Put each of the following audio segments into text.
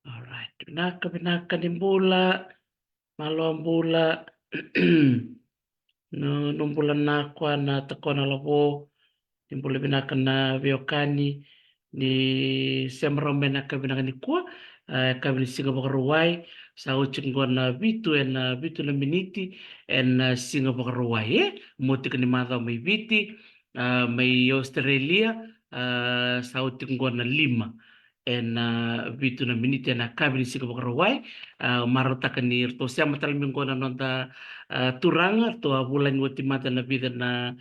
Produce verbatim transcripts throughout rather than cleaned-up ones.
Alright, vinaka, vinaka, ni bula. Malo bula. No, no bula na kwa na takona lavo. Ni bula vinaka na veiwekani. Ni sema rawa mai na ka vinaka ni kua. A, ka vini siga Vakarauwai. Sa oti qo na vitu ena vitu na miniti ena siga Vakarauwai, e? Mo tika ni macawa mai Viti, a, mai Australia, a, sa oti qo na lima ena vitu na miniti ena ka vini siga Vakarauwai. A, marautaka ni ratou sema tale mai qo na noda, a, turaga, ratou a vulagi oti mada na vica na,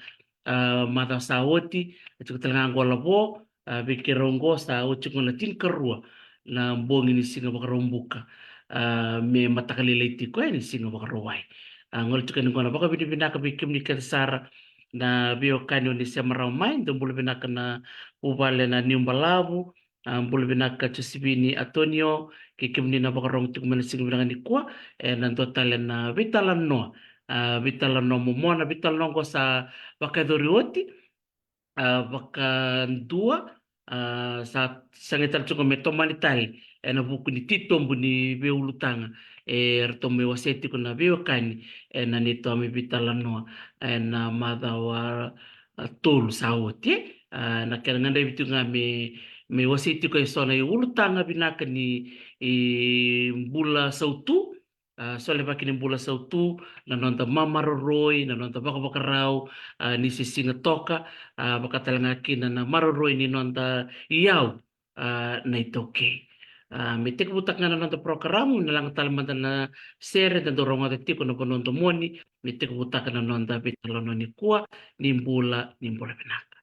a, macawa sa oti, a tiko tale ga qo lavo, a, vei keirau qo sa oti qo na tinikarua na bogi ni siga Vakaraubuka, a, me mataka lailai tiko, e, ni siga Vakarauwai. A, gole tiko yani qo na vakavinavinaka vei kemuni kece sara na veiwekani o ni sema rawa mai, dou bula vinaka na vuvale na Niubalavu, a, bula vinaka Josivini Antonio, kei kemuni na vakarogo tiko mai na siga vinaka ni kua, e, na dua tale na veitalanoa, a, veitalanoa momona, veitalanoa qo sa vakayacori oti, a, vakadua, a, sa sega tale tiko me tomani tale ena vuku ni titobu ni veiulutaga, e, ratou mai wasea tiko na veiwekani ena neitou mai veitalanoa ena macawa, a, tolu sa oti, e. A, na kena gadrevi tiko ga me, me wasei tiko eso na iulutaga vinaka ni, i, bula sautu, a, solevaki ni bula sautu, na noda mamaroroi, na noda vakavakarau, a, ni se siga toka, a, vaka tale ga kina na maroroi ni noda iyau, a, na iTaukei. A, me tekivutaka ga na noda porokaramu, na laga tale mada na sere, da dau rogoca tiko na vanua domoni, me tekivutaka na noda veitalanoa ni kua, ni bula, ni bula vinaka.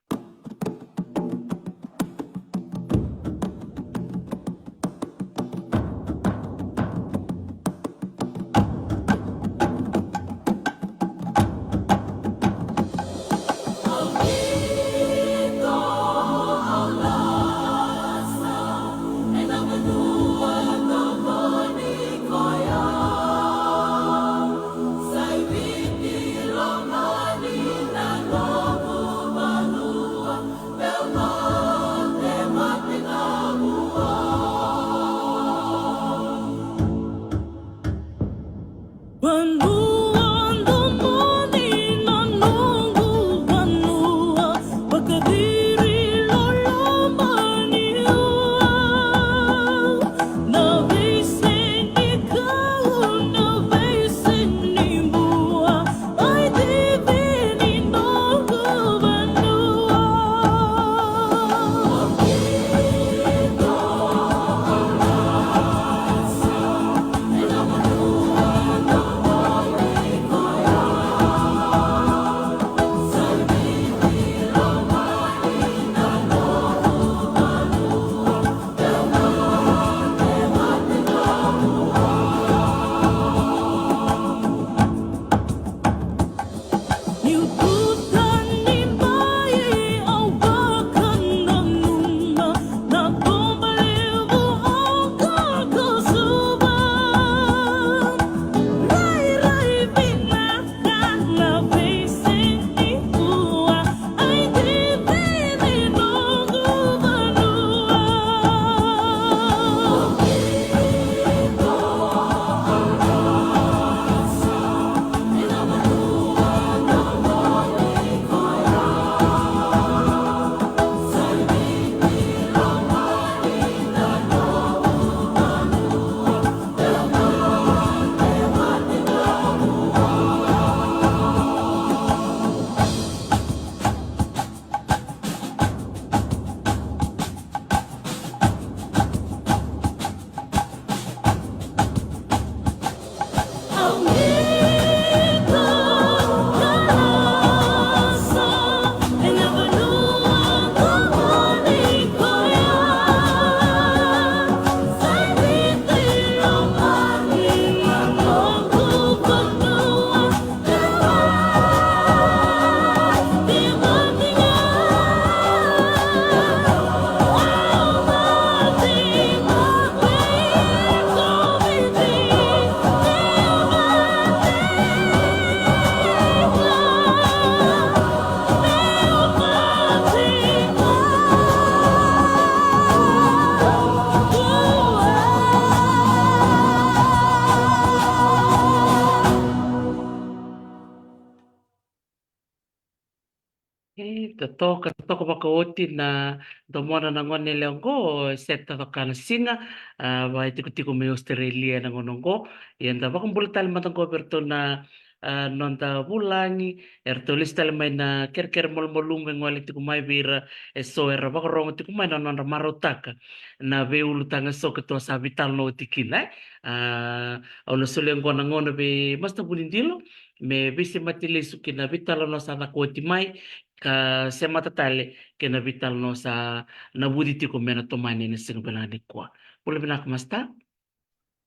totoka, totoka vakaoti na domona na gone yalewa oqo, e Seta Cokana Siga, a, vakaitikotiko mai Australia ena gauna oqo. Ia da vakabula tale mada oqo vei iratou na, a, noda vulagi, eratou lesu tale mai na kerekere malumalumu e gole tiko mai vei ira eso era vakarogo tiko mai na nodra marautaka na veiulutaga eso keitou sa veitalanoa oti kina, e. A, au na solia oqo na gauna vei Master Vunidilo me veisemati lesu ki na veitalanoa sa caka oti mai, ka semata tale kei na veitalanoa sa navuci tiko me na tomani ena siga vinaka nikua. Bula vinaka, Master.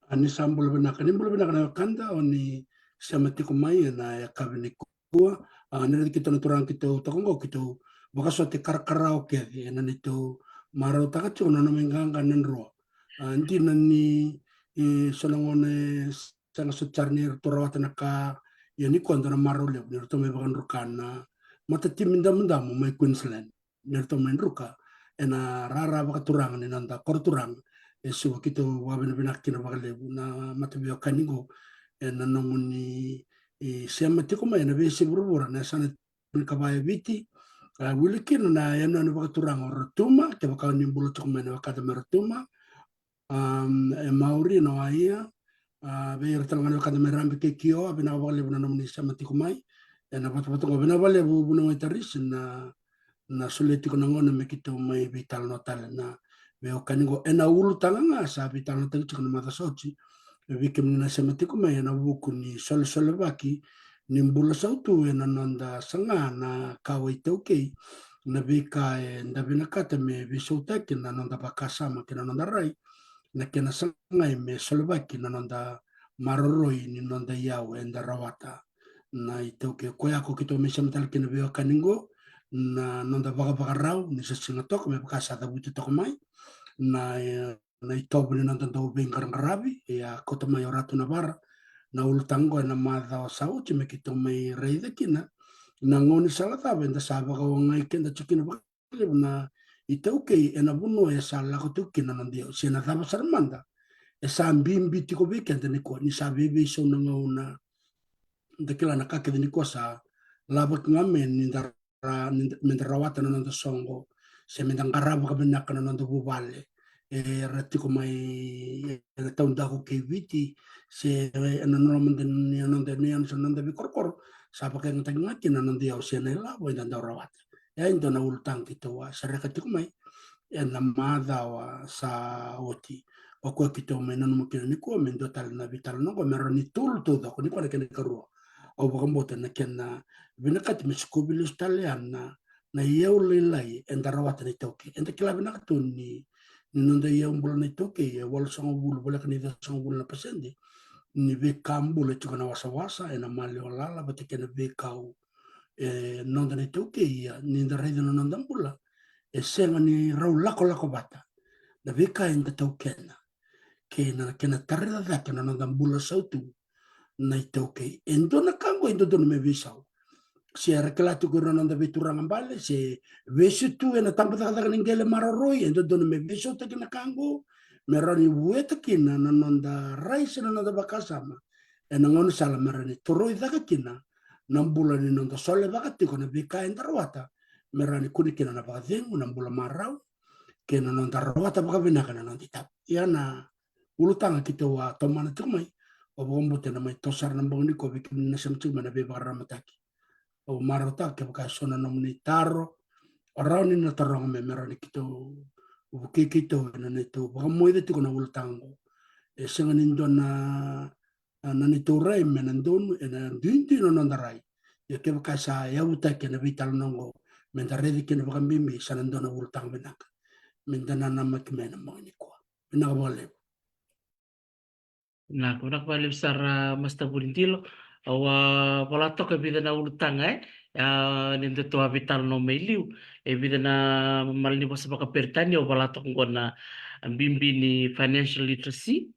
A, ni sa bula vinaka, ni bula vinaka na wekada, o ni sema tiko mai ena yakavi nikua. A, ni raici keitou na turaga keitou toka oqo, keitou vakasote karakarawa kece ena neitou marautaka tiko na nona mai qaqa na drua. A, dina ni, e, so na gauna e sega soti sara ni ratou rawata na ka, ia nikua dua na marau levu ni ratou mai vakadruka na matatimi damudamu mai Queensland, ni ratou mai druka ena rara vakaturaga ni noda koro turaga e Suva. Keitou vakavinavinaka kina vakalevu na mataveiwekani qo ena nomuni, e, sema tiko mai ena veiyasai vuravura, na yasana ni kava e Viti. A, wili kina na yanuyanu vakaturaga o Rotuma, kevaka ni bula tiko mai na wekada mai Rotuma. Am, e Maori na waia, a, vei ira tale ga na wekada mai Rabi kei Kioa, vinaka vakalevu na nomuni sema tiko mai ena vatavata oqo. Vinaka vakalevu Vunau e Tarisi na, na solia tiko na gauna me keitou mai veitalanoa tale na veiwekani qo. Ena ulutaga ga sa veitalanoataki tiko na macawa sa oti, e, vei kemuni na sema tiko mai ena vuku ni solesolevaki ni bula sautu ena noda saga na kawa iTaukei, na veika eda vinakata me veisautaki na noda vakasama kei na noda rai, na kena sagai me solevaki na noda maroroi ni noda iyau eda rawata na iTaukei. Koya ko keitou mai sema tale kina veiwekani qo, na noda vakavakarau ni sa siga toka me vaka sa cavuti toka mai na, e, na itovo ni noda dau veiqaraqaravi, e a kauta mai o Ratu Navara na ulutaga qo ena macawa sa oti me keitou mai raica kina na gaunisala cava eda sa vakawagai keda tiko kina vakalevu na iTaukei ena vanua e sa lako tiko kina na noda iyau, se na cava sara mada e sa bibi tiko vei keda nikua, ni sa veiveisau na gauna. Da kila na ka kece nikua sa lavaki ga me ni da ra-, ni da, me da rawata na noda soqo, se me da qarava vakavinaka na noda vuvale era tiko mai ena taudaku kei Viti, se ena loma ni noda, ni noda veikorokoro, sa vakayagataki ga kina na noda iyau se na ilavo eda dau rawata. E a dua na ulutaga keitou a sereka tiko mai ena macawa sa oti. O koya keitou mai nanuma kina nikua me dua tale na veitalanoa qo me rawa ni tolu taucoko, nikua na kena ikarua. Au vakabauta na kena vinakati me sikovi lesu tale yani na, na iyau lailai eda rawata na iTaukei. Eda kila vinaka tu ni, ni noda iyau bula na iTaukei e walusagavulu, voleka ni ciwasagavulu na pasede ni veika bula e tiko na wasawasa, ena maliwa lala vata kei na veikau. E noda na iTaukei, ia ni da raica na noda bula, e sega ni rau lakolako vata na veika eda taukena kei na kena tara cake na noda bula sautu na iTaukei. E dua na ka qo e dodonu me veisau. Se era kila tiko ira na noda veituraga bale, se vesu tu ena tabacakacaka ni qele maroroi, e dodonu me veisautaki na ka qo me rawa ni vueta kina na noda rai se na noda vakasama ena gaunisala me rawa ni toroi cake kina na bula ni noda solevaka tiko na veika eda rawata, me rawa ni kune kina na vakacegu, na bula marau, kei na noda rawata vakavinaka na noda itavi. Ia na ulutaga keitou a tomana tiko mai. Au vakabauta ena mai toso sara na bogi nikua vei kemuni na sema tiko mai na veivakararamataki. Au marautaka kevaka e so na nomuni taro, o rawa ni na taroga mai me rawa ni keitou vukei keitou ena neitou vakamoica tiko na ulutaga qo. E sega ni dua na, na neitou rai me na donu, ena duidui na noda rai. Ia kevaka sa yavutaki ena veitalanoa qo me da raica kina vakabibi, sa na dua na ulutaga vinaka me da nanamaki mai ena bogi nikua. Vinaka vakalevu. Vinaka, vinaka vakalevu sara, Master Vunidilo. Au a vola toka e vica na ulutaga, e, a, ni datou a veitalanoa mai liu. E vica na malanivosa vakaperitania, au vola toka qo na bibi ni financial literacy.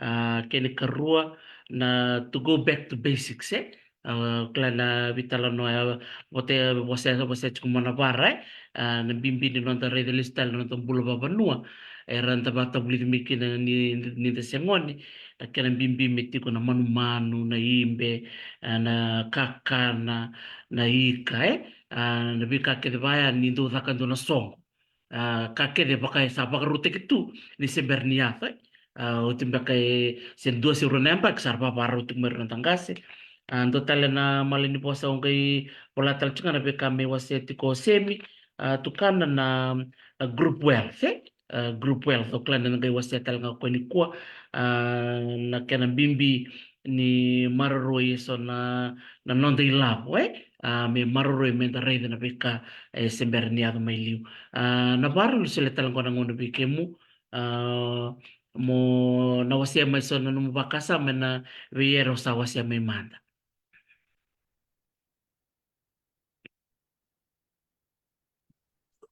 A, kena ikarua na to go back to basics, e. A, kila na veitalanoa, e, vote, vosa, vosa tiko mai na vara, e. A, na bibi ni noda raica lesu tale na noda bula vavanua era da vatavulici mai kina ni, ni da se gone. Na kena bibi me tiko na manumanu, na ibe, a, na kakana, na ika, e. A, na veika kece vaya ni dau caka dua na soqo. A, ka kece vaka e sa vakarautaki tu ni se bera ni yaco, e. A, oti beka e se dua se rua na yabaki sa ra vavarau tiko mai ira na noda qase. A, dua tale na malanivosa au qai vola tale tiko ga na veika me wasea tiko o Semi, a, tukana na, a, group wealth, e? A, group wealth, au kila ni na qai wasea tale ga o koya nikua, a, na kena bibi ni maroroi eso na, na noda ilavo, e? A, me maroroi me da raica na veika e se bera ni yaco mai liu. A, na vakarau ni solia tale qo na gauna vei kemu, a, mo na wasea mai so na nomu vakasama ena vei ira au sa wasea mai mada.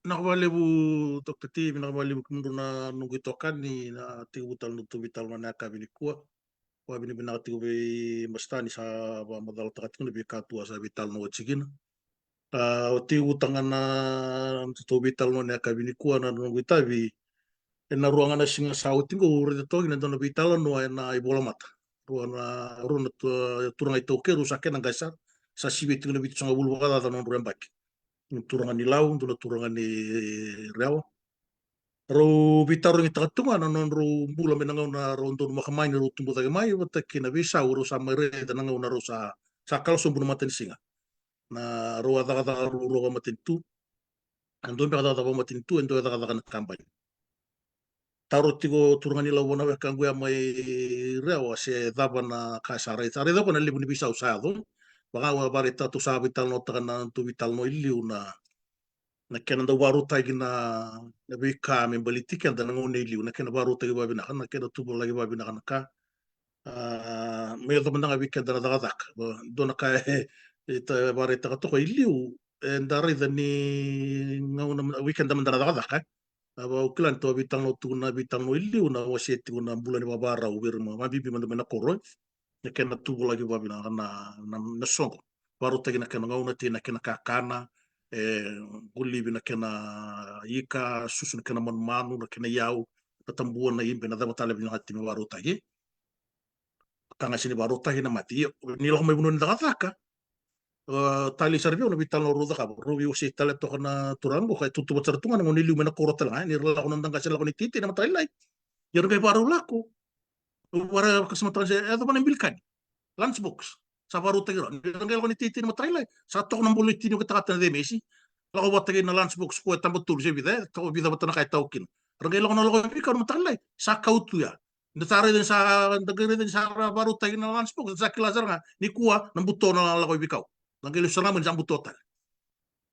Vinaka vakalevu, Doctor T, vinaka vakalevu kemudrou na noqu itokani na tekivu tale na nodatou veitalanoa na yakavi nikua. Vakavinavinaka tiko vei Masitani sa vakamacalataka tiko na veika tu a sa veitalanoa oti kina. A, oti uta ga na nodatou veitalanoa na yakavi nikua na noqu itavi. Ena rua ga na siga sa oti qo au raica toka kina e dua na veitalanoa ena ivolamata. Rua na, rua na tu-, turaga iTaukei, rau sa kena qase sara, sa sivia tiko na vitusagavulu vakacaca na nodrau yabaki. Dua na turaga ni Lau, dua na turaga ni Rewa. Rau veitarogitaka tu ga na nodrau bula mai na gauna rau donumaka mai ni rau tubu cake mai, vata kei na veisau rau sa mai raica na gauna rau sa, sa kala sobu na matanisiga. Na rau a cakacaka ruarua vakamatanitu. E dua beka cakacaka vakamatanitu, e dua e cakacaka na kabani. Taro tiko turaga ni Lau vua na wekaqu ya mai Rewa se cava na ka sa raica. Sa raica o koya na levu ni veisau sa yaco. Vaka au a vakaraitaka, tou sa veitalanoataka na nodatou veitalanoa i liu na, na kena dau vakarautaki na, na veika me baleti keda na gauna i liu, na kena vakarautaki vakavinaka, na kena tuvalaki vakavinaka na ka. A, me yaco mada ga vei keda na cakacaka. Dua na ka e, e ta-, vakaraitaka toka i liu, eda raica ni gauna vei keda mada na cakacaka, e. A, au kila ni tou a veitalanoa tu na veitalanoa i liu na wasea tiko na bula ni vakavakarau vei ira, vakabibi mada mai na koro, e. Na kena tuvalaki vakavinaka na, na, na soqo. Vakarautaki na kena gauna, tei na kena kakana, e, qolivi na kena ika, susu na kena manumanu, na kena iyau, na tabua, na ibe, na cava tale vinaka tei me vakarautaki. Ka ga sega ni vakarautaki na mate. Io, ni lako mai vanua ni cakacaka, e, talei sara vei au na veitalanoa rau cakava. Rau veiwasei tale toka na turaga qo, ka e tautauvata sara tu ga na gauna i liu mai na koro tale ga, e, ni ra lako na noda qase, lako ni teitei na mataqali lailai. Ia ra qai vakarau lako. Au vakaraitaka vakasamataka se, e, cava na bilikani. Lunch box. Sa vakarautaki rawa. Ni ra qai lako ni teitei na mataqali lailai, sa toka na bolo e tini o katakata na cemesi. Lako vata kei na lunch box ko e taba tolu se vica, e, toka vica vata na ka e tau kina. Ra qai lako na lako i veikau na mataqali lailai, sa kau tu ya. Da sa raica ni sa, da qai raica ni sa ra vakarautaki na lunch box, da sa kila sara ga nikua na buto na lako i veikau. Da qai lesu sara ga mai ni sa buto tale.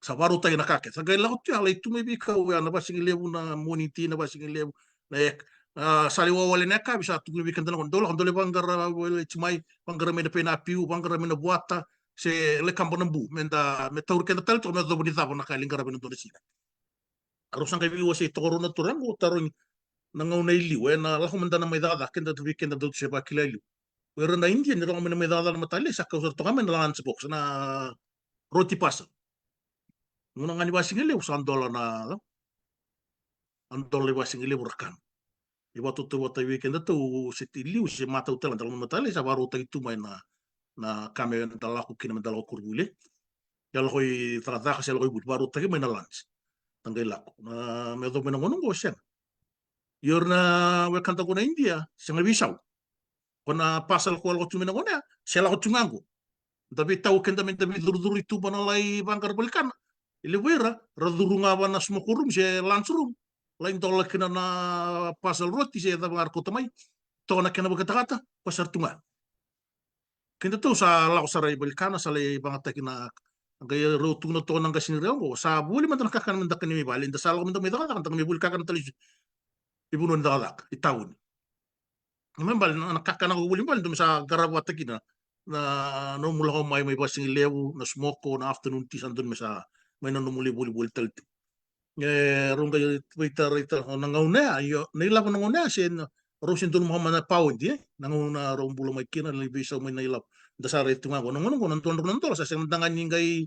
Sa vakarautaki na ka kece. Sa qai lako tu ya, lai tu mai veikau ya na vasigalevu, na morning tea na vasigalevu, na yak. A, sa lai wawale na yakavi, sa tukuni vei keda na gone, dou lako, dou lai vaqara vale mai, vaqara mai na penapiu, vaqara mai na vuata, se lai kaba na bu, me da, me tauri keda tale toka me yacova ni cava na ka e lai qarava ena dua na siga. A rau sa qai veiwasei toka rau na turaga qo, tarogi na gauna i liu, e, na lako mada na mai cakacaka, keda tu vei keda dau se vakila i liu. O ira na Idia ni lako mai na mai cakacaka na mataqali lailai, sa kau sara toka mai na lunch box, na roti parcel. Gauna ga ni vasigalevu sa dola na, a, dola i vasigalevu ra kana. Ni vakatautauvataki vei kedatou se i liu se matau tale ga, da lako mai na mataqali lailai, sa vakarautaki tu mai na, na ka me da lako kina, me da lako koronivuli. Ia lako i cakacaka se lako i vuli, vakarautaki mai na lunch. Da qai lako. Na, me yacova mai na gauna qo, sega. Ia o ira na wekada qo na Idia, sega ni veisau. Ko na parcel ko lako tu mai na gauna ya, se lako tu ga qo. Da veitau keda me da veicurucuru i tuba na lai vaqara voli kana. E levu vei ira, ra curu ga va na smoke room se lunch room. Lai dola kina na parcel roti se cava ga ra kauta mai. Toka na kena vakatakata, ko sa ra tu ga. Kedatou sa lako sara i voli kana, sa lai vagataki na, qai rau tukuna toka na qase ni Rewa qo, sa voli mada na kakana me da kania mai vale, da sa lako me da mai cakacaka, da mai voli kakana tale i vanua ni cakacaka, i tauni. Me bale na, na kakana ko voli bale, dou me sa qarava vata kina na, na nomu lako mai, mai vasigalevu, na smoke, na afternoon tea, sa dou me sa mai na nomu lai volivoli tale tu. E, rau qai veitaraitara na gauna ya, io, na ilavo na gauna ya, se na, rau se donumaka mai na paodi, e, na gauna rau bula mai kina, na veisau mai na ilavo. Da sa rai tu ga qo, na gauna qo na dua na drau na dola, sa sega mada ga ni qai,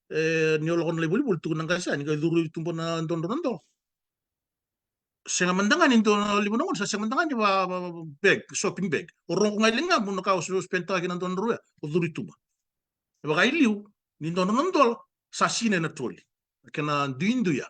e, ni o lako na lai volivoli, tukuna na qase ya, ni qai curu i tuba na dua na drau na dola. Sega mada ga ni dua na levu na gauna, sa sega mada ga ni va, va, va, bag, shopping bag. O rogo ga i ligamu na ka o spend taka kina na dua na drau ya, o curu i tuba. E vaka i liu, ni dua na drau na dola, sa sinai na troli. Kena duiduia.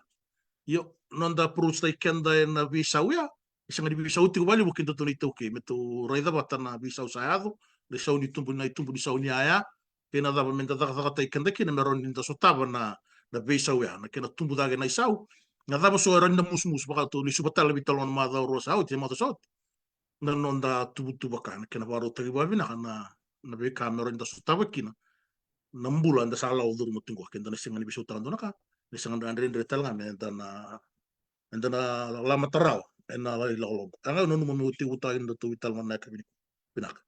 Io, noda approach-taki keda ena veisau ya, e sega ni veisau tiko vakalevu kei datou na iTaukei, me tou raica vata na veisau sa yaco, na isau ni tubu, na itubu ni sau ni yaya, kei na cava me da cakacakataki keda kina me rawa ni da sotava na, na veisau ya, na kena tubu cake na isau, na cava so e rawa ni na musumusu, vaka tou lesuva tale na veitalanoa na macawa rua sa oti, macawa sa oti. Na noda tuvatuva ka, na kena vakarautaki vakavinaka na, na veika me rawa ni da sotava kina na bula eda sa lako curuma tu qo, ke da na sega ni veisautaka dua na ka, ni sega da dredre tale ga me da na, eda na lamata rawa ena lako i logologo. E ga au nanuma meu tekivutaka kina datou veitalanoa na yakavi nikua. Vinaka.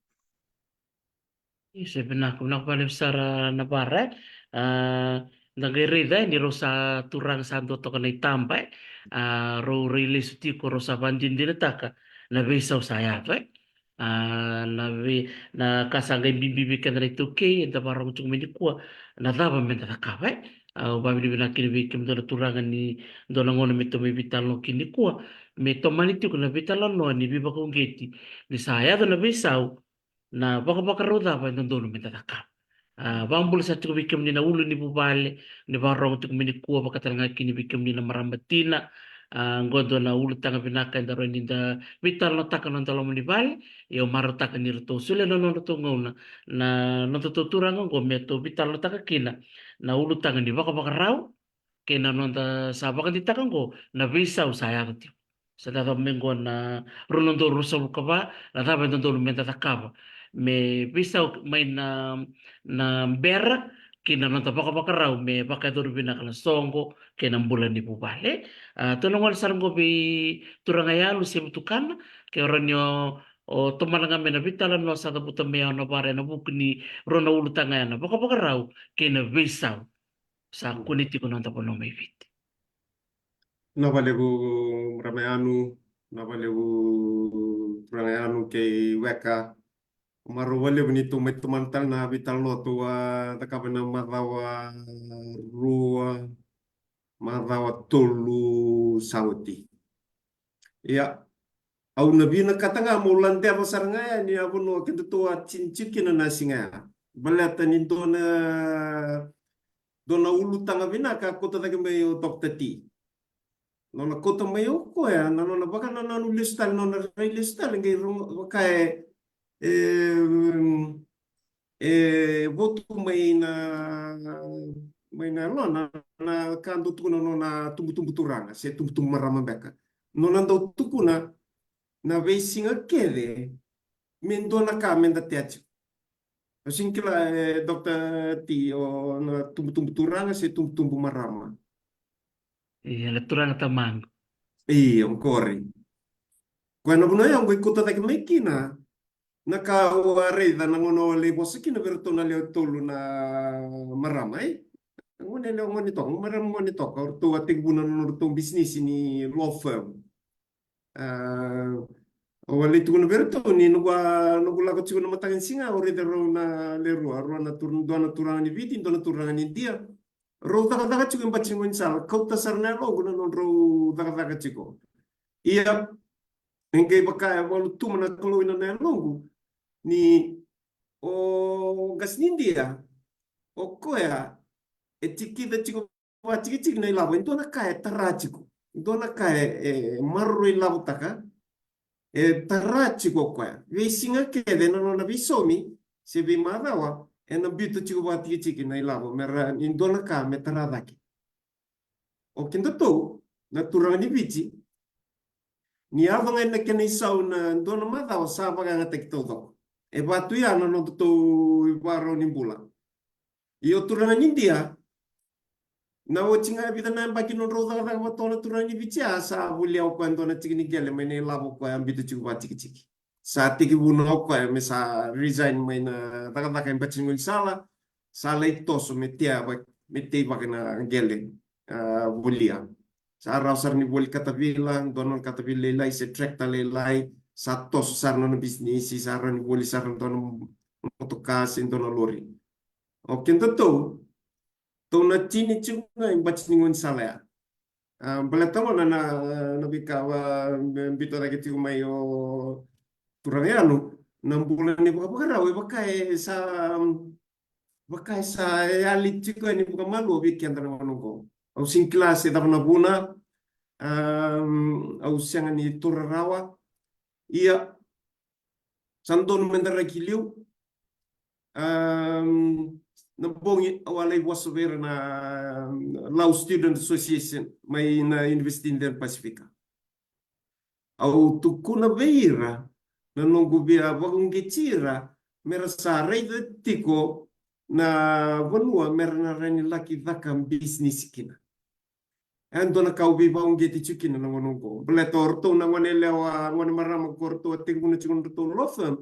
Io, se vinaka, vinaka vakalevu sara na vara, e. A, da qai raica, e, ni rau sa turaga sa dua toka na itaba, e. A, rau rai lesu tiko, rau sa vakadinadinataka na veisau sa yaco, e. A, na vei, na ka sa qai bibi vei keda na iTaukei, eda vakarogo tiko mai nikua, na cava me da cakava, e. A, au vakavinavinaka kina vei kemudou na turaga ni dua na gauna me tou mai veitalanoa kina nikua, me tomani tiko na veitalanoa ni veivakauqeti, ni sa yaco na veisau, na vakavakarau cava e dodonu me da cakava. A, vakabula sara tiko vei kemuni na ulu ni vuvale, ni vakarogo tiko mai nikua, vaka tale ga kina vei kemuni na marama tina. A, qo dua na ulutaga vinaka eda rawa ni da veitalanoataka na noda loma ni vale. Ia au marautaka ni ratou solia na nodratou gauna na nodatou turaga qo me tou veitalanoataka kina na ulutaga ni vakavakarau, kei na noda sa vakadeitaka qo na veisau sa yaco tiko. Sa da cava mai qo na rua na udolu ruasagavulu ka va, na cava e dodonu me da cakava me veisau mai na, na bera kei na noda vakavakarau me vakayacori vinaka na soqo kei na bula ni vuvale. A, tou na gole sara qo vei turaga Yalu se Vutukana, ke o rawa ni o, o tomana ga mai na veitalanoa sa cavuta mai o Navara ena vuku ni rua na ulutaga ya, na vakavakarau kei na veisau. Sa kune tiko na noda vanua mai Viti. Vinaka vakalevu marama Yanu, vinaka vakalevu turaga Yanu kei Weka. Marau vakalevu ni tou mai tomana tale na veitalanoa tou a cakava ena macawa rua, macawa tolu sa oti. Ia, au na vinakata ga meu ladeva sara ga yani a vanua kedatou a tini tiko kina na siga ya. Baleta ni dua na, dua na ulutaga vinaka a kauta cake mai o Doctor T. Nona kauta mai o koya, na nona vakanananu lesu tale, nona rai lesu tale, qai rogo, vaka e, e, e votu mai na, mai na yalona, na ka dau tukuna nona tubutubu turaga se tubutubu marama beka. Nona dau tukuna na veisiga kece me dua na ka me da tea tiko. Au sega ni kila, e, Doctor T, o na tubutubu turaga se tubutubu marama. Ia, na turaga tamaqu. Io, qori. Koya na vanua ya au qai kauta cake mai kina. Na ka au a raica na gauna au a lai vosa kina vei iratou na lewe tolu na marama, e? Gone lewe gone toka, marama gone toka, o ratou a tekivuna na nodratou bisinisi ni law firm. A, au a lai tukuna vei iratou ni noqu a, noqu lako tiko na mataka ni siga, au raica rau na lewe rua, rua na tur-, dua na turaga ni Viti, dua na turaga ni Idia. Rau cakacaka tiko e bati ni gaunisala, kauta sara na yaloqu na nodrau cakacaka tiko. Ia, e qai vaka e vakalutuma na Kalou ina na yaloqu, ni o qase ni Idia, o koya e tikica tiko vakatikitiki na ilavo, e dua na ka e tara tiko, e dua na ka e, e maroroi ilavotaka, e tara tiko o koya. Veisiga kece na nona veisaumi se veimacawa, ena biuta tiko vakatikitiki na ilavo, me ra, ni dua na ka me tara cake. O kedatou na turaga ni Viti, ni yaco ga ena kena isau na dua na macawa sa vakayagataki taucoko. E vaka tu ya na nodatou ivakarau ni bula. Ia o turaga ni Idia, na oti ga e vica na yabaki nodrau cakacaka vata na turaga ni Viti, a sa volia o koya e dua na tiki ni qele mai na ilavo o koya a biuta tiko vakatikitiki. Sa tekivuna o koya me sa resign mai na cakacaka e bati ni gaunisala, sa lai toso me tea va-, me teivaka na qele, a, volia. Sa rawa sara ni voli katavila, dua na katavila lailai se tractor lailai, sa toso sara na nona bisinisi, sa rawa ni voli sara na dua na motoka se dua na lori. O kedatou, tou na tini tiko ga e bati ni gaunisala ya. A, baleta gona na, na, na veika va, me biuta cake tiko mai o turaga Yanu, na bula ni vakavakarau, e vaka e sa, vaka e sa yali tiko yani vakamalua vei keda na gauna oqo. Au sega ni kila se cava na vuna, am, au sega ni taura rawa. Ia, sa donu meda rai ki liu. Am, na bogi au a lai vosa vei ira na Lao Student Association mai na University of the Pacific. Au tukuna vei ira na noqu via vakauqeti ira me ra sa raica tiko na vanua me ra na rawa ni laki caka bisinisi kina. E dua na ka au veivakauqeti tiko kina na gauna oqo. Baleta o ratou na gone yalewa, gone marama ko ratou a tekivuna tiko na nodratou law firm,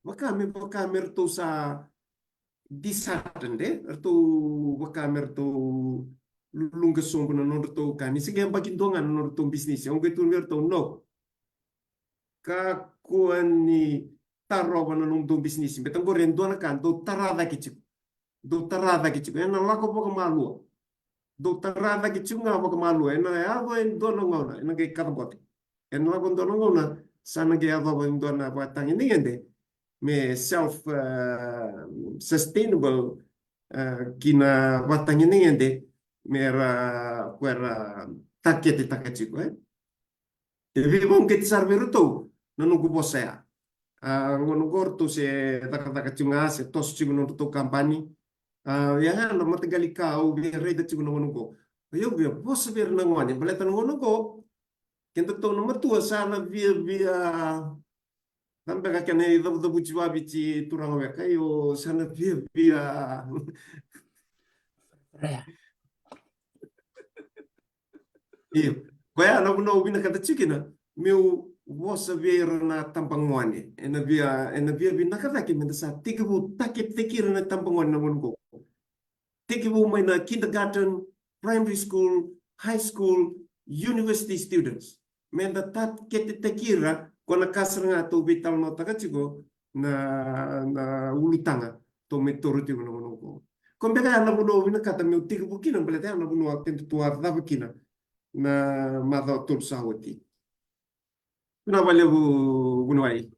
vaka me, vaka me ratou sa disheartened, e? Ratou vaka me ratou luluqa sobu na nodratou ka. Ni se qai yabaki dua ga na nodratou bisinisi. Au qai tukuna vei ratou, no. Kakua ni tarova na nomudou bisinisi. Baleta qori e dua na ka dou tara cake tiko. Dou tara cake tiko. Ena lako vakamalua. Dou tara cake tiko ga vakamalua. Ena yaco e dua na gauna. Ena qai kacabote. Ena lako dua na gauna. Sa na qai yacova e dua na vakatagedegede. Me self, uh, sustainable, uh, ki na vakatagedegede. Me ra, ko era taketetaka tiko, e? E veivakauqeti sara vei iratou na noqu vosa ya. A, gauna oqo ratou se cakacaka tiko ga, se toso tiko na nodratou kabani. A, ia ga na mataqali ka au via raica tiko na gauna oqo. Au via vosa vei ira na gone, baleta na gauna oqo kedatou na matua sa na viavia. Sa beka kena icavucavuti vaviti turaga weka, io, sa na viavia. Io. Koya na vuna au vinakata tiko kina meu vosa vei ira na tabagone. Ena via, ena via vinaka cake meda sa tekivu taketetaki ira na tabagone na gauna oqo. Tekivu mai na kindergarten, primary school, high school, university students. Meda taketetaki ira, ko na ka sara ga tou veitalanoataka tiko na, na ulutaga tou mai toro tiko na gauna oqo. Ko beka ya na vanua au vinakata meu tekivu kina, baleta ya na vanua kedatou a cava kina na macawa tolu sa oti. Vinaka vakalevu, vuniwai.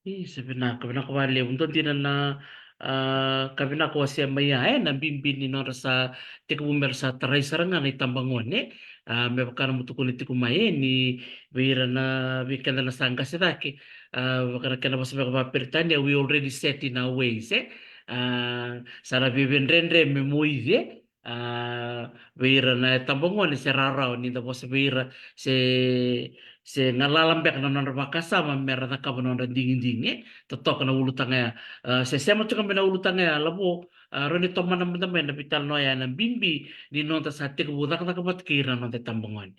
Io, se vinaka, vinaka vakalevu. Dua dina na, a, ka vinaka au wasea mai ya, e, na bibi ni nodra sa tekivu me ra sa tarai sara ga na itabagone. A, me vaka na meu tukuna tiko mai, e, ni vei ira na, vei keda na sa qase cake. A, vaka na kena vosa vaka vakaperitania, we already set in our ways, e. A, sa na viaviadredre me moici, e. A, vei ira na itabagone se rawarawa ni da vosa vei ira, se, se galala beka na nodra vakasama me ra cakava na nodra digidigi, e. Totoka na ulutaga ya. A, se sema tiko mai na ulutaga ya, Lavo, a, rawa ni tomana mada mai na veitalanoa ya, na bibi ni noda sa tekivu cakacaka vata kei ira na noda itabagone.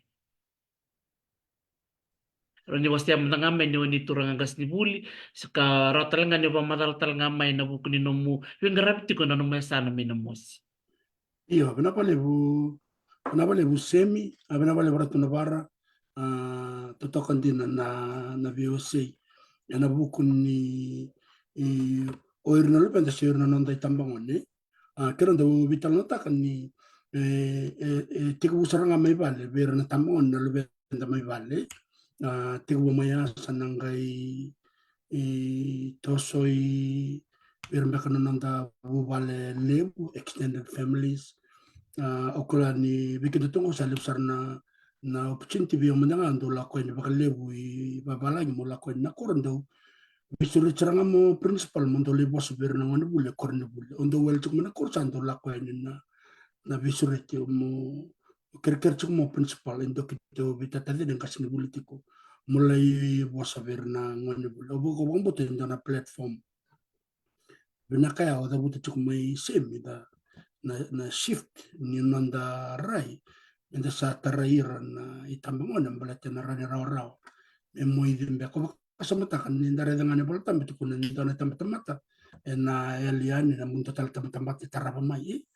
Rawa ni wasea mada ga mai ni o ni turaga qasenivuli, se ka rawa tale ga ni o vakamacala tale ga mai ena vuku ni nomu veiqaravi tiko ena nomu yasana mai Namosi. Io, vinaka vakalevu, vinaka vakalevu Semi, a, vinaka vakalevu Ratu Navara, a, totoka dina na, na veiwasei. Ena vuku ni, i, o ira na luveda se o ira na noda itabagone, a, keirau dau veitalanoataka ni, e, e, e tekivu sara ga mai vale, vei ira na tabagone na luveda mai vale. A, tekivu mai ya sa na qai, e, toso i vei ira beka na noda vuvale levu, extended families. A, au kila ni vei kedatou qo sa levu sara na, na opportunity vei au mada ga dau lako yani vakalevu i vavalagi, mo lako yani na koro dau veisureti sara ga mo principal mo dau lai vosa vei ira na gonevuli e koronivuli. Au dau wele tiko mai na koro sa dau lako yani na, na veisureti mo kerekere tiko mo principal e dua keitou veitatacini qasenivuli tiko mo lai vosa vei ira na gonevuli. Au vaka, au vakabauta e dua na platform vinaka ya o cavuta tiko mai Semi, da na, na shift ni noda rai meda sa tarai ira na itabagone baleta na rawa ni rawarawa me moici beka. Vakasamataka ni da raica ga na iVolatabu e tukuna ni dua na itabatamata ena yali yani, na muduo tale itabatamata e tarava mai, e.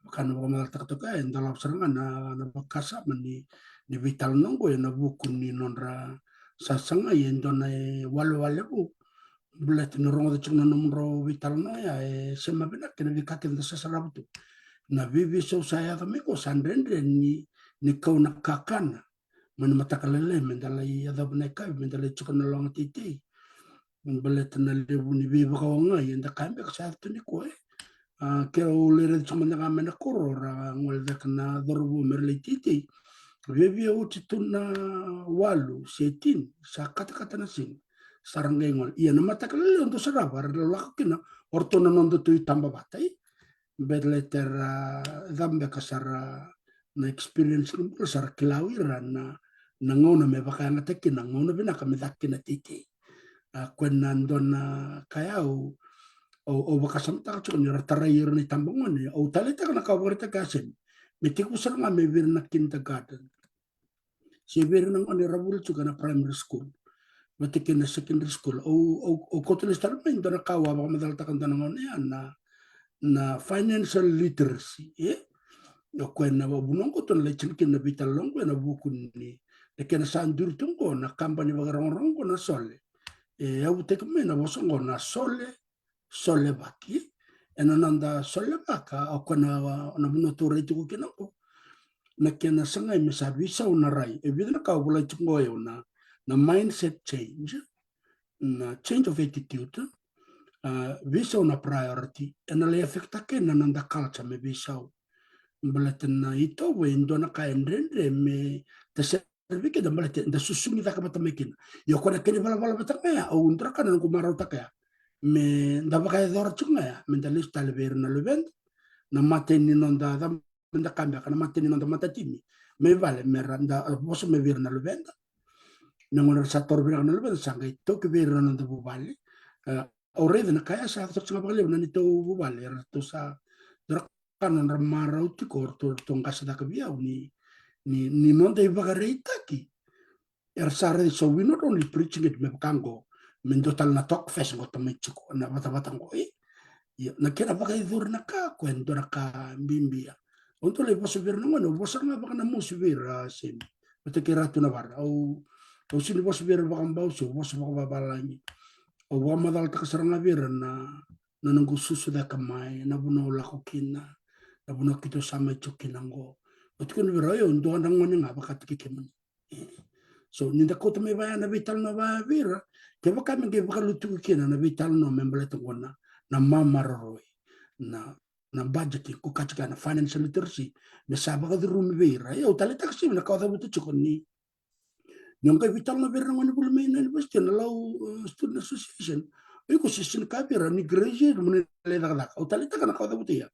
Vaka na vakamacalataka toka ya, e dolava sara ga na, na vakasama ni, ni veitalanoa oqo ena vuku ni nodra sasagai e dua na iwalewale vou. Baleta ni rogoca tiko na nomudrau veitalanoa ya, e sema vinaka kei na veika kece da sasarava tu. Na veiveisau sa yaco mai qo sa dredre ni, ni kau na kakana mai na mataka lailai meda lai yacova na yakavi, meda lai tiko na loga teitei. Baleta na levu ni veivakaogai eda kaya beka sa yaco tu nikua, e. A, ke o lai raica tiko mada ga mai na koro ra gole cake na cauravou me ra lai teitei. Viavia oti tu na walu se tini, sa katakata na siga, sa ra qai gole. Ia na mataka lailai o dou sarava, ra lako kina o ratou na noda tu i taba vata, e. Baleta era, a, cava beka sara na experience ni bula, sa ra kila o ira na, na gauna me vakayagataki kina, na gauna vinaka me caka kina teitei. A, koya na dua na ka au, au, au vakasamataka tiko ni ra tarai ira na itabagone, au taleitaka na ka au vakaraitaka ya, Semi, me tekivu sara ga mai vei ira na kindergarten. Se vei ira na gone ra vuli tiko ena primary school vata kei na secondary school. Au, au, au kauta lesu tale mai dua na ka au a vakamacalataka dua na gauna ya, na, na financial literacy, e? O koya na vanua qo tou na lai tini kina na veitalanoa qo ena vuku ni, na kena sa duri tu qo na kabani vakarogorogo qo na Sole. E yavutaki mai na vosa qo na Sole, Solevaki. Ena noda solevaka, o koya na, na vanua tou rai tiko kina qo. Na kena sagai me sa veisau na rai. E vica na ka au volai tiko qo, e na, na mindset change, na change of attitude, a, veisau na priority, ena lai affect-taka na noda culture me veisau. Baleta na itovo e dua na ka e dredre me da sere vei keda, baleta da susugi cake vata mai kina. Ia o koya na kena ivalavala vata ga ya, au dua na ka na noqu marautaka ya, me da vakayacora tiko ga ya, me da lesu tale vei ira na luveda, na matai ni noda, cava me da kaya beka, na matai ni noda matatimi mai vale, me ra da vosa mai vei ira na luveda. Na gauna era sa toro vinaka na luveda, sa qai taukei vei ira na noda vuvale. E, au raica na ka ya sa yaco sara ga vakalevu na neitou vuvale, eratou sa dua na ka na nodra marau tiko o ratou, ratou qase cake vei au ni, ni, ni noda ivakaraitaki. Era sa raica, so we not only preaching it me vaka qo, me dua tale na talk fest qo tamai tiko na vatavata qo, e? Ia, na kena vakayacori na ka qo e dua na ka bibi ya. Au dau lai vosa vei ira na gone, au vosa ga vaka na mosi vei ira, Semi, vata kei Ratu Navara. Au, au sega ni vosa vei ira vakabau se au vosa vakavavalagi. Au vakamacalataka sara ga vei ira na, na noqu susu cake mai, na vanua au lako kina, na vanua keitou sa mai tiko kina qo. Au tukuna vei ira, io, au dua na gone ga vakataki kemuni. So ni da kauta mai vaya na veitalanoa vaya vei ira, kevaka me qai vakalutuki kina na veitalanoa me baleta qo na, na mamaroroi, na, na budgeting, ko kaya tiko na financial literacy, me sa vakacurumi vei ira. Ia au taleitaka, Semi, na ka au cavuta tiko ni, ni o qai veitalanoa vei ira na gone vuli mai na university, na Lau, e, Student Association, o iko se sega ni kaya vei ira ni graduate mo ni lai cakacaka. Au taleitaka na ka au cavuta ya.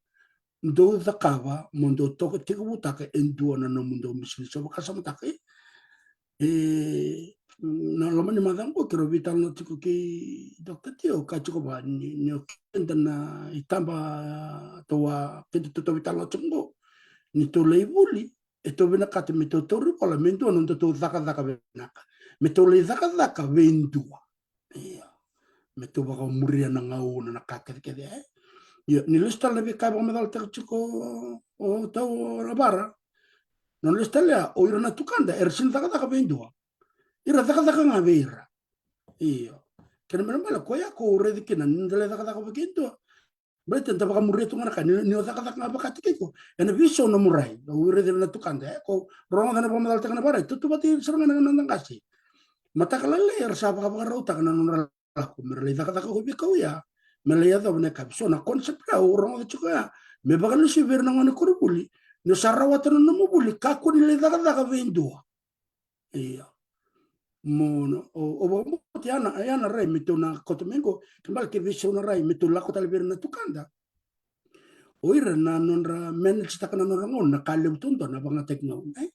Dou cakava mo dou toka, tekivutaka e dua na nomudou bisinisi. Au vakasamataka, e, e, na loma ni macawa qo keirau veitalanoa tiko kei Doctor Tio, kaya tiko vua ni, ni o keda na itaba tou a, keda tou, tou veitalanoa tiko qo, ni tou lai vuli, e tou vinakata me tou tauri vola me dua na nodatou cakacaka vinaka. Me tou lai cakacaka vei dua. Ia. Me tou vakamuria na gauna, na ka kecekece, e? Ia, ni lesu tale na veika e vakamacalataka tiko o, o Tau Navara. Na lesu tale ya, o ira na tukada era sega ni cakacaka vei dua. Ira cakacaka ga vei ira. Io. Kena ibalebale, koya qo au raica kina ni da lai cakacaka vei keda dua. Baleta da vakamuria tu ga na ka ni, ni o cakacaka ga vakataki iko, ena veisau nomu rai. Au raica na tukada, e, ko rogoca na vakamacalataka na vakarai, tautauvata sara ga na, na, na qase. Mataka lailai era sa vakavakarautaka na nodra lako me ra lai cakacaka ko veikau ya, me lai yacova na ikavi. So na concept ya au rogoca tiko ya, me vakalesui vei ira na gone koronivuli, ni o sa rawata na nomu vuli, kakua ni lai cakacaka vei dua. Ia. Mo, o, o vakabauta ya na, ya na rai me tou na kauta mai qo, ke bale ke veisau na rai me tou lako tale vei ira na tukada. O ira na nodra manage-taka na nodra gauna, na ka levu taudua na vakayagataki gauna, e?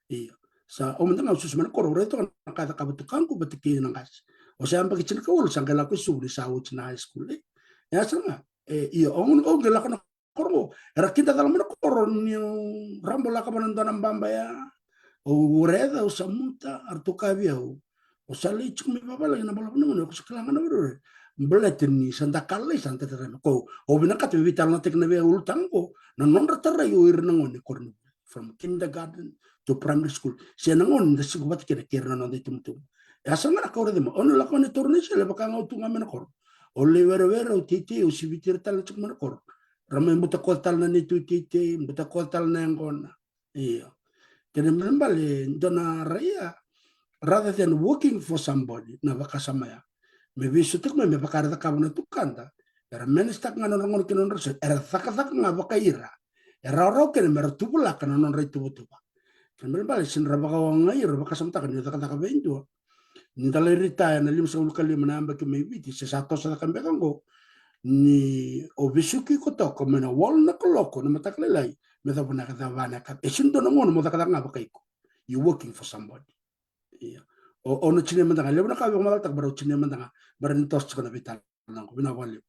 Ia. Sa, au mada ga au susu mai na koro, au raica toka na ka e cakava tukaqu vata kei na qase. O sa yabaki tinikawalu, sa qai lako i Suva ni sa oti na high school, e? E a sara ga. E, ia, au, au qai lako na koro qo. Era kidacala mai na koro niu rabo lako vua na dua na baba ya. Au raica, au samuta, eratou kaya vei au, o sa lai tiko mai vavalagi na balavu na gone, o sa kila ga na vurevure. Baleta ni sa da ka lai, sa da tara mai. Ko, au vinakata me veitalanoataki na veiulutaga qo, na nodra tarai o ira na gone koronivuli, from kindergarten to primary school. Se na gauna da siko vata kina kei ira na noda itubutubu. E a sara ga na ka au raica mai, au na lako na taura na isele vaka ga au tu ga mai na koro. Au lai werewere, au teitei, au siviti ira tale na tiko mai na koro. Ra mai butakoca tale na neitou teitei, butakoca tale na yaqona. Io. Kena ibalebale, dua na rai ya, rather than working for somebody, na vakasama ya. Me veisautaka mai me vaka era cakava na tukada, Era manage-taka ga na nodra gauna kei na nodra soli, era cakacaka ga vakai ira e rawarawa kina me ra tuvulaka na nodra ituvatuva. Kena ibalebale, se ni ra vakaogai ira, vakasamataka ni o cakacaka vei dua. Ni da lai retire ena limasagavulu ka lima na yabaki mai Viti, se sa toso cake beka oqo, ni o vesuki iko toka mai na walu na kaloko na mataka lailai me yacova na ka, cava na ka. E sega ni dua na gauna mo cakacaka ga vakai iko. You working for somebody. Ia. O, o na tinia mada ga, levu na ka au vakamacalataka, bara au tinia mada ga, bara ni toso tiko na veitalanoa qo. Vinaka vakalevu.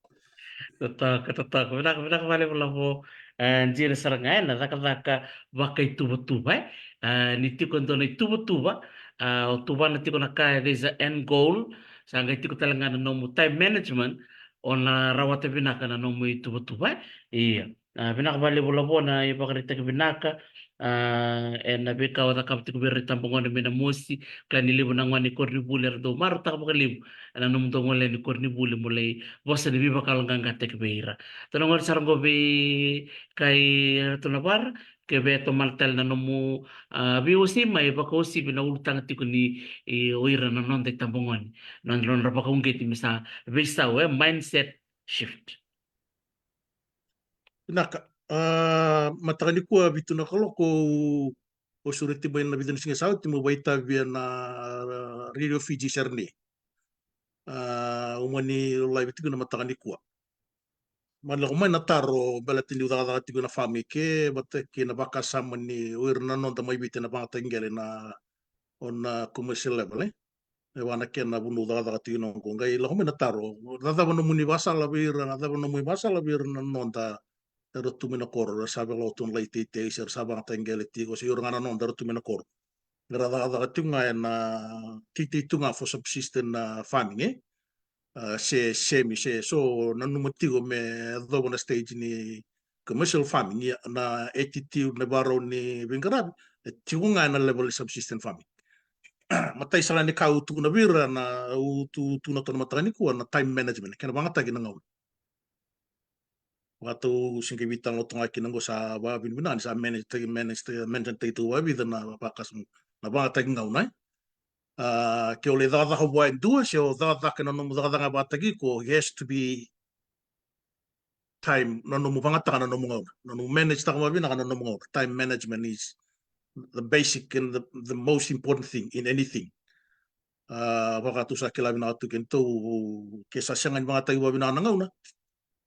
Totoka, totoka. Vinaka, vinaka vakalevu Lavo. E, dina sara ga ena cakacaka vakaituvatuva, e. E, ni tiko e dua na ituvatuva, e, o tuvana tiko na ka, e, there's a end goal. Sa qai tiko tale ga na nomu time management, o na rawata vinaka na nomu ituvatuva, e. Ia. A, vinaka vakalevu Lavo na ivakaraitaki vinaka, a, ena veika o cakava tiko vei ira na itabagone mai Namosi, kila ni levu na gone i koronivuli era dau marautaka vakalevu ena nomudou gole yani i koronivuli mo lai vosa ni veivakayaloqaqataki vei ira. Tou na gole sara oqo vei kai Ratu Navara, ke vei tomana tale na nomu, a, veiwasei mai vakauasivi na ulutaga tiko ni, e, o ira na noda itabagone, na nodra, nodra vakauqeti me sa veisau, e, mindset shift. Vinaka. A, mataka nikua vitu na kaloko au, au sureti mai na vica na siga sa oti meu vakaitavi ena Radio Fiji Sydney. A, au mani live tiko na mataka nikua. Mani lako mai na taro baleta niu cakacaka tiko na farm i ke, vata kei na vakasama ni o ira na noda mai Viti na vakayagataki qele na, on a commercial level, e. E vaka na kena vanua au cakacaka tiko kina oqo. Qai lako mai na taro, na cava nomuni vakasala vei ira, na cava nomuni vakasala vei ira na noda era tu mai na koro, era sa veilawa tu na lai teitei, se era sa vakayagataki qele tiko, se o ira ga na noda era tu mai na koro. Era cakacaka tiko ga ena teitei tu ga for subsistence, a, farming, e. A, se semi, se, so nanuma tiko me yacova na stage ni commercial farming, ia na attitude, na ivakarau ni veiqaravi e tiko ga ena level ni subsistence farming. Matai sara ni ka au tukuna vei ira na, au tu, tukuna tu na mataka nikua, na time management, kena vakayagataki na gauna. Vakatou se qai veitalanoa toka ga kina oqo, sa vakavinavinaka ni sa manage taki, manage taki, manage taki tu vakavica na vakasama, na vakayagataki gauna, e. A, ke o lai cakacaka vua e dua, se o cakacaka na nomu cakacaka vakayagataki iko, it has to be time, na nomu vakayagataka na nomu gauna, na nomu manage taka vakavinaka na nomu gauna. Time management is the basic and the, the most important thing in anything. A, vakatou sa kila vinaka tu kina, tou, ke sa sega ni vakayagataki vakavinaka na gauna,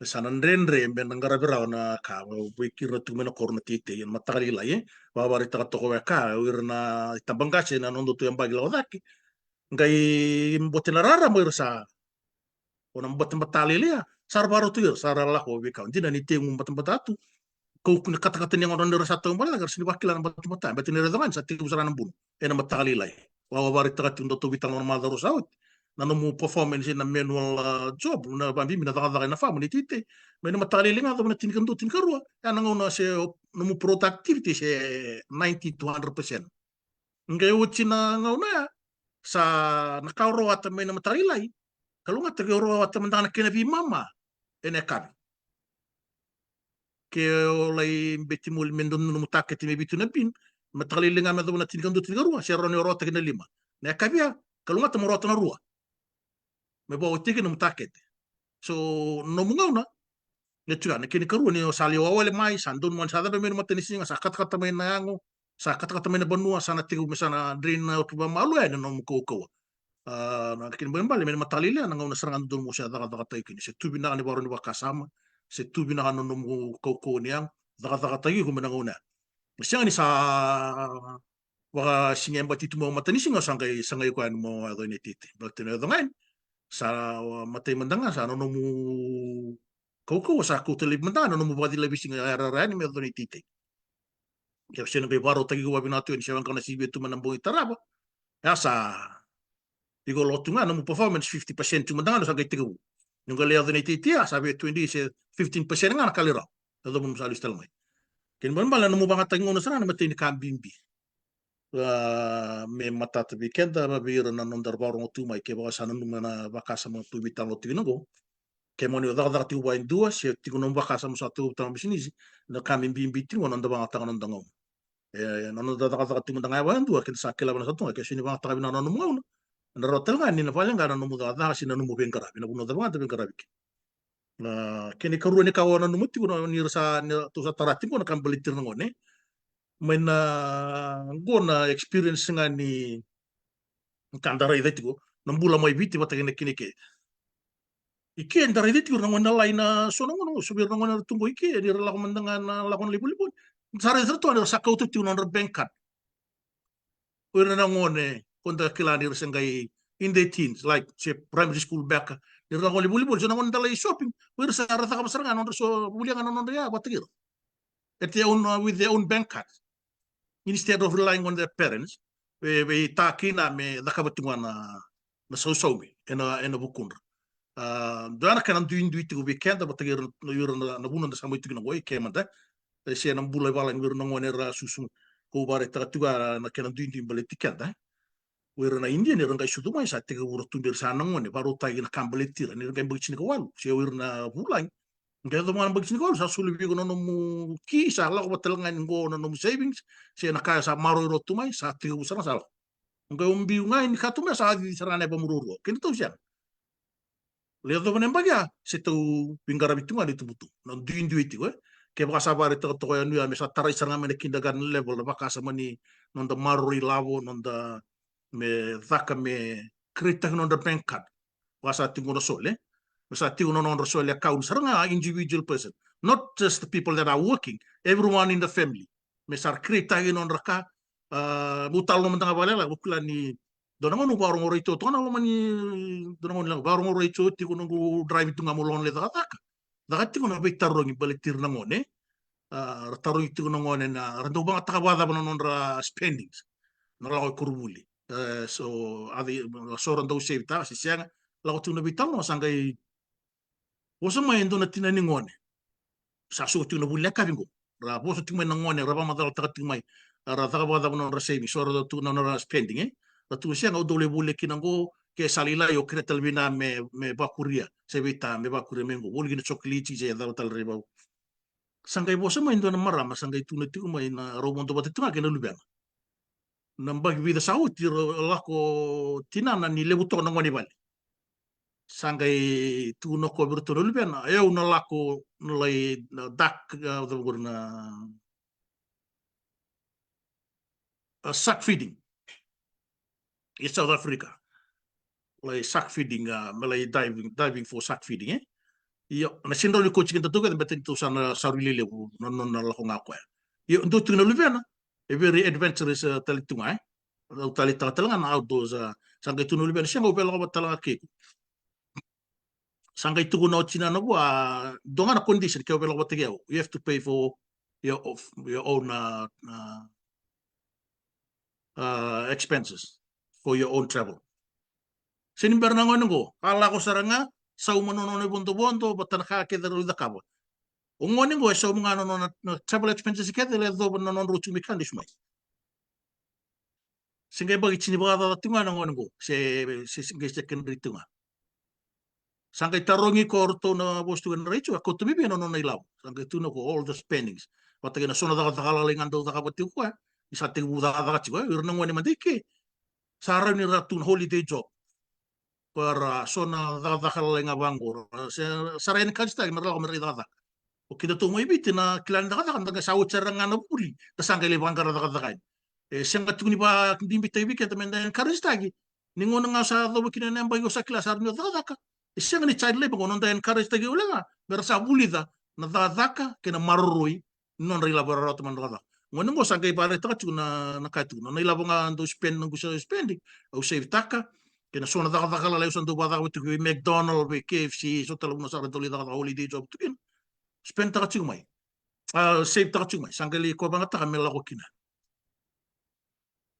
e sa na dredre me na qaravi rawa na ka vei ira na tu mai na koro na teitei ena mataka lailai, e. Vakavakaraitaka toka vaka o ira na itabaqase na noda tu yabaki lako cake, qai bote na rarama o ira sa, o na batabata lailai, sa ra vakarau tu ira, sa ra lako veikau. Dina ni tegu batabata tu, kau kune katakata ni yagodra ni ra sa taubale cake, era sa ni vakila na batabata, baleta ni ra yaco ga ni sa tekivu sara na buno ena mataka lailai. Vakavakaraitaka tiko datou veitalanoa na macawa sa oti, na nomu performance ena manual, a, job, na vakabibi na cakacaka ena farm ni teitei. Mai na mataka lailai ga yacova na tinikadua, tinikarua, ya na gauna se o, nomu productivity se ninety to hundred percent. Qai oti na gauna ya, sa na ka o rawata mai na mataka lailai, kalougata ke o rawata mada ga na kena veimama ena yakavi. Ke o lai beti moli me donu nomu takete me vitu na bin, mataka lailai ga me yacova na tinikadua, tinikarua, se rawa ni o rawata kina lima. Na yakavi ya, kalougata mo rawata na rua me vakaoti kina nomu takete. So nomu gauna, e tu ga na kena ikarua, ni o sa lai wawale mai, sa donu mai, sa cabe mai na matanisiga, sa katakata mai na yago, sa katakata mai na vanua, sa na tekivu me sa na drain out vakamalua yani na nomu kaukauwa. A, na kena ibalebale mai na mataka lailai ya na gauna sara ga dodonu mo se cakacakataki kina, se tu vinaka na ivakarau ni vakasama, se tu vinaka na nomu kaukauwa ni yago, cakacakataki iko mai na gauna ya. Sega ni sa vakasigabati tu mai o matanisiga, sa qai, sa qai koya yani mo yaco ina iteitei. Baleta ni o yaco ga yani, sa matai mada ga sa na nomu kaukauwa sa kauta laivi mada ga na nomu vakacilavi siga yarayara yani me yaco na iteitei. Ke o se na qai vakarautaki iko vakavinaka tu yani, se vaqo na sivi tu mai na bogi tarava, ya sa iko lako tu ga nomu performance fifty percent tu mada ga, na sa qai tekivu. Ni qai lai yaco na iteitei, ya sa vei twenty se fifteen percent ga na ka lai rawa. Yaco mo sa lesu tale mai. Kena ibalebale na nomu vakayagataki gauna sara ga na imatai ni ka bibi. A, me matata vei keda, vei ira na noda ra vakarorogo tu mai, kevaka sa nanuma na vakasama tou veitalanoa tiko kina oqo. Ke moni o cakacaka tiko vua e dua, se tiko nomu vakasama sa tu vata na bisinisi, na ka me bibi tiko na noda vakayagataka na noda gauna. E, na noda cakacaka tiko mada ga vua e dua, keda sa kila vinaka sara tu ga, ke sega ni vakayagataka vinaka na nomu gauna, ena rawa tale ga ni na vakaleqa na nomu cakacaka se na nomu veiqaravi, na vanua cava ga da veiqaravi kina. Na kena ikarua ni ka au nanuma tiko na ni ra sa, ni ra, tou sa tara tiko na ka baleti ira na gone. Mai na qo na experience ga ni ka da raica tiko na bula mai Viti vata kei na kina i ke. I ke da raica tiko na gone na lai na so na gone, so vei ira na gone era tu qo i ke, ni ra lako mada ga na lako na lai volleyball. Sa raica sara tu ni ra sa kauta tiko na nodra bank card. O ira na gone ko da kila ni ra se qai in their teens, like se primary school beka. Ni ra lako lai volleyball, so na gone da lai shopping, o ira sa ra cakava sara ga na nodra so, volia ga na nodra ya vata kei ira. At their own, uh, with their own bank card. Instead of relying on their parents, vei, vei ta kina me cakava tiko ga na, na sausaumi ena, ena vukudra. A, dua na kena duidui tiko vei keda vata kei ira, ira na, na vanua da sa mai tukuna qo i ke mada. E se na bula i valagi vei ira na gone era susu, ko vakaraitaka tiko ga na kena duidui baleti keda. O ira na India ni ra qai sucu mai sa tekivu ra tu bera sa na gone, vakarautaki na ka baleti ira ni ra qai baki tinikawalu, se o ira na vulagi. Qai yaco mai na baki tinikawalu, sa soli vei iko na nomu ki, sa lako vata tale ga ni qo na nomu savings, se na ka sa maroroi tu mai, sa tekivu sara ga sa lako. Qai o biu ga ni ka tu mai sa cici sara ga na yavamu ruarua. Kena tou sega. Lai yacova na yabaki ya, se tou veiqaravi tu ga na itubutubu. Na duidui tiko, e. Kevaka sa vakaraitaka toka yani ya me sa tarai sara ga mai na kindergarten level, na vakasama ni noda maroroi lavo, noda me caka me create-taki nodra bank card. Vaka sa tiko na sole, e. Me sa tiko na nodra sole account sara ga individual person. Not just the people that are working, everyone in the family. Me sa create-taki nodra ka, a, mo talo mada ga vakalailai, mo kila ni dua na gauna vakarorogo rai tiko, toka na loma ni dua na gauna vakarorogo rai tiko, tiko noqu drive tu ga mo lako na lai cakacaka. Caka tiko na veitarogi baleti ira na gone. A, ra tarogi tiko na gone na, ra dau vagataka vakacava na nodra spendings. Na lako i koronivuli. E, so, a, so ra dau save-taka se sega, lako tiko na veitalanoa, sa qai vosa mai e dua na tina ni gone. Sa suka tiko na vuli yakavi qo. Ra vosa tiko mai na gone, ra vakamacalataka tiko mai. A, ra caka vakacava na nodra saving, so ra dau tu na nodra spending, e. Ra tu sega, au dau lai volia kina qo, ke sa lailai o kerea tale vei na me, me vakuria, se vei ta, me vakuria mai qo. Voli kina chocolate, se cava tale rau vau. Sa qai vosa mai e dua na marama, sa qai tukuna tiko mai na rau vodo vata tiko ga kei na luvena. Na baki vica sa oti, ra lako tinana ni levu toka na gone i vale. Sa qai tukuna o koya vei iratou na luvena, e, au na lako na lai, na duck, a, cava qori na, a, shark feeding. I South Africa. Lai shark feeding, a, me lai diving, diving for shark feeding, e. Io, na sega ni rawa ni kauti keda tu kece, baleta ni tou sa na sauri lelevu na nona lako ga o koya. Io, dua tiko na luvena, e very adventurous, a, tale tu ga, e. Au taleitaka tale ga na outdoors, a, sa qai tukuna na luvena, sega, au via lako vata tale ga kei iko. Sa qai tukuna o tinana vua, dua ga na condition, ke o via lako vata kei au, you have to pay for your, your own, a, a, a, expenses for your own travel. Se ni bera na gone qo, a lako sara ga, sauma na nona ivodovodo vata na ka kece rau cakava. O gone qo e sauma ga na nona, na travel expenses kece, lai yacova na nodrau tiko mai Kanada, lesu mai. Se qai baki tini vakacaca tiko ga na gone qo, se, se, se qai secondary tiko ga. Sa qai tarogi ko ratou na vosa tiko ena raijo, a kauta mai vei na nona ilavo. Sa qai tukuna ko all the spendings. Vata kei na so na cakacaka lalai ga dau cakava tiko koya. Ni sa tekivu cakacaka tiko, e, ira na gone mada i ke. Sa rawa ni ra tu na holiday job. Koya ra so na cakacaka lalai ga vaqo. Sa, sa ra encourage-taki me ra lako me ra cakacaka. O kedatou mai Viti na kila ni cakacaka, da qai sa oti sara ga na vuli, da sa qai lai vaqara cakacaka yani. E sega tiko ni vakadibitaki vei keda me da encourage-taki. Ni gauna ga sa yacova kina na yabaki o sa kila sara ni o cakacaka. E sega ni child labour qo, noda encourage-taki wale ga me ra sa vulica na cakacaka kei na maroroi ni nodra ilavo era rawata mai na cakacaka. Gone qo sa qai vakaraitaka tiko na, na ka tiko, na, na ilavo ga dau spend, noqu sa spending, au save-taka, kei na so na cakacaka lalai au sa dau vakacakava tiko vei McDonald, vei K F C, so tale na vanua sa ra dau lai cakacaka holiday job tu kina. Spend-taka tiko mai. A, save-taka tiko mai. Sa qai lai koya vakayagataka me lako kina.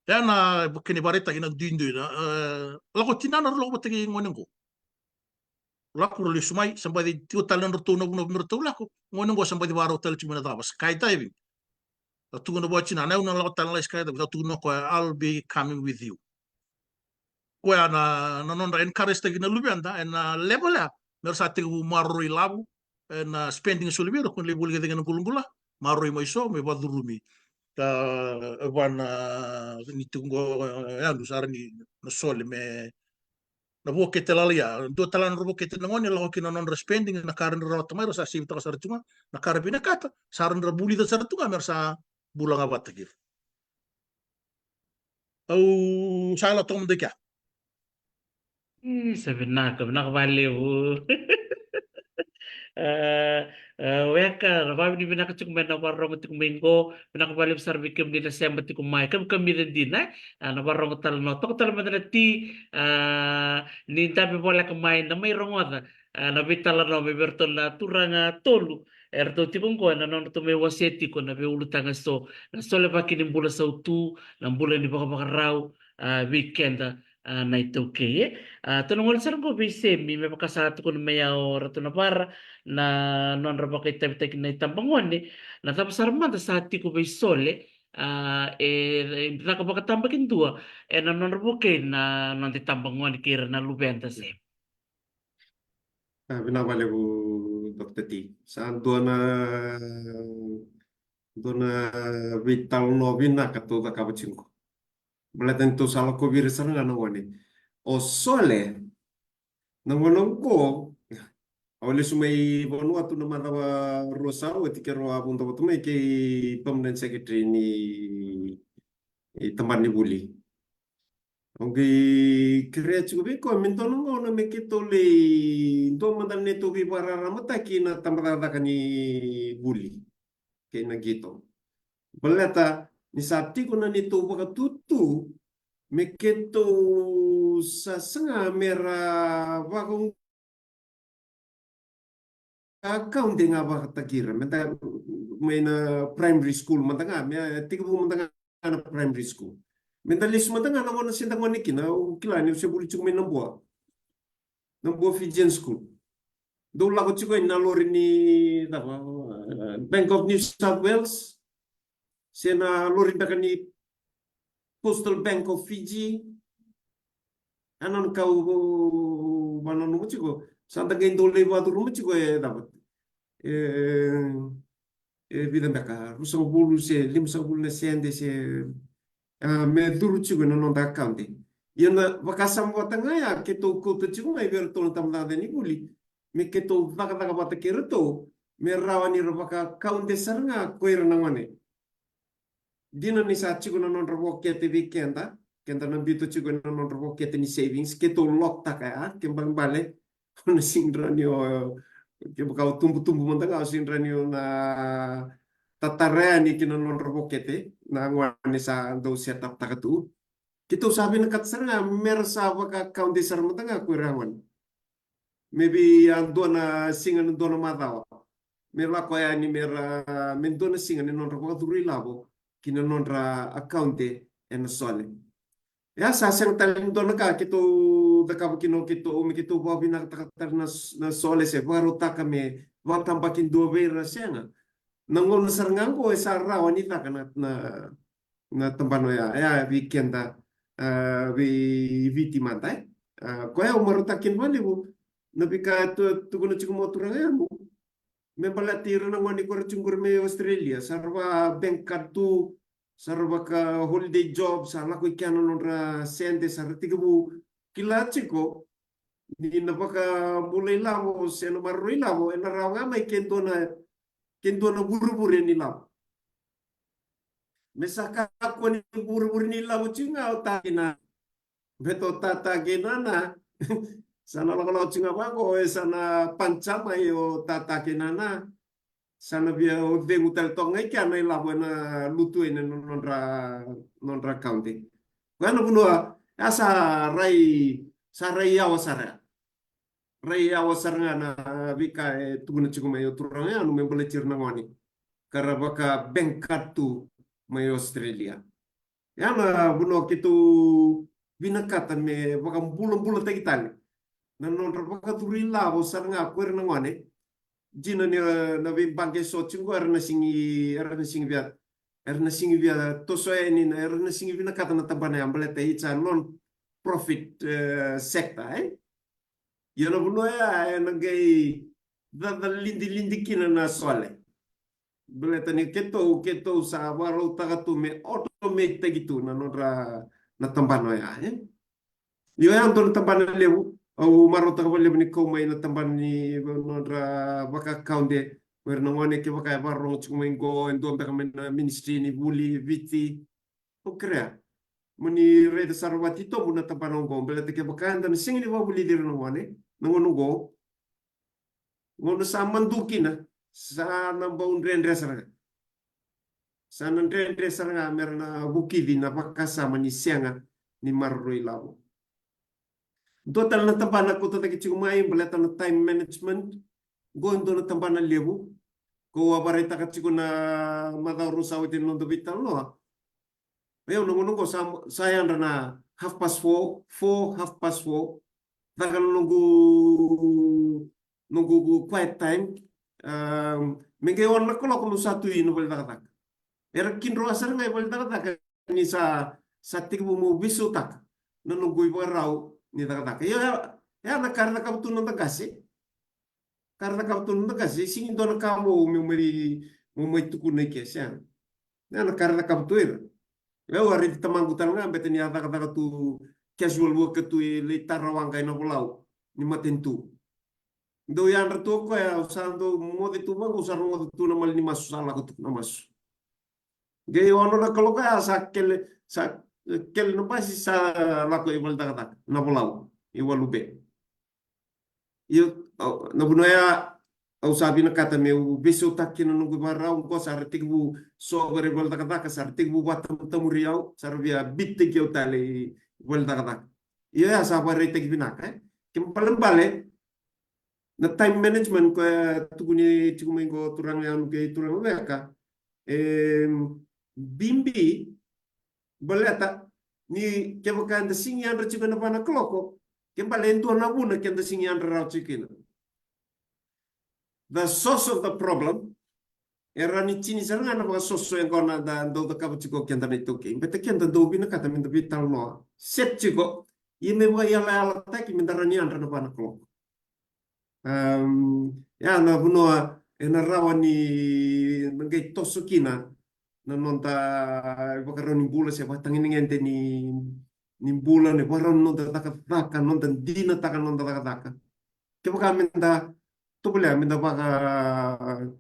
Ia na kena ivakaraitaki na duidui na, e, lako tinana ra lako vata kei gone qo. Lako ra lesu mai, sa baci tiko tale na nodratou navunavu me ratou lako. Gone qo sa baci vakarau tale tiko mai na cava, skydiving. Sa tukuna vua tinana, au na lako tale na lai skydiving. Sa tukuna o koya, I'll be coming with you. Koya na, na nodra encourage-taki na luveda ena level ya, me ra sa tekivu maroroi lavo, ena spending e soli vei ira, ko na lai voli kece ena qulaqula, maroroi mai so me vakacurumi. Ka, e vana ni tiko qo, e, yadru sara ni na sole me, na vokete lalai ya. Dua tale na nodra vokete na gone, lako kina na nodra spending, na ka ra dau rawata mai, ra sa save-taka sara tu ga, na ka ra vinakata, sa ra dau vulica sara tu ga, me ra sa bula ga vata kina. Au sa lako toka mada i kea. Ii, sa vinaka, vinaka vakalevu. Ah, ah, weka, na vakavinavinaka tiko mai na vakarorogo tiko mai qo, vinaka vakalevu sara vei kemuni na sema tiko mai, kamikamica dina, eh? Ah, na vakarorogo tale no, toka tale mada na ti, ah, ni dabe voleka mai, na mai rogoca, ah, na veitalanoa mai vei iratou na turaga tolu, eratou tiko qo, ena nodratou mai wasea tiko na veiulutaga eso, na solevaki ni bula sautu, na bula ni vakavakarau, ah, vei keda, ah, na iTaukei, eh. Ah, tou na gole sara qo vei Semi, me vaka sa tukuna mai ya o Ratu Navara, na nodra vakaitavitaki na itabagone, na cava sara mada sa tiko vei Sole, ah, e, e caka vakatabakidua, ena nodra vokei na noda itabagone kei ira na luveda, Semi. Ah, vinaka vakalevu, Doctor T. Sa dua na, dua na veitalanoa vinaka tou cakava tiko qo. Baleta ni tou sa lakovi ira sara ga na gone. O Sole, na gauna qo, au lesu mai Vanuatu na macawa rua sa oti, keirau a vodo vata mai kei permanent secretary ni, ni tabana ni vuli. Au qai kerea tiko vei koya me dua na gauna me keitou lai, dua mada na neitou veivakararamataki na tabacakacaka ni vuli kei na qito. Baleta ni sa tiko na neitou vakatutu me keitou sa saga me ra vaka account e ga vakataki ira, meda mai na primary school mada ga, me tekivu mada ga na primary school. Meda lesu mada ga na gauna se da gone kina, au kila niu se vuli tiko mai Nabua. Nabua Fijian School. Dou lako tiko ena lori ni, cava, eh, Bank of New South Wales, se na lori beka ni Postal Bank of Fiji. A na ka au, au, au vakananuma tiko. Sa da qai dau lai vakacuruma tiko e cava. E, e vica beka, ruasagavulu se limasagavulu na sede se, ah, me curu tiko ena noda account. Ia na vakasama vata ga ya keitou kauta tiko mai vei iratou na tabacakacaka ni vuli, me keitou cakacaka vata kei iratou, me rawa ni ra vaka account sara ga ko ira na gone. Dina ni sa tiko na nodra vokete vei keda, keda na biuta tiko na nodra vokete ni savings, keitou lock taka ya, ke balebale, o na sega ni rawa ni o, kevaka o tubutubu mada ga, o sega ni rawa ni o na tatara yani ki na nodra vokete na gone sa dau set up taka tu. Keitou sa vinakata sara ga me ra sa vaka account sara mada ga ko ira na gone. Me vei a dua na siga ni dua na macawa me lako yani me ra, me dua na siga ni nodra vakacuru ilavo ki na nodra account ena Sole. Ia sa sega tale ni dua na ka keitou cakava kina o keitou, me keitou vakavinakataka tale na, na Sole se vakarautaka me vakatabakidua vei ira, sega. Na gauna sara ga qo e sa rawa ni caka na, na, na tabana oya, e a vei keda, ah, vei Viti mada, e. Ah, koya au marautaka kina vakalevu na veika tu, tukuna tiko mai o turaga ya, me baleti ira na gone ko ra tiko qori mai Australia, sa ra vaka bank card tu, sa ra vaka holiday job, sa lako i kea na nodra sede, sa ra tekivu kila tiko ni na vakabula ilavo se na maroroi ilavo ena rawa ga mai ke dua na, ke dua na vurevure ni lavo. Me sa kakua ni vurevure ni lavo tiko ga o tata kei nana. Baleta o tata kei nana sa na lakolako tiko ga vaqo, e sa na pancha mai o tata kei nana. Sa na via o cegu tale toka ga i kea na ilavo ena lutu ena nodra, nodra account. Koya na vanua ya sa rai, sa rai yawa sara ya. Rai yawa sara ga na veika e tukuna tiko mai o turaga ya, me baleti ira na gone ka ra vaka bank card tu mai Australia. Ya na vanua keitou vinakata me vakabulabulataki tale na nodra vakacuru ilavo sara ga ko ira na gone. Dina ni, eh, na veibaqe eso tiko qo era na sega ni, era na sega ni via, era na sega ni via toso yani, era na sega ni vinakata na tabana ya baleta it's a non-profit, eh, sector, e. Ia na vanua ya ena qai cacalidilidi kina na Sole. Baleta ni keitou, keitou sa vakarautaka tu me automate-taki tu na nodra, na tabana oya, e. Io, ya dua na tabana levu. Au marautaka vakalevu ni kau mai na tabana ni nodra vakakaude. O ira na gone kevaka e vakarorogo tiko mai qo, e dua beka mai na ministry ni vuli e Viti. Au kerea mo ni raica sara vakatitobu na tabana oqo, baleta kevaka eda na sega ni vakavulici ira na gone na gauna oqo, gauna sa madu kina, sa na bau dredre sara ga. Sa na dredre sara ga mera na vukici na vakasama ni sega ni maroroi lavo. Dua tale na tabana kau tacake tiko mai, baleta na time management. Qo e dua na tabana levu kau a vakaraitaka tiko na macawa rau sa oti na noda veitalanoa. Io, na gauna oqo sa, sa yadra na half past four, four, half past four. Caka na noqu, noqu quiet time. Um, me qai ono na kaloko meu sa tu i na vale cakacaka. Era kidroa sara ga i vale cakacaka ni sa, sa tekivu meu veisautaka na noqu ivakarau ni cakacaka. Io, ya, ya na ka ra cakava tu na noda qase. Ka ra cakava tu na noda qase, sega ni dua na ka vou meu mai, meu mai tukuna i ke, sega. Ya na ka ra cakava tu ira. Au a raici tamaqu tale ga, beta ni a cakacaka tu casual worker tu e lai tara waqa ena Folau ni matanitu. Dau yadra tu o koya, au sa dau moce tu vaqo, au sa rogoca tu na mala ni masu, sa lako tu na masu. Qai ono na kaloko ya sa kele, sa kele na basi, sa lako i vale cakacaka na Folau i Walu Bay. Io, au, na vanua ya au sa vinakata meu veisautaka kina na noqu ivakarau, qo sa ra tekivu sova ira i vale cakacaka, sa ra tekivu vakatamuri au, sa ra via beat-taki au tale i vale cakacaka. Io, ya sa vakaraitaki vinaka, e. Kena ibalebale na time management koya tukuni tiko mai qo turaga Yanu kei turaga Veka, e bibi, baleta ni kevaka eda sega ni yadra tiko ena va na kaloko, kena ibalebale e dua na vuna keda sega ni yadra rawa tiko kina. The source of the problem, e rawa ni tini sara ga na vakasoso yaqona da dau cakava tiko keda na iTaukei. Beta keda dau vinakata meda veitalanoa, set tiko, ia me vakaiyalayalataki meda rawa ni yadra na va na kaloko. Um, ya na vanua ena rawa ni na qai toso kina na noda ivakarau ni bula se vakatagedegede ni, ni bula, na ivakarau ni noda cakacaka, noda dinataka na noda cakacaka. Kevaka meda tovolea meda vaka,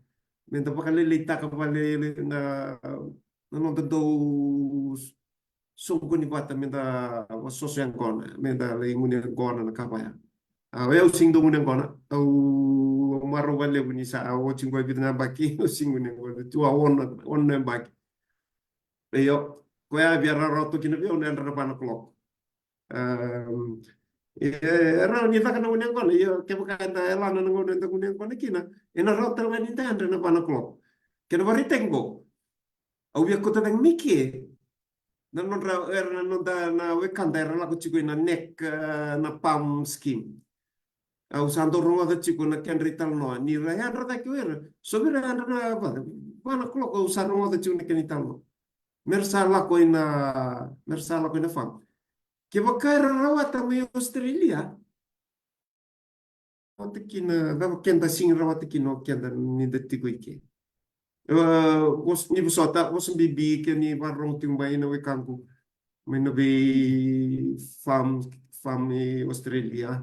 meda vakalailaitaka vakalailai na, na noda dau soqoni vata meda vakasoso yaqona, meda lai gunu yaqona na ka vaya. A, o yau sega ni dau gunu yaqona, au marau vakalevu ni sa oti qo e vica na yabaki au sega ni gunu yaqona, tu a ono, ono na yabaki. Io, koya via rawarawa toka kina vei au na yadra na va na kaloko. Um, e, e rawa ni caka na gunu yaqona, ia kevaka eda yalana na gauna eda gunu yaqona kina, ena rawa tale ga ni da yadra na va na kaloko. Kena vakaraitaki qo, au via kauta cake mai ke na nodra, era na noda na wekada era lako tiko ina neck, eh, na palm scheme. Au sa dau rogoca tiko na kedra italanoa ni ra yadra cake o ira. So vei ira yadra na va, va na kaloko, au sa rogoca tiko na kena italanoa. Mera sa lako ina, mera sa lako ina farm. Kevaka era rawata mai Australia, rawata kina, cava keda sega ni rawata kina o keda ni da tiko i ke. E, vos-, ni vosota, vosa bibi ke ni vakarorogo tiko mai na wekaqu mai na vei farm, farm i Australia.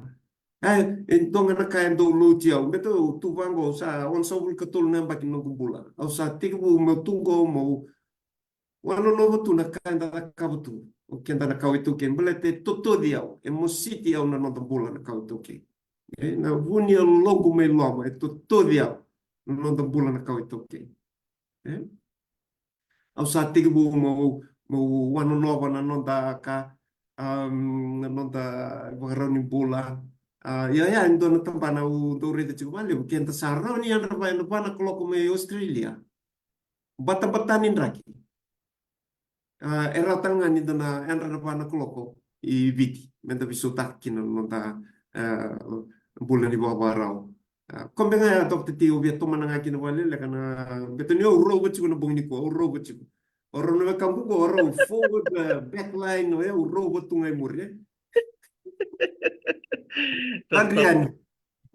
E, e dua ga na ka e dau lauti au, beta au tu vaqo, au sa onosagavulu ka tolu na yabaki na noqu bula. Au sa tekivu meu tu qo meu wanonova tu na ka eda cakava tu o keda na kawa iTaukei, baleta e totoci au, e mositi au na noda bula na kawa iTaukei. E, na vu ni yaloqu mai loma, e totoci au na noda bula na kawa iTaukei. E? Au sa tekivu meu, meu wanonova na noda ka, um, na noda ivakarau ni bula. A, ia, ia, e dua na tabana au dau raica tiko vakalevu, keda sa rawa ni yadra va ena va na kaloko mai Australia. Batabata ni draki. A, e rawa tale ga ni da na yadra na va na kaloko i Viti, meda veisautaka kina na noda, a, bula ni vakavakarau. A, koya beka ga ya, Doctor T, au via tomana ga kina vakaleleka na, beta ni au rauva tiko na bogi nikua, au rauva tiko. O rau na wekaqu qo, o rau forward, e, backline, o yau rauva tu ga i muri, e. Adrian.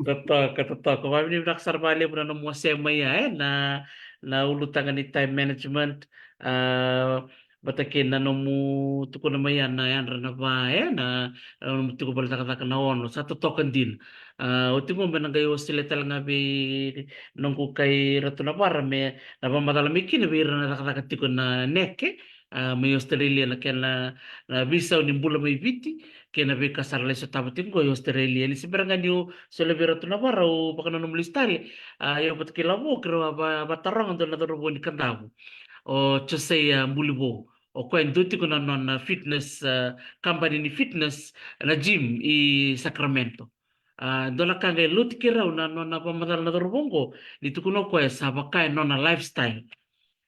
Totoka, totoka. Vakavinavinaka sara vakalevu na nomu wasea mai ya, e, na, na ulutaga ni time management. A, vata kei na nomu tukuna mai ya na yadra na va, e, na, na nomu tiko vale cakacaka na ono, sa totoka dina. A, oti qo me na qai osile tale ga vei noqu kai Ratu Navara me na vakamacala mai kina vei ira na cakacaka tiko na neke, a, mai Australia na kena, na veisau ni bula mai Viti, kei na veika sa ra lai sotava tiko qo i Australia. Ni se bera ga niu soli vei Ratu Navara, au vakananuma lesu tale, a, au vata kei Lavo, keirau a va-, vataroga dua na cauravou ni Kadavu, o Josea Bulivou. O koya e dua tiko na nona fitness, a, company ni fitness, na gym i Sacramento. A, dua na ka qai loti keirau na nona vakamacala na cauravou qo, ni tukuna o koya sa vaka e nona lifestyle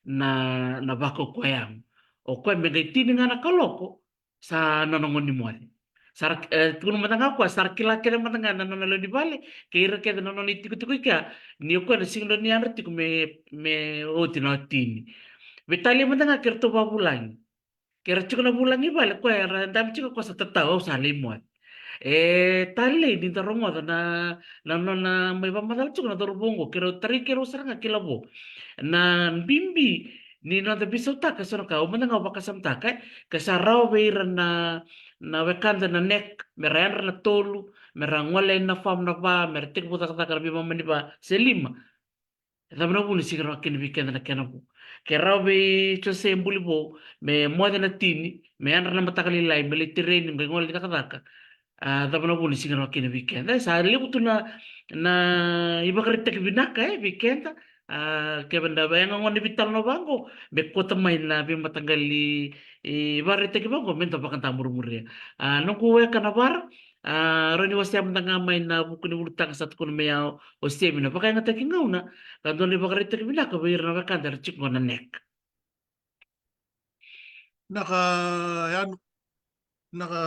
na, na vakaukauwa yago. O koya me qai tini ga na kaloko, sa nona gauna ni moce. Sa ra, e, tukuna mada ga o koya, sa ra kila kece mada ga na nona lewe ni vale, kei ira kece na nona itikotiko i kea, ni o koya na sega ni yadra tiko me, me oti na tini. Veitalia mada ga keiratou vakavulagi. Ke ra tiko na vulagi i vale, koya era dabe tiko, koya sa tatau, au sa lai moce. E talei ni da rogoca na, na nona mai vakamacala tiko na cauravou qo, keirau tarai keirau sara ga kei Lavo. Na bibi ni noda veisautaka eso na ka, au mada ga au vakasamataka, e, ke sa rawa vei ira na, na wekada na neck, me ra yadra na tolu, me ra gole na farm na va, me ra tekivu cakacaka na veimama ni va se lima. E cava na vuna e sega ni rawa kina vei keda na kena vo? Ke rawa vei Jose Bulivou me moce na tini, me yadra na mataka lailai, me lai tereni, me qai gole ni cakacaka. A, cava na vuna e sega ni rawa kina vei keda? E sa levu tu na, na ivakaraitaki vinaka, e, vei keda. A, kevaka eda via gone veitalanoa vaqo, me kauta mai na veimataqali, e, ivakaraitaki vaqo, me da vakadamurimuria. A, noqu weka Navara, a, rawa ni wasea mada ga mai na vuku ni ulutaga sa tukuna mai ya o Semi na vakayagataki gauna, ka dua na ivakaraitaki vinaka vei ira na wekada era tiko qo na neck. Na ka, ya, na ka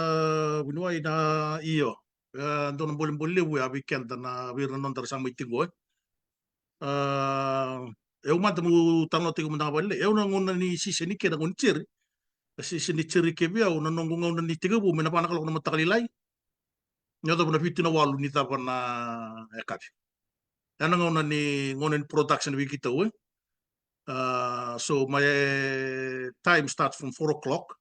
vuniwai na, io. E, dua na bolebole levu ya vei keda na, vei ira na noda era sa mai tiko, e. A, au mada meu talanoataki mada ga vakalailai. Au na gauna ni season i ke, na gauna ni cherry. Na season ni cherry ke vei au, na noqu gauna ni tekivu mai na va na kaloko na mataka lailai, ni yacova na vitu na walu ni cava na yakavi. Ya na gauna ni, gauna ni production vei keitou, e. A, so my, e, time starts from four o'clock.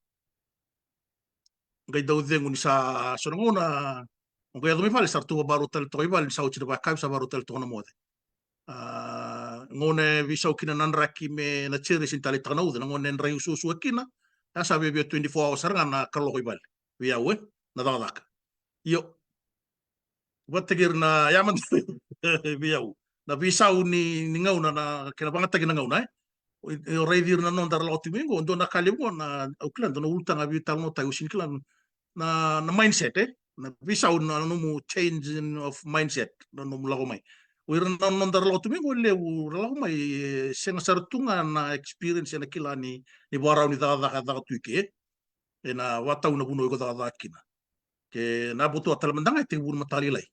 Qai dau cegu ni sa, so na gauna o qai yaco mai vale, sa ratou vakarau tale toka i vale, ni sa oti na vakayakavi sa vakarau tale toka na moce. A, gauna e veisau kina na draki me na cherry, sega ni taleitaka na uca, na gauna e drai usuasua kina, ya sa viavia twenty-four hours sara ga na kaloko i vale vei au, e, na cakacaka. Io. Vata kei ira na, ya mada vei au, na veisau ni, ni gauna, na kena vagataki na gauna, e. O, o raici ira na noda era lako tiko mai qo, dua na ka levu qo na, au kila, dua na ulutaga veitalanoataki, au sega ni kila, na, na mindset, e. Na veisau na nomu change in of mindset, na nomu lako mai. O ira na noda era lako tiko mai qo, levu era lako mai, e, sega sara tu ga na experience, e, na kila ni, ni vakarau ni cakacaka e caka tu i ke. E na vakatau na vanua iko cakacaka kina. Ke na Abbottoir tale mada ga e tekivu na mataka lailai.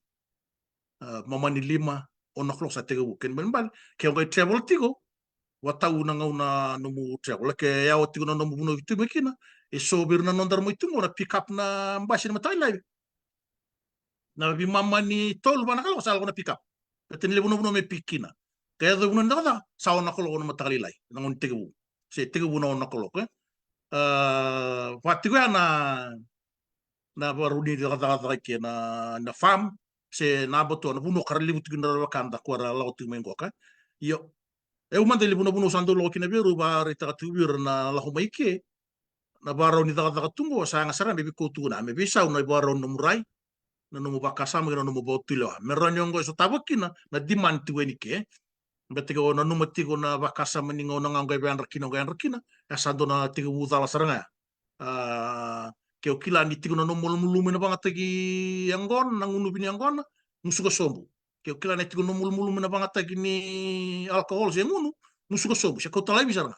A, mama ni lima, ono o'clock sa tekivu. Kena ibalebale, ke o qai travel tiko, vakatau na gauna nomu travel. Ke yawa tiko na nomu vanua iko tu mai kina, e so vei ira na noda era mai tu qo na pick up na basi na mataka lailai. Na veimama ni tolu, va na kaloko sa lako na pick up. Baleta ni levu na vanua me pick kina. Ke yaco vei vanua ni cakacaka, sa ono na kaloko na mataka lailai, na gauna ni tekivu. Se tekivu na ono na kaloko, e. A, va tiko ya na, na vakarau ni cakacaka i ke na, na farm, se na Abbottoir, na vanua ka ra levu tiko na wekada ka ra lako tiko mai qo, ka. Io. E, au mada, levu na vanua au sa dau lako kina vei ira, au vakaraitaka tiko vei ira na lako mai ke. Na vakarau ni cakacaka tu qo, sa yaga sara me veikau tu na, me veisau na ivakarau ni nomu rai, na nomu vakasama kei na nomu vakatulewa. Me rawa ni o qo e sotava kina na demand tiko yani ke. Baleta ke o nanuma tiko na vakasama ni gauna ga o qai yadra kina, o qai yadra kina, ya sa dua na tekivu cala sara ga ya. A, ke o kila ni tiko na nomu malumalumu ena vagataki yaqona, na gunuvi ni yaqona, musuka sobu. Ke o kila ni tiko na malumalumu ena vagataki ni alcohol se gunu, musuka sobu, se kauta laivi sara ga.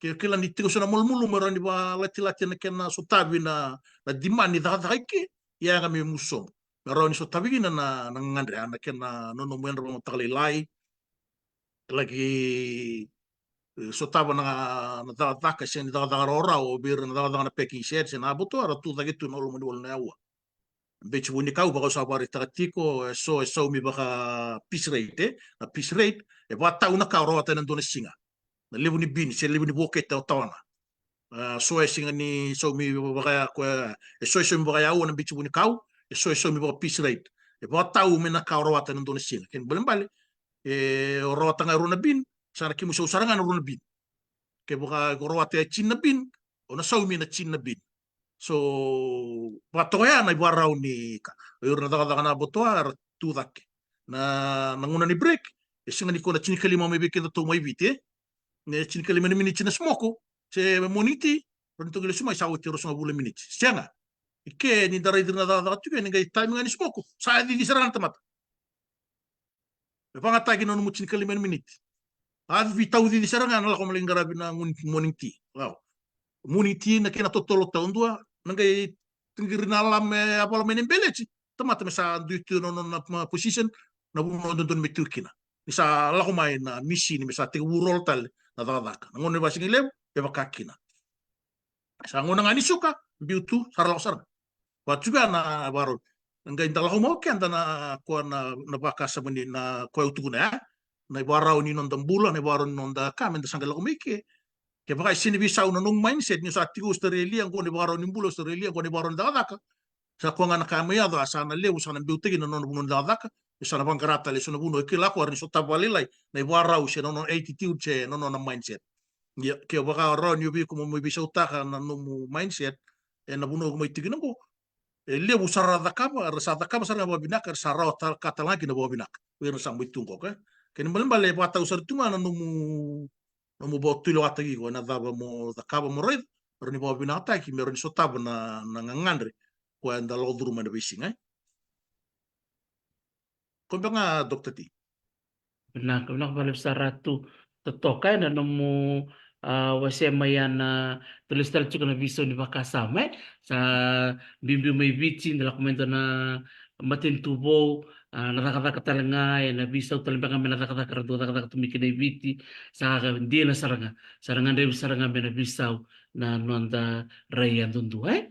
Ke o kila ni tiko so na malumalumu e rawa ni vakalatilati na kena sotavi na, na demand ni cakacaka i ke, ia ga me musu sobu. Me rawa ni sotavi kina na, na gagadre, na kena nonomu yadra vakamataka lailai, laki, e, sotava na, na cakacaka, se ni cakacaka rawarawa, vei ira na cakacaka na packing shed, se na Abbottoir, era tu cake tu na loma ni walu na aua. Beci vunikau, vaka au sa vakaraitaka tiko, e so e saumi vaka piece rate, e? Na piece rate, e vakatau na ka o rawata ena dua na siga. Na levu ni bini, se levu ni vokete o tawana. A, so e sega ni saumi vaka koya, e so e saumi vaka yaua na biuti vunikau, e so e saumi vaka pisi ride. E vakatau me na ka o rawata ena dua na siga. Kena ibalebale, e, o rawata ga e rua na bin, sa na kemu sau sara ga na rua na bin. Kevaka o rawata e tini na bin, o na saumi na tini na bin. So, vakatoka ya na ivarau ni ka. O ira na cakacaka na botoa, era tu cake. Na, na gauna ni break, e sega ni ko na tinikalima mai vei kedatou mai Viti, e? Ne tinikalima na miniti na smoko, se morning tea, rau ni toki lesu mai sa oti e ruasagavulu na miniti. Sega. I ke ni da raici ira na cakacaka tiko, ni qai taimi ga ni smoko. Sa cici sara ga na tamata. Me vagataki na nomu tinikalima na miniti. A veitaucici sara ga na lako me lai qaravi na guni morning tea. Wow. Morning tea na kena totolo taudua, na qai taqiri na alarm me a vala mai na beleti. Tamata me sa dui tu na nona, ma, position, na vanua dodonu me tu kina. Ni sa lako mai na misini, me sa tekivu roll tale na cakacaka. Na gauna ni vakasigalevu, e vaka kina. Sa gauna ga ni suka, biu tu, sa ra lako sara ga. Vaka tiko ya na varau. Qai da lako mai o keda na, koya na, na vakasama ni na koya au tukuna ya. Na ivarau ni noda bula, na ivarau ni noda ka, me da sa qai lako mai ke. Kevaka e sega ni veisau na nomu mindset, ni sa tiko Australia, qo na ivarau ni bula Australia, qo na ivarau ni cakacaka. Sa koya ga na ka mai yaco, a sa na levu, sa na biutaki na nona vanua ni cakacaka, e sa na vaqara tale, e so na vanua e kila koya, ni sotava vakalailai na ivarau se na nona attitude se na nona mindset. Ia, ke o vakarau ni o vei iko mo mai veisautaka na nomu mindset, e na vanua ko mai tiko kina qo, e levu sa ra cakava, ra sa cakava sara ga vakavinaka, ra sa rawa tale, ka tale ga kina vakavinaka. O ira sa mai tu qo, ke? Kena ibalebale e vakatau sara tu ga na nomu, nomu vakatulewataki iko, e na cava mo cakava mo raica, rawa ni vakavinakataki, me rawa ni sotava na, na gagadre, koya eda lako curuma ena veisiga, e? Ko beka ga, Doctor T. Vinaka, vinaka vakalevu sara tu totoka ena nomu, a, wasea mai ya na, tou lesu tale tiko na veisau ni vakasama, e? Sa biubiu mai Viti, da lako mai dua na matanitu vou, a, na cakacaka tale ga, ena veisau tale beka ga me na cakacaka, ra dau cakacaka tu mai kina i Viti, sa dina sara ga, sa ra gadrevi sara ga me na veisau na noda rai yadudua, e?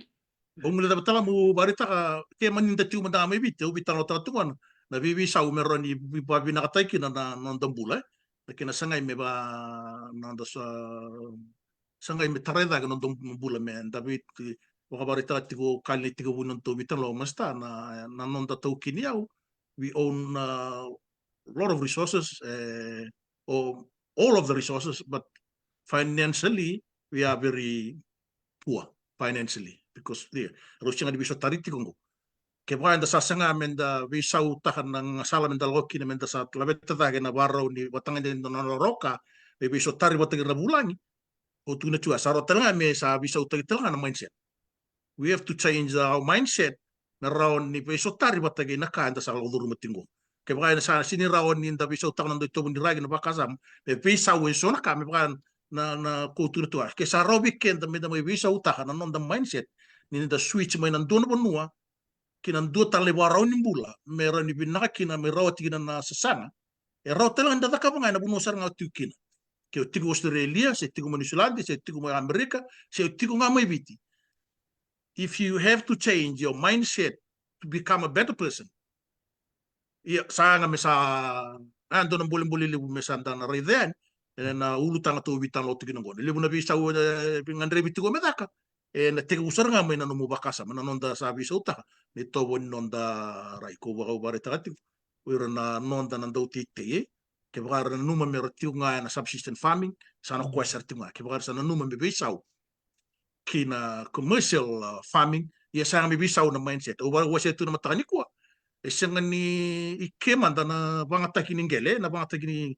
Au guilecava tale ga meu vakaraitaka, ke mani da tiko mada ga mai Viti, au veitalanoataka tu ga na, na veiveisau me rawa ni vakavinakataki kina na, na noda bula, e. Na kena sagai me va, na noda sa, sagai me tarai cake na noda bula me da vei, vakavakaraitaka tiko, kali na itekivu ni noda veitalanoa, Master, na, na noda taukei ni yau, we own, uh, lot of resources, eh, or all of the resources, but financially, we are very poor financially, because, yeah, rau sega ni veisotari tiko qo. Kevaka eda sa saga me da veisautaka na gasala me da lako kina, me da sa laveta cake na varau ni vatagade na nona roka, me veisotari vata kei ira na vulagi, au tukuna tiko, sa rawa tale ga me sa veisautaki tale ga na mindset. We have to change our mindset me rawa ni veisotari vata kei na ka eda sa lako curuma tiko qo. Kevaka eda sa sega ni rawa ni da veisautaka na noda itovo ni raki, na vakasama, me veisau e so na ka, me vaka na, na ko tukuna tu ga. Ke sa rawa vei keda me da mai veisautaka na noda mindset, ni da switch mai na dua na vanua ki na dua tale na ivakarau ni bula, me rawa ni vinaka kina, me rawati kina na sasaga, e rawa tale ga ni da cakava ga ena vanua sara ga o tiko kina. Ke o tiko Australia, se tiko mai Niusiladi, se tiko mai Amerika, se o tiko ga mai Viti. If you have to change your mindset to become a better person, ia, sa yaga me sa, a, dua na bolebole levu me sa da na raica yani ena ulutaga tou veitalanoa tiko kina qo. Na levu na veisau e gadrevi tiko me caka, ena tekivu sara ga mai na nomu vakasama, na noda sa veisautaka na itovo ni noda rai, ko vakavakaraitaka tiko o ira na noda na dauteitei, e. Kevaka era nanuma me ra tiko ga ena subsistence farming, sa na koya sara tiko ga. Kevaka era sa nanuma me veisau ki na commercial, uh, farming, ia sa yaga me veisau na mindset. Au va-, wasea tu na mataka nikua, e sega ni i ke mada na vagataki ni qele, na vagataki ni,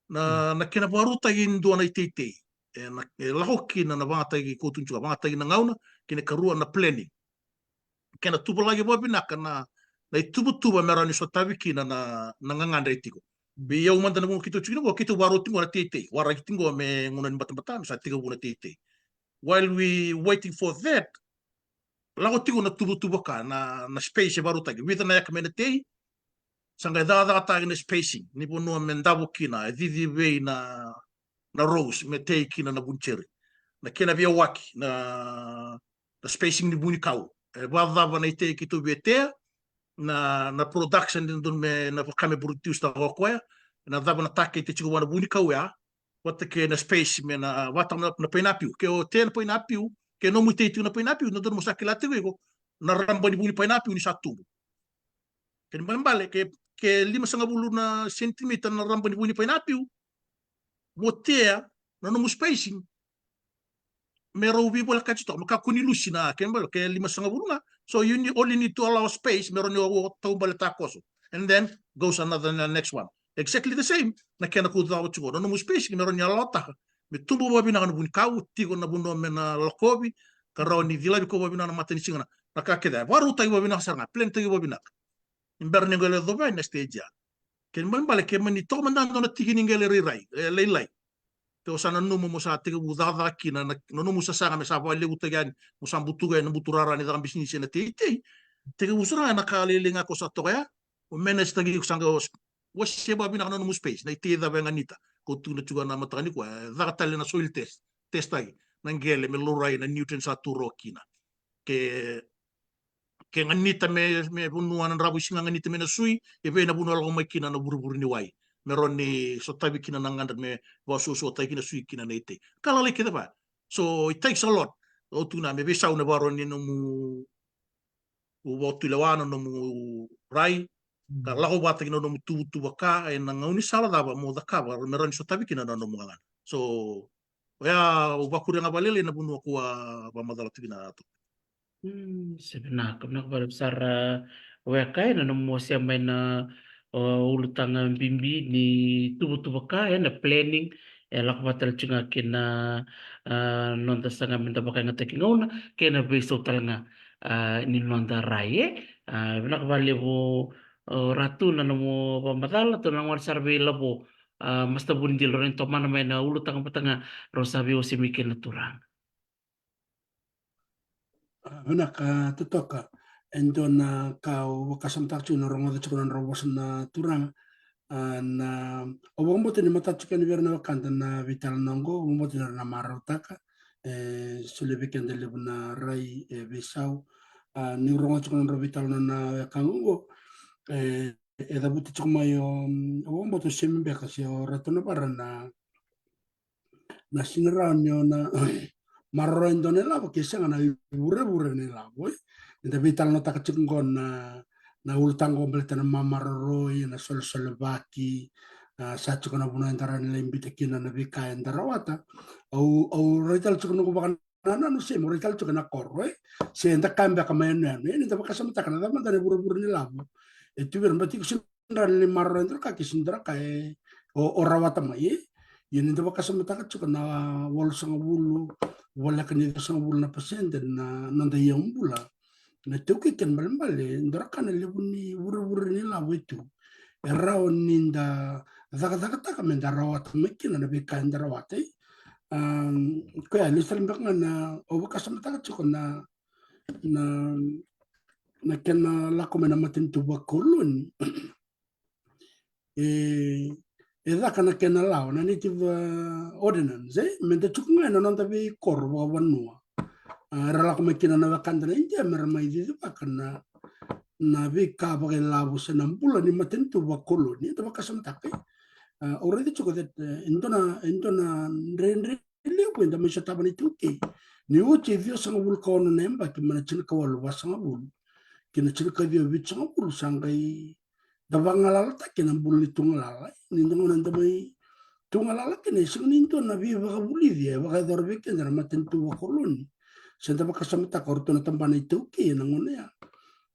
na, na kena vakarautaki e dua na iteitei. E na, e lako kina na vagataki, ko tukuna tiko, vagataki na gauna, kei na ikarua na planning. Kena tuvalaki vakavinaka na, na ituvatuva me rawa ni sotavi kina na, na gagadre e tiko. Vei au mada na vanua keitou tiko kina qo, keitou vakarau tiko qo na teitei. Waraki tiko qo me gauna ni batabata, me sa tekivu na teitei. While we waiting for that, lako tiko na tuvatuva ka, na, na space e vakarautaki. Vica na eka me na tei, sa qai cakacakataki na spacing ni vanua me davo kina, e cici vei na, na rows me tei kina na vuniceri. Na kena veiyawaki, na, na spacing ni vunikau. E vakacava na itei keitou via tea, na, na production ni dodonu me, na ka me produce taka o koya, na cava na target e tiko vua na vunikau ya, vata kei na space me na vata na, na painapiu. Ke o tea na painapiu, ke nomu itei tiko na painapiu, na dodonu mo sa kila tiko iko na raba ni vu ni painapiu ni sa tubu. Kena ibalebale, ke, ke limasagavulu na centimeter na raba ni vu ni painapiu, mo tea na nomu spacing me rau veivolekati toka, me kakua ni lusi na, kena ibalebale ke limasagavulu ga. So you need, only need to allow space me rau ni o, o taubale takoso. And then goes another, the next one. Exactly the same, na kena kau cava tiko. Na nomu spacing me rau ni allow taka me tubu vakavinaka na vunikau, tiko na vanua me na lakovi, ka rawa ni cilavi koya vakavinaka na mata ni siga na, na ka kece. Vakarautaki vakavinaka sara ga, plan taki vakavinaka. Ni bera ni qai lai yacova na stage ya. Kena ibalebale ke mani toka mada dua na tiki ni qele rairai, e, lailai. Ke o sa nanuma mo sa tekivu cakacaka kina na, na nomu sasaga me sa vakalevutaki yani, mo sa butuka yani na buturara ni caka bisinisi ena teitei. Tekivu sara ga na ka lailai ga ko sa toka ya, o manage taki iko sa qai o, wasea vakavinaka na nomu space, na itei cava e ganita. Ko tukuna tiko na mataka nikua, e caka tale na soil test, test taki na qele me laurai na nutrient sa tu rawa kina. Ke, ke ganita me, me vanua na dravuisiga, ganita me na sui, e vei na vanua lako mai kina na vurevure ni wai me rawa ni sotavi kina na gadra me vakasuasuataki kina, sui kina na itei. Ka lalai kece va. So it takes a lot. Au tukuna me veisau na varo ni nomu, u vakatulewa na nomu rai, ka lako vata kina nomu tuvatuva ka, ena gaunisala cava mo cakava me rawa ni sotavi kina na nomu gagana. So oya au vakuria ga vakalailai na vanua kua vakamacala tu kina tu. Mm, se vinaka, vinaka vakalevu sara. Weka ena nomu wasea mai na, o, ulutaga bibi ni tuvatuva ka, ena planning, e lako vata tale tiko ga kei na, a, noda saga me da vakayagataki gauna kei na veisau tale ga, a, ni noda rai, e. A, vinaka vakalevu, o, Ratu, na nomu vakamacala, tou na gole sara vei Lavo, a, Master Vunidilo, rawa ni tomana mai na ulutaga vata ga rau sa veiwasei mai kina na turaga. A, vinaka, a, totoka. E dua na ka au vakasamataka tiko na rogoca tiko na nodra vosa na turaga. A, na, au vakabauta ni matata tiko yani vei ira na wekada na veitalanoa oqo, au vakabauta ni ra na marautaka, e, solia vei keda levu na rai, e, veisau. A, niu rogoca tiko na nodra veitalanoa na wekaqu oqo, e, e cavuti tiko mai o, au vakabauta o Semi beka se o Ratu Navara na, na sega ni rawa ni o na maroroya e dua na ilavo ke sega na ivurevure ni ilavo, e. Ni da veitalanoataka tiko oqo na, na ulutaga oqo baleta na mamaroroi, na solesolevaki, a, sa tiko na vanua eda rawa ni lai biuta kina na veika eda rawata. Au, au rai tale tiko noqu vakanananu, Semi, au rai tale tiko ena koro, e. Se da kaya beka mai yanuyanu, e, ni da vakasamataka na cava mada na ivurevure ni ilavo. E tu vei ira, baleta iko sega ni rawa ni maroroya e dua na ka ke sega ni dua na ka, e, o, o rawata mai, e. Ia ni da vakasamataka tiko na walusagavulu, voleka ni ciwasagavulu na pasede na noda iyau bula na iTaukei, kena ibalebale e dua na ka na levu ni vurevure ni ilavo e tu e rawa ni da cakacakataka me da rawata mai kina na veika eda rawata, e. A, koya lesu tale beka ga na, au vakasamataka tiko na, na, na kena lako mai na matanitu vakoloni. E, e caka na kena lawa na Native, a, Ordinance, e, me da tiko ga ena noda veikoro vakavanua. A, era lako mai kina na wekada na Idia me ra mai cicivaka na, na veika vakailavo se na bula ni matanitu vakoloni, eda vakasamataka, e. A, au raica tiko that, e, e dua na, e dua na dredre levu eda mai sotava na iTaukei. Ni oti e ciwasagavulu ka ono na yabaki mai na tinikawalu vasagavulu ki na tinikaciwa vitusagavulu sa qai da vagalalataki ena bula ni tugalala. Ni da gauna da mai tugalala kina e sega ni dua na veivakavulici e vakayacora vei keda na matanitu vakoloni. Se da vakasamataka o ratou na tabana iTaukei ena gauna ya.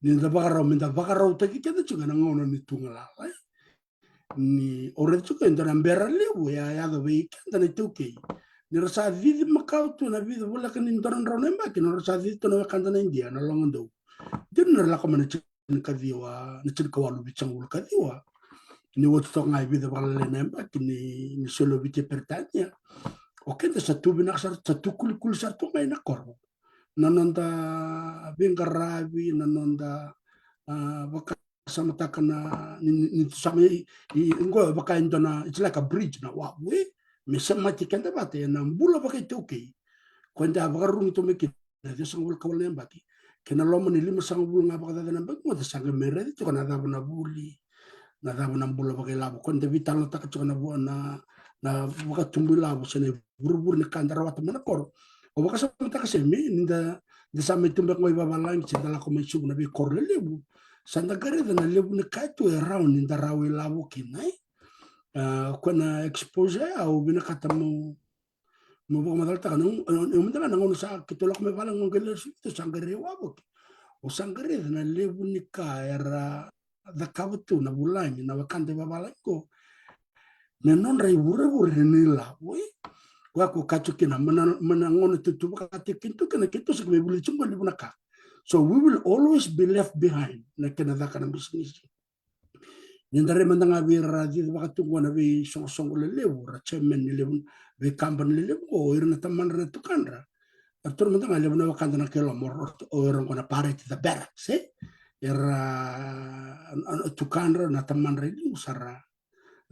Ni da vakarau, me da vakarautaki keda tiko ena gauna ni tugalala, e. Ni au raica tiko e dua na bera levu e a yaco vei keda na iTaukei. Ni ra sa cici makawa tu ena vica, voleka ni dua na drau na yabaki, ni ra sa cici tu na wekada na Idia na logadou. Dina ni ra lako mai na tinikaciwa, na tinikawalu vitusagavulu ka ciwa. Ni oti toka ga e vica vakalailai na yabaki ni, ni soli o Viti e Peritania. O keda sa tu vinaka sara, sa tu kulikuli sara tu ga ena koro. Na noda veiqaravi, na noda, a, vaka samataka na, ni, ni, ni tu same i, i, oqo e vaka e dua na, it's like a bridge, na wavu, e, me semati keda vata ena bula vakaitaukei. Ko eda vakarurugi tu mai kina na ciwasagavulu ka walu na yabaki kei na loma ni limasagavulu ga vakacaca na yabaki, mo da sa qai mai raica tiko na cava na vuli, na cava na bula vakailavo. Ko eda veitalanoataka tiko na vo-, na, na vakatubu ilavo se na ivurevure ni ka da rawata mai na koro. Au vakasamataka se me ni da, da sa mai tu beka qo i vavalagi se da lako mai Suva na veikoro lelevu, sa da qai raica na levu ni ka e tu e rawa ni da rawa ilavo kina, e. A, ko na exposure ya au vinakata mo mo vakamacalataka na, e, e, mada ga na gauna sa keitou lako mai vavalagi qo, qai lesu keitou sa qai raica wavoki. Au sa qai raica na levu ni ka era cakava tu na vulagi, na wekada i vavalagi qo, me nodra ivurevure ni ilavo, e. Koya ko kaya tiko kina, mai na, mai na gauna tu, tu vakataki keitou kina, keitou sa qai mai vulica tiko qo levu na ka. So we will always be left behind na kena caka na bisinisi. Ni da rai mada ga vei ira ra cici vakatuqua na veisoqosoqo lelevu, ra chairman ni levu, veikabani lelevu qo, o ira na tamadra na tukadra. Era taura mada ga levu na wekada na keloma, o, o ira qo na parade the barracks, e? Era, a, a, tukadra na tamadra i liu sa ra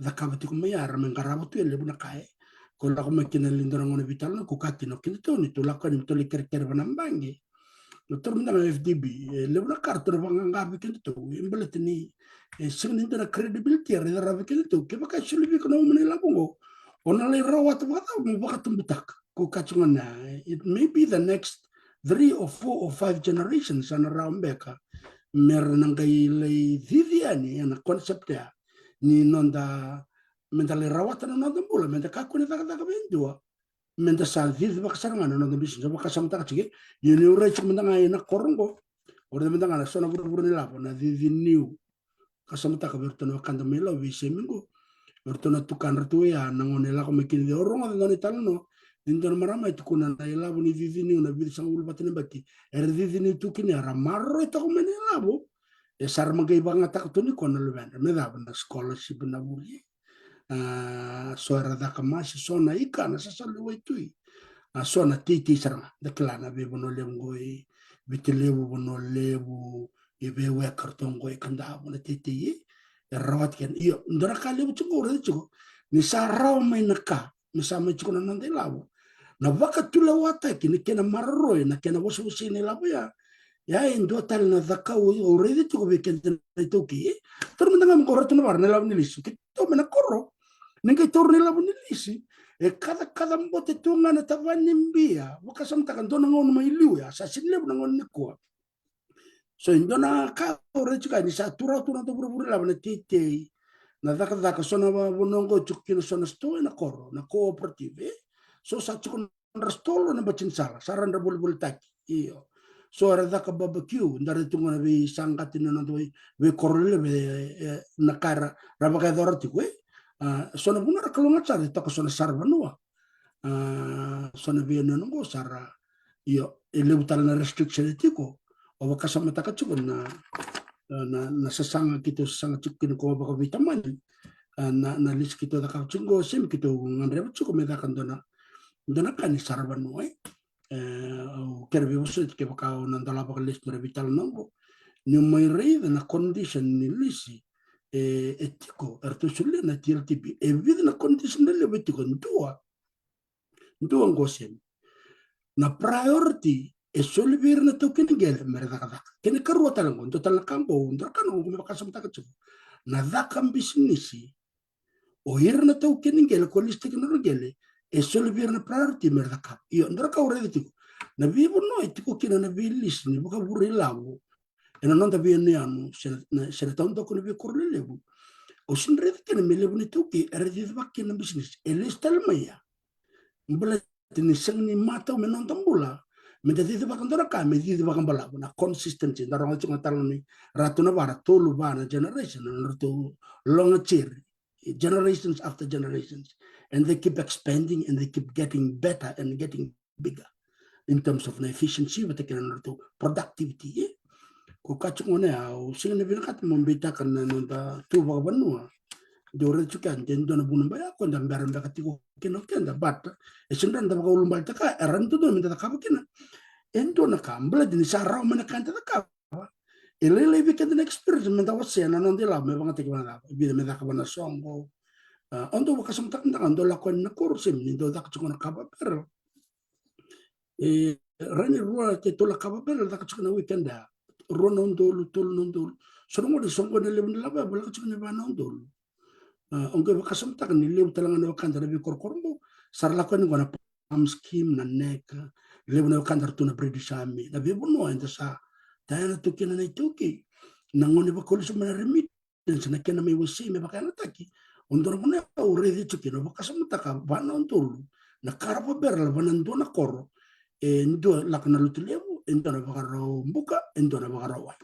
cakava tiko mai ya, ra mai qarava tu e levu na ka, e. Ko lako mai kina e dua na gauna veitalanoa, ko kaya kina o kedatou ni tou lako yani me tou lai kerekere vei na baqe. Na toro mada ga F D B, e levu na ka ratou na vaqaqa vei kedatou, e baleta ni, e sega ni dua na credibility era raica rawa vei kedatou. Kevaka e soli vei iko na uma ni ilavo qo, o na lai rawata vakacava mo vakatabutaka? Ko kaya tiko ga na, it may be the next three or four or five generations sa na rawa beka me ra na qai lai cici yani ena concept ya ni noda, me da lai rawata na noda bula, me da kakua ni cakacaka vei dua, me da sa cicivaka sara ga na noda bisinisi. Au vakasamataka tiko, ia niu rai tiko mada ga ena koro qo, au raica mada ga na so na vuravura ni lavo, na cici niu. Vakasamataka vei iratou na wekada mai Lau, veisemi qo, vei iratou na tukadra tu ya, na gauna e lako mai kina, au rogoca e dua na italanoa ni dua na marama e tukuna na ilavo ni cici niu na vica sagavulu vata na yabaki era cici niu tu kina, era maroroi toka mai na ilavo. E sa ra ma qai vakayagataka tu nikua na luvena me cava? Na scholarship, na vuli. A, so era caka masi, so na ika, na sasala ni waitui. A, so na teitei sara ga, da kila na veivanua levu qo i Viti Levu, Vanua Levu, i veiweka ratou qo i Kadavu, na teitei, e, era rawata kina. Io, dua na ka levu tiko qo, raica tiko ni sa rawa mai na ka, me sa mai tiko na noda ilavo. Na vakatulewataki ni kena maroroi, na kena vosavosi na ilavo ya. Ya e dua tale na cakau au raica tiko vei keda na iTaukei, e. Taura mada ga me qo ratou na vara na ilavo ni lisi. Keitou mai na koro, ni qai taura na ilavo ni lisi, e kacakaca bote tu ga na tavani bia. Vakasamataka dua na gauna mai liu ya, sa sega ni levu na gauna nikua. So e dua na ka au raica tiko ni sa tu rawa tu na noda vuravura ilavo, na teitei, na cakacaka, so na vanua qo tiko kina so na sitoa ena koro, na cooperative, e. So sa tiko nodra sitoa na bati ni sala, sa ra dra volivolitaki. Io. So era caka barbecue, da raica tu ga na veisaqati na noda vei, veikoro lelevu, e, e, na ka era vakayacora tiko, e. A, so na vanua era kalougata sara, e toka so na saravanua. A, so na veiyanuyanu qo sa ra, io, e levu tale na restriction e tiko. Au vakasamataka tiko na, na, na sasaga keitou sasaga tiko kina ko vakaveitamani. A, na, na lisi keitou cakava tiko qo, se me keitou gadreva tiko me caka dua na, dua na ka ni saravanua, e. E, au kere veivosoti kevaka au na dolava vakalesu mai na veitalanoa qo. Niu mai raica na condition ni lisi e, e tiko, eratou solia na T L T B. E vica na condition lelevu e tiko, dua. Dua qo, semi. Na priority e soli vei ira na taukei ni qele me ra cakacaka. Kena ikarua tale qo, dua tale na ka qo, dua na ka na qo me vakasamataka tiko. Na caka bisinisi, o ira na taukei ni qele ko lisitaki na nodra qele, e soli vei ira na priority me ra cakava. Io, dua na ka au raica tiko, na veivanua e tiko kina na veilisi ni vakavure ilavo ena noda veiyanuyanu se na, se na taudaku ni veikoro lelevu, au sega ni raica kina me levu na itaukei era cicivaka kina na bisinisi. E lesu tale mai ya. Baleta ni sega ni matau me noda bula me da cicivaka dua na ka me cicivaka balavu, na consistency. Da rogoca tiko ga tale ni ratou na vara, tolu, va na generation na nodratou loga ceri, generations after generations, and they keep expanding and they keep getting better and getting bigger in terms of na efficiency vata kei na nodratou productivity, e. Ko kaya tiko gona ya, au sega ni vinakata mo beitaka na noda tu vakavanua. Dau raica tiko ya, de dua na vuna baya ko da bera beka tiko kina o keda, but e sega ni da vakaulubalitaka, e rawa ni dodonu me da cakava kina. E dua na ka, baleta ni sa rawa mai na ka eda cakava. E lailai vei keda na experience me da wasea na noda ilavo me vagataki vana cava, e vica me caka vana soqo. A, au dau vakasamataka mada ga, au dau lako yani na koro, semi ni dau caka tiko na kava barrel. E rawa ni rua se tolu na kava barrel caka tiko na weekend ya. Rua na udolu, tolu na udolu. So na gauna soqo na levu ni lavo ya, lako tiko ni va na udolu. A, au qai vakasamataka ni levu tale ga na wekada na veikorokoro qo sa ra lako yani qo na PALM scheme, na NECA, levu na wekada ra tu na British Army, na veivanua eda sa tayana tu kina na iTaukei. Na gauna e vakauliso mai na remittance, na kena mai wasei me vakayagataki. O dua na vanua au raica tiko kina, au vakasamataka va na udolu na ka ra vabera va na dua na koro. E dua lako na Lotulevu, e dua na Vakaraubuka, e dua na Vakarauwai.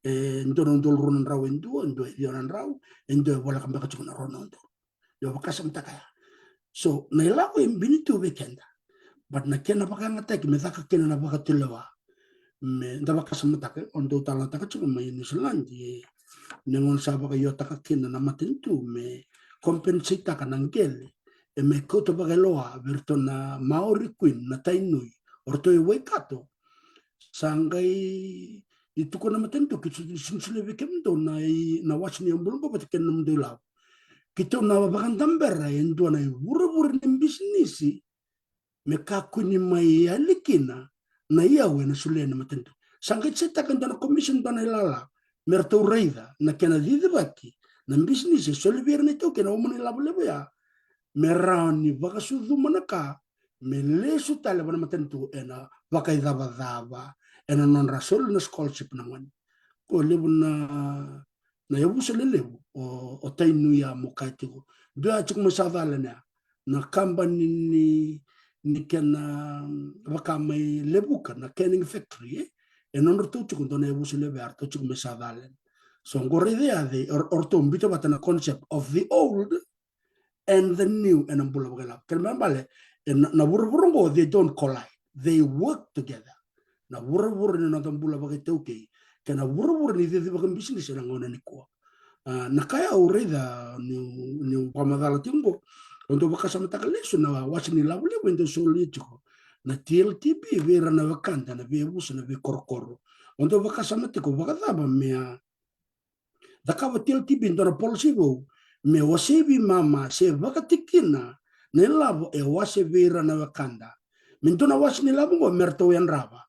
E dua na udolu rua na drau e dua, e dua e ciwa na drau, e dua e voleka beka tiko na rua na udolu. Io, vakasamataka ya. So na ilavo e bini tu vei keda, but na kena vakayagataki me caka kina na vakatulewa. Me da vakasamataka, au dau talanoataka tiko mai New Zealand, e, na gauna sa vakaiotaka kina na matanitu me compensate-taka na qele e mai kauta vakailoa vei iratou na Maori Queen, na Tainui, o ratou i Waikato. Sa qai tukuna na matanitu, keitou sa solia vei kemudou na i, na wase ni yaubula qo vata kei na nomudou ilavo. Keitou na vakadabera e dua na ivurevure ni bisinisi me kakua ni mai yali kina na iyau ena solia na matanitu. Sa qai setaka e dua na commission, dua na ilala me ratou raica na kena cicivaki na bisinisi e soli vei ira na iTaukei na uma ni ilavo levu ya, me rawa ni vakasucuma na ka me lesu tale va na matanitu ena vakaicavacava ena nodra soli na scholarship na gone. Ko levu na, na yavusa lelevu o, o Tainui ya mo kaya tiko. Dua ya tiko mai South Island ya, na kabani ni, ni kena, mm, vaka mai Levuka, na canning factory, e? E nodratou tiko dua na yavusa levu ya, ratou tiko mai South Island. So qo raica ya, they, o, o ratou biuta vata na concept of the old and the new ena bula vakailavo. Kena ibalebale, e na, na vuravura qo, they don't collide. They work together. Na vuravura ni noda bula vakaitaukei kei na vuravura ni cicivaka bisinisi ena gauna nikua. A, na ka ya au raica niu, niu vakamacala tiko qo, au dau vakasamataka lesu na wase ni ilavo levu e dau solia tiko na T L T B vei ira na wekada, na veiyavusa, na veikorokoro. Au dau vakasama tiko vakacava me a cakava T L T B dua na policy vou me wasei veimama se vakatikina na ilavo e wase vei ira na wekada. Me dua na wase ni ilavo qo me ratou yadrava,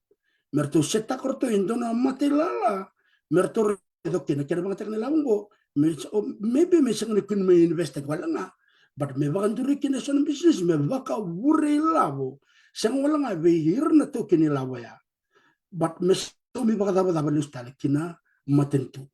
me ratou setaka ratou e dua na matailala me ratou raica kina, kena vakayagataki na ilavo qo, me, o, maybe me sega ni kua ni mai invest-taki wale ga, but me vakaduri kina eso na bisinisi me vakavure ilavo, sega wale ga vei ira na taukei ni ilavo ya, but me saumi vakacavacava lesu tale ki na matanitu.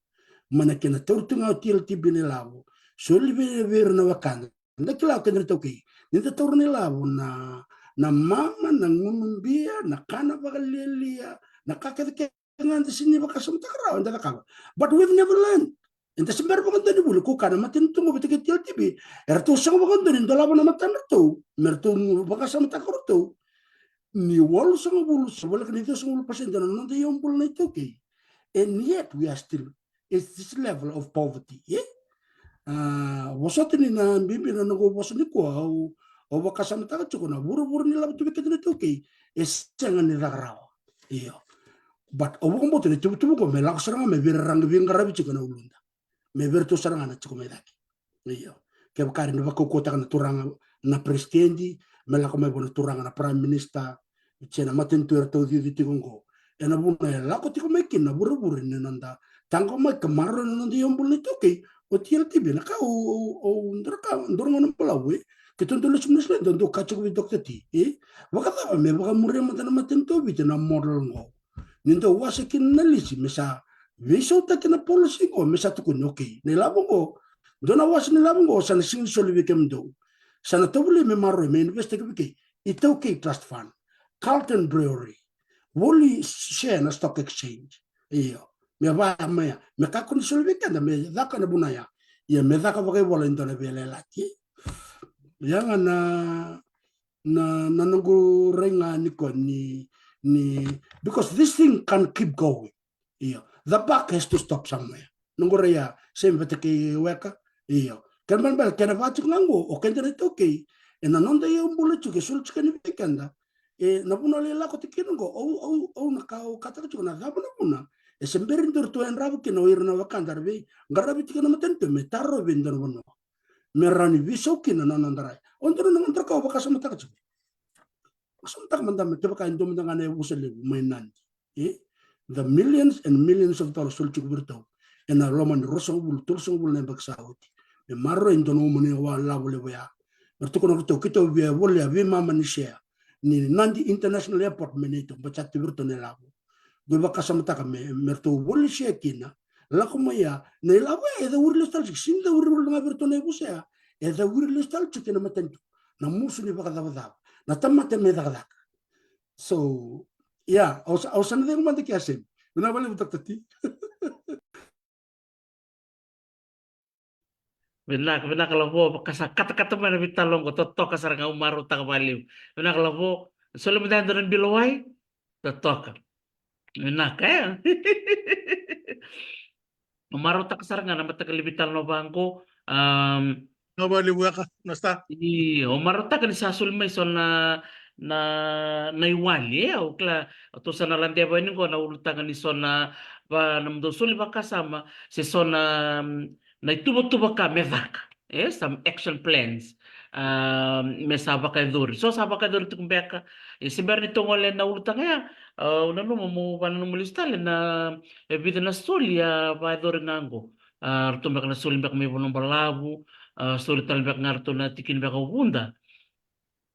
Mai na kena tauri tu ga o T L T B na ilavo, soli vei, vei ira na wekada. Da kila o keda na taukei, ni da taura na ilavo, na, na mama, na gunu bia, na kana vakalialia, na ka kece kece ga da sega ni vakasamataka rawa eda cakava. But we've never learned. Eda se bera vakadua ni vuli, ko kaya na matanitu qo vata kei T L T B, eratou sega vakadua ni dolava na matadratou me ratou vakasamataka o ratou ni walusagavulu se voleka ni ciwasagavulu pasede na noda iyau bula na iTaukei and yet we are still at this level of poverty, e? A, vosota ni na bibi na noqu vosa nikua, au, au vakasamataka tiko na vuravura ni lavo tu vei keda na iTaukei e sega ni caka rawa. Io. But au vakabauta na ituvatuva qo me lako sara ga mai vei ira ra qai veiqaravi tiko na uluda, me vei iratou sara ga na tiko mai cake. Io. Kevaka era na vakaukauwataka na turaga na peresitedi me lako mai vua na turaga na prime minister, se na matanitu eratou cici tiko qo, ena vuna e lako tiko mai kina na vurevure ni noda taqomaki ka maroroi na noda iyau bula na iTaukei. O T L T B, na ka au, au, au, dua na ka, dua na gauna balavu, e, keitou dau lesu mai na Niusiladi, dau kaya tiko vei Doctor T, e, vakacava me vakamuria mada na matanitu o Viti na model qo, ni dau wase kina na lisi, me sa veisautaki na policy qo, me sa tukuni, okay, na ilavo qo, dua na wase ni ilavo qo sa na sega ni soli vei kemudou. Sa na tovolei me maroroi, me invest-taki vei kei iTaukei Trust Fund, Carlton Brewery, voli share na stock exchange. Io. Me vaya mai ya, me kakua ni soli vei keda, me caka na vuna ya. Ia me caka vakaivola e dua na veiyalayalati. Ia ga na, na, na noqu rai ga nikua ni, ni, because this thing can't keep going. Io. The buck has to stop somewhere. Noqu rai ya, same vata kei weka. Io. Kena ibalebale, kena vaka tiko ga qo, o keda na iTaukei, ena noda iyau bula tiko e soli tiko yani vei keda. E, na vuna lai lako tiko kina qo, au, au, au na ka au kataka tiko, na cava na vuna e se bera ni dua ratou yadrava kina o ira na wekada ra veiqaravi tiko na matanitu me tarovi e dua na vanua me rawa ni veisau kina na noda rai. O dua na noda ka au vakasamataka tiko. Vakasamataka mada me kevaka e dua mada ga na yavusa levu mai Nadi, e, the millions and millions of dollars soli tiko vei iratou ena loma ni ruasagavulu, tolusagavulu na yabaki sa oti. me maroroi e dua na uma ni wa lavo levu ya. Me ratou kona ratou keitou via volia veimama ni sea ni Nadi International Airport me neitou, baleta sa tu vei ratou na ilavo. Qo e vakasamataka me, me ratou volia sea kina, lako mai ya, na ilavo ya e cauri lesu tale tiko, sega ni cauri wale ga vei ratou na ivosa ya, e cauri lesu tale tiko ena matanitu. Na musu ni vakacavacava, na tamata me cakacaka. So, ia, au sa, au sa na cegu mada ke a semi. Vinaka vakalevu, Doctor T. Vinaka, vinaka Lavo, vaka sa katakata mai na veitalanoa qo, totoka sara ga, au marautaka vakalevu. Vinaka Lavo, soli mada e dua na bilo wai, totoka. Vinaka, e? Au marautaka sara ga na mataqali veitalanoa vaqo. Am, Vinaka vakalevu Weka, Masta. Io, au marautaka ni sa soli mai so na, na, na iwali, e, au kila, au tou sa na ladeva yani qo na ulutaga ni so na, va, na nomudou soli vakasama, se so na, mm, na ituvatuva ka me caka, e, some action plans, ah, me sa vakayacori. So sa vakayacori tiko beka, e, se bera ni tou gole na ulutaga ya, ah, au nanuma meu vananuma lesu tale na, e, vica na soli a vakayacori ga qo. Ah, ratou beka na soli beka mai Vanuabalavu, ah, soli tale beka ga ratou na tikina beka o Vuda.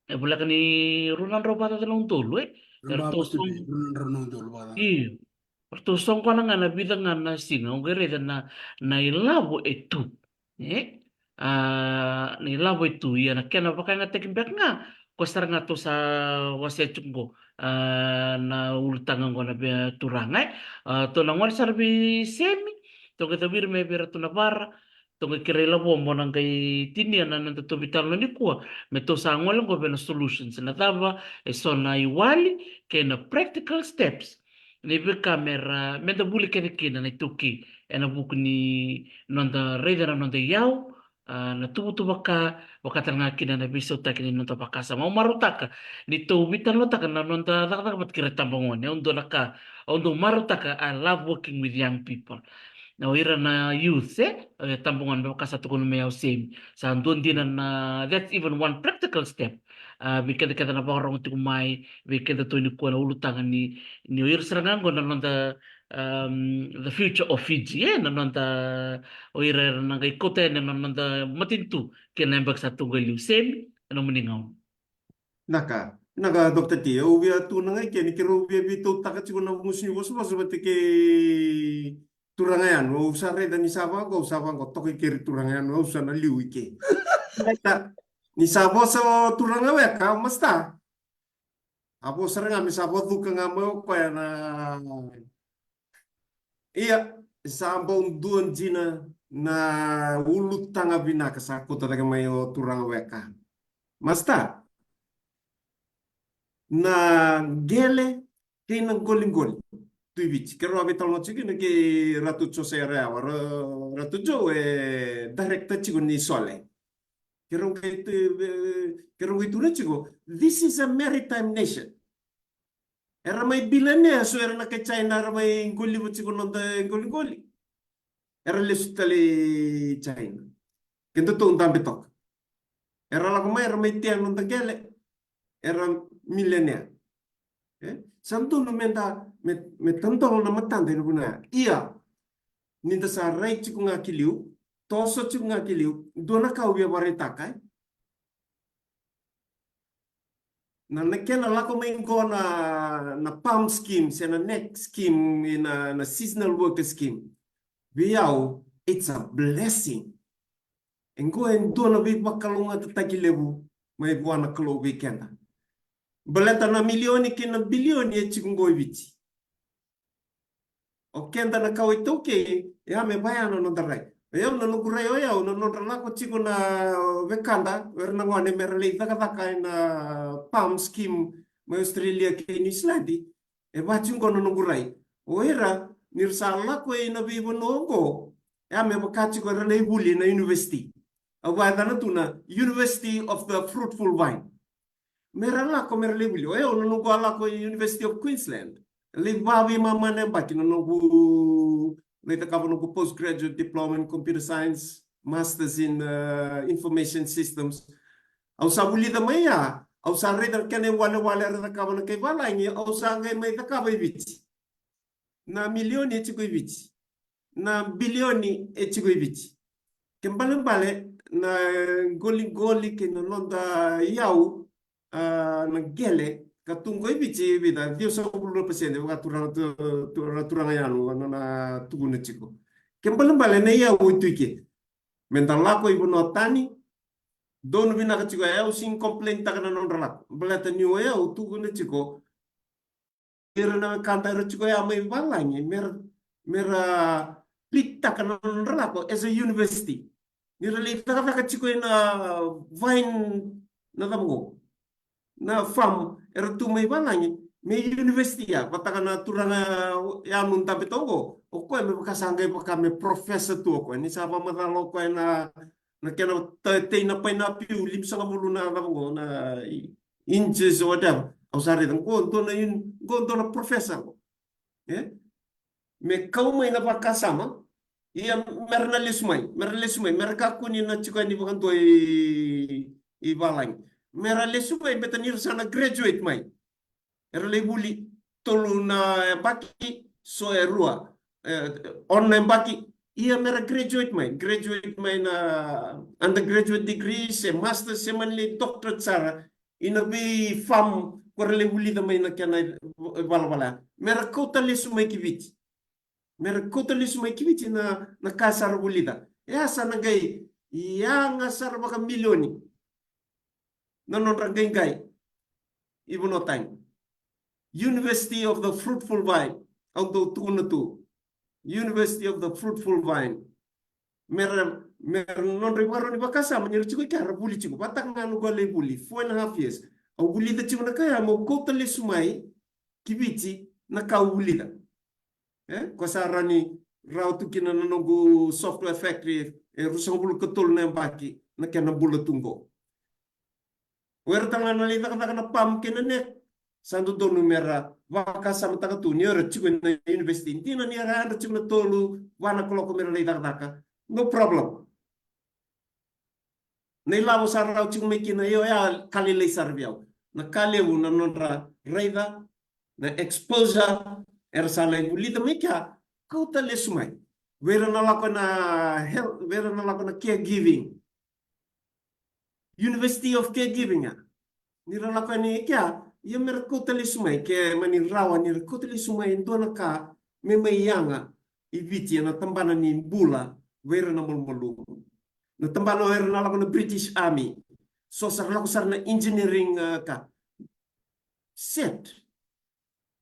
E voleka ni rua na drau vakacaca na udolu, e? Ratou soqo-, rua na drau na udolu vakacaca. Io. Ratou soqona ga na vica ga na siga, o qai raica na, na ilavo e tu. E? Ah, na ilavo e tu, ia na kena vakayagataki beka ga, koya sara ga tou sa wasea tiko qo, ah, na ulutaga qo na vei turaga, e? Ah, tou na gole sara vei Semi, tou qai caviri mai vei iratou na vara, tou qai kerei Lavo mo na qai tinia na nodatou veitalanoa nikua, me tou sa gole qo vei na solutions, na cava e so na iwali kei na practical steps ni veika me ra, meda vuli kece kina na iTaukei ena vuku ni noda raica na noda iyau, ah, na tuvatuva ka, vaka tale ga kina na veisautaki ni noda vakasama. Au marautaka ni tou veitalanoataka na noda cakacaka vata kei ira tabagone. Au dua na ka au dau marautaka, I love working with young people. O ira na youth, e, e tabagone, me vaka sa tukuna mai o Semi. Sa dua dina na, that's even one practical step. Ah, vei keda keda na vakarorogo tiko mai, vei kedatou nikua na ulutaga ni, ni o ira sara ga qo na noda, um, the future of Fiji, e, na noda, o ira era na qai kauta yani na noda matanitu kei na yabaki sa tu qo e liu. Semi, e nomuni gauna. Vinaka, vinaka Doctor T, au via tukuna ga i ke ni keirau via veitautaka tiko na vugusu ni vosavosa vata kei turaga Yanu, au sa raica ni sa vaqo, au sa vaqo, toka i keri turaga Yanu, au sa na liu i ke. Ni sa vosa o turaga Weka, Masta. A vosa sara ga me sa vacuka ga mai o koya na. Ia, sa bau dua dina na ulutaga vinaka sa kauta cake mai o turaga Weka. Masta, na qele kei na qoliqoli tu i Viti. Keirau a veitalanoa tiko kina kei Ratu Jose Rayawa, Ra-, Ratu Jo e director tiko ni Sole. Keirau qai tu-, e, keirau qai tukuna tiko, this is a maritime nation. Era mai bilionea so era na kai China, era mai qoliva tiko noda qoliqoli. Era lesu tale i China. Kedatou dabe toka. Era lako mai, era mai tea noda qele. Era milionea. E? Sa dodonu meda, me, me tadola na matada ena vuna ya. Ia, ni da sa rai tiko ga ki liu, toso tiko ga ki liu, dua na ka au via vakaraitaka, e? Na, na kena lako mai qo na, na PALM scheme, se na next scheme, na, na seasonal worker scheme. Vei au, it's a blessing. E qo e dua na veivakalougatataki levu mai vua na Kalou vei keda. Baleta na milioni kei na bilioni e tiko qo i Viti. O keda na kawa iTaukei, e a me vaya na noda rai. O yau na noqu rai o yau, na nodra lako tiko na wekada, o ira na gone me ra lai cakacaka ena PALM scheme mai Australia kei New Zealand. E vaya tiko qo na noqu rai. O ira, ni ra sa lako ina veivanua oqo, e a me vaka tiko era lai vuli ena university. Au vakayacana tu na University of the Fruitful Vine. Me ra lako, me ra lai vuli. O yau na noqu a lako i University of Queensland. Lai vaveimama na yabaki na noqu, lai cakava noqu postgraduate diploma in computer science, masters in, uh, information systems. Au sa vulica mai ya, au sa raica na kena iwalewale era cakava na kai valagi, au sa qai mai cakava i Viti. Na milioni e tiko i Viti. Na bilioni e tiko i Viti. Ke balebale na qoliqoli kei na noda iyau, a, na qele ka tu qo i Viti, e vica, ciwasagavulu na pasede, vaka turaga tu-, tu-, turaga yanu na nona tukuna tiko. Ke balebale na iyau e tu i ke. Meda lako i vanua tani, donu vinaka tiko, e, au sega ni complain taka na nodra lako. Baleta ni o yau tukuna tiko, ira na wekada era tiko ya mai valagi, mera, mera treat taka na nodra lako as a university. Ni ra lai cakacaka tiko ena vine, na cava qo, na farm era tu mai valagi, me university ya, vaka na turaga yanu dabe toka qo, o koya me vaka sa qai vaka me professor tu o koya, ni sa vakamacala o koya na, na kena ta-, tei na painapiu, limasagavulu na cava qo, na i-, inches or whatever. Au sa raica, qo dua na in-, qo dua na professor qo. E? Me kau mai na vakasama, ia mera na lesu mai, mera lesu mai, mera kakua ni na tiko yani vakadua i, i valagi. Mera lesu mai, baleta ni ra sa na graduate mai. Era lai vuli tolu na yabaki, so e rua, e, ono na yabaki, ia mera graduate mai, graduate mai na undergraduate degree, se master, se mani lai doctorate sara, ina vei farm ko ra lai vulica mai na kena i-, i-, ivalavala. Mera kauta lesu mai ki Viti. Mera kauta lesu mai ki Viti na, na ka sa ra vulica. E a sa na qai yaga sara vakamilioni na nodra qaiqai i vanua tani. University of the Fruitful Vine. Au dau tukuna tu. University of the Fruitful Vine. Mera, mera nodra ivakarau ni vakasama, ni ra tiko i kea ra vuli tiko. Vata ga noqu a lai vuli, four and a half years. Au vulica tiko na ka ya, meu kauta lesu mai ki Viti na ka au vulica. E, ko sa rawa ni rawa tu kina na noqu software factory, e, ruasagavulu ka tolu na yabaki, na kena bula tu qo. O ira tale ga na lai cakacaka na pam kei na nek, sa dodonu mera vakasamataka tu ni o ira tiko na university. Dina ni era yadra tiko na tolu, va na kaloko mera lai cakacaka. No problem. Na ilavo sa rau tiko mai kina, io, ya ka lailai sara vei au. Na ka levu na nodra raica, na exposure, era sa lai vulica mai kea, kauta lesu mai. Vei ira na lako na health, vei ira na lako na caregiving. University of Caregiving, a. Ni ra lako yani kea, ia mera kauta lesu mai, ke mani rawa ni ra kauta lesu mai e dua na ka me mai yaga i Viti ena tabana ni bula vei ira na malumalumu. Na tabana o ira na lako na British Army. So sa ra lako sara na engineering, a, ka. Set.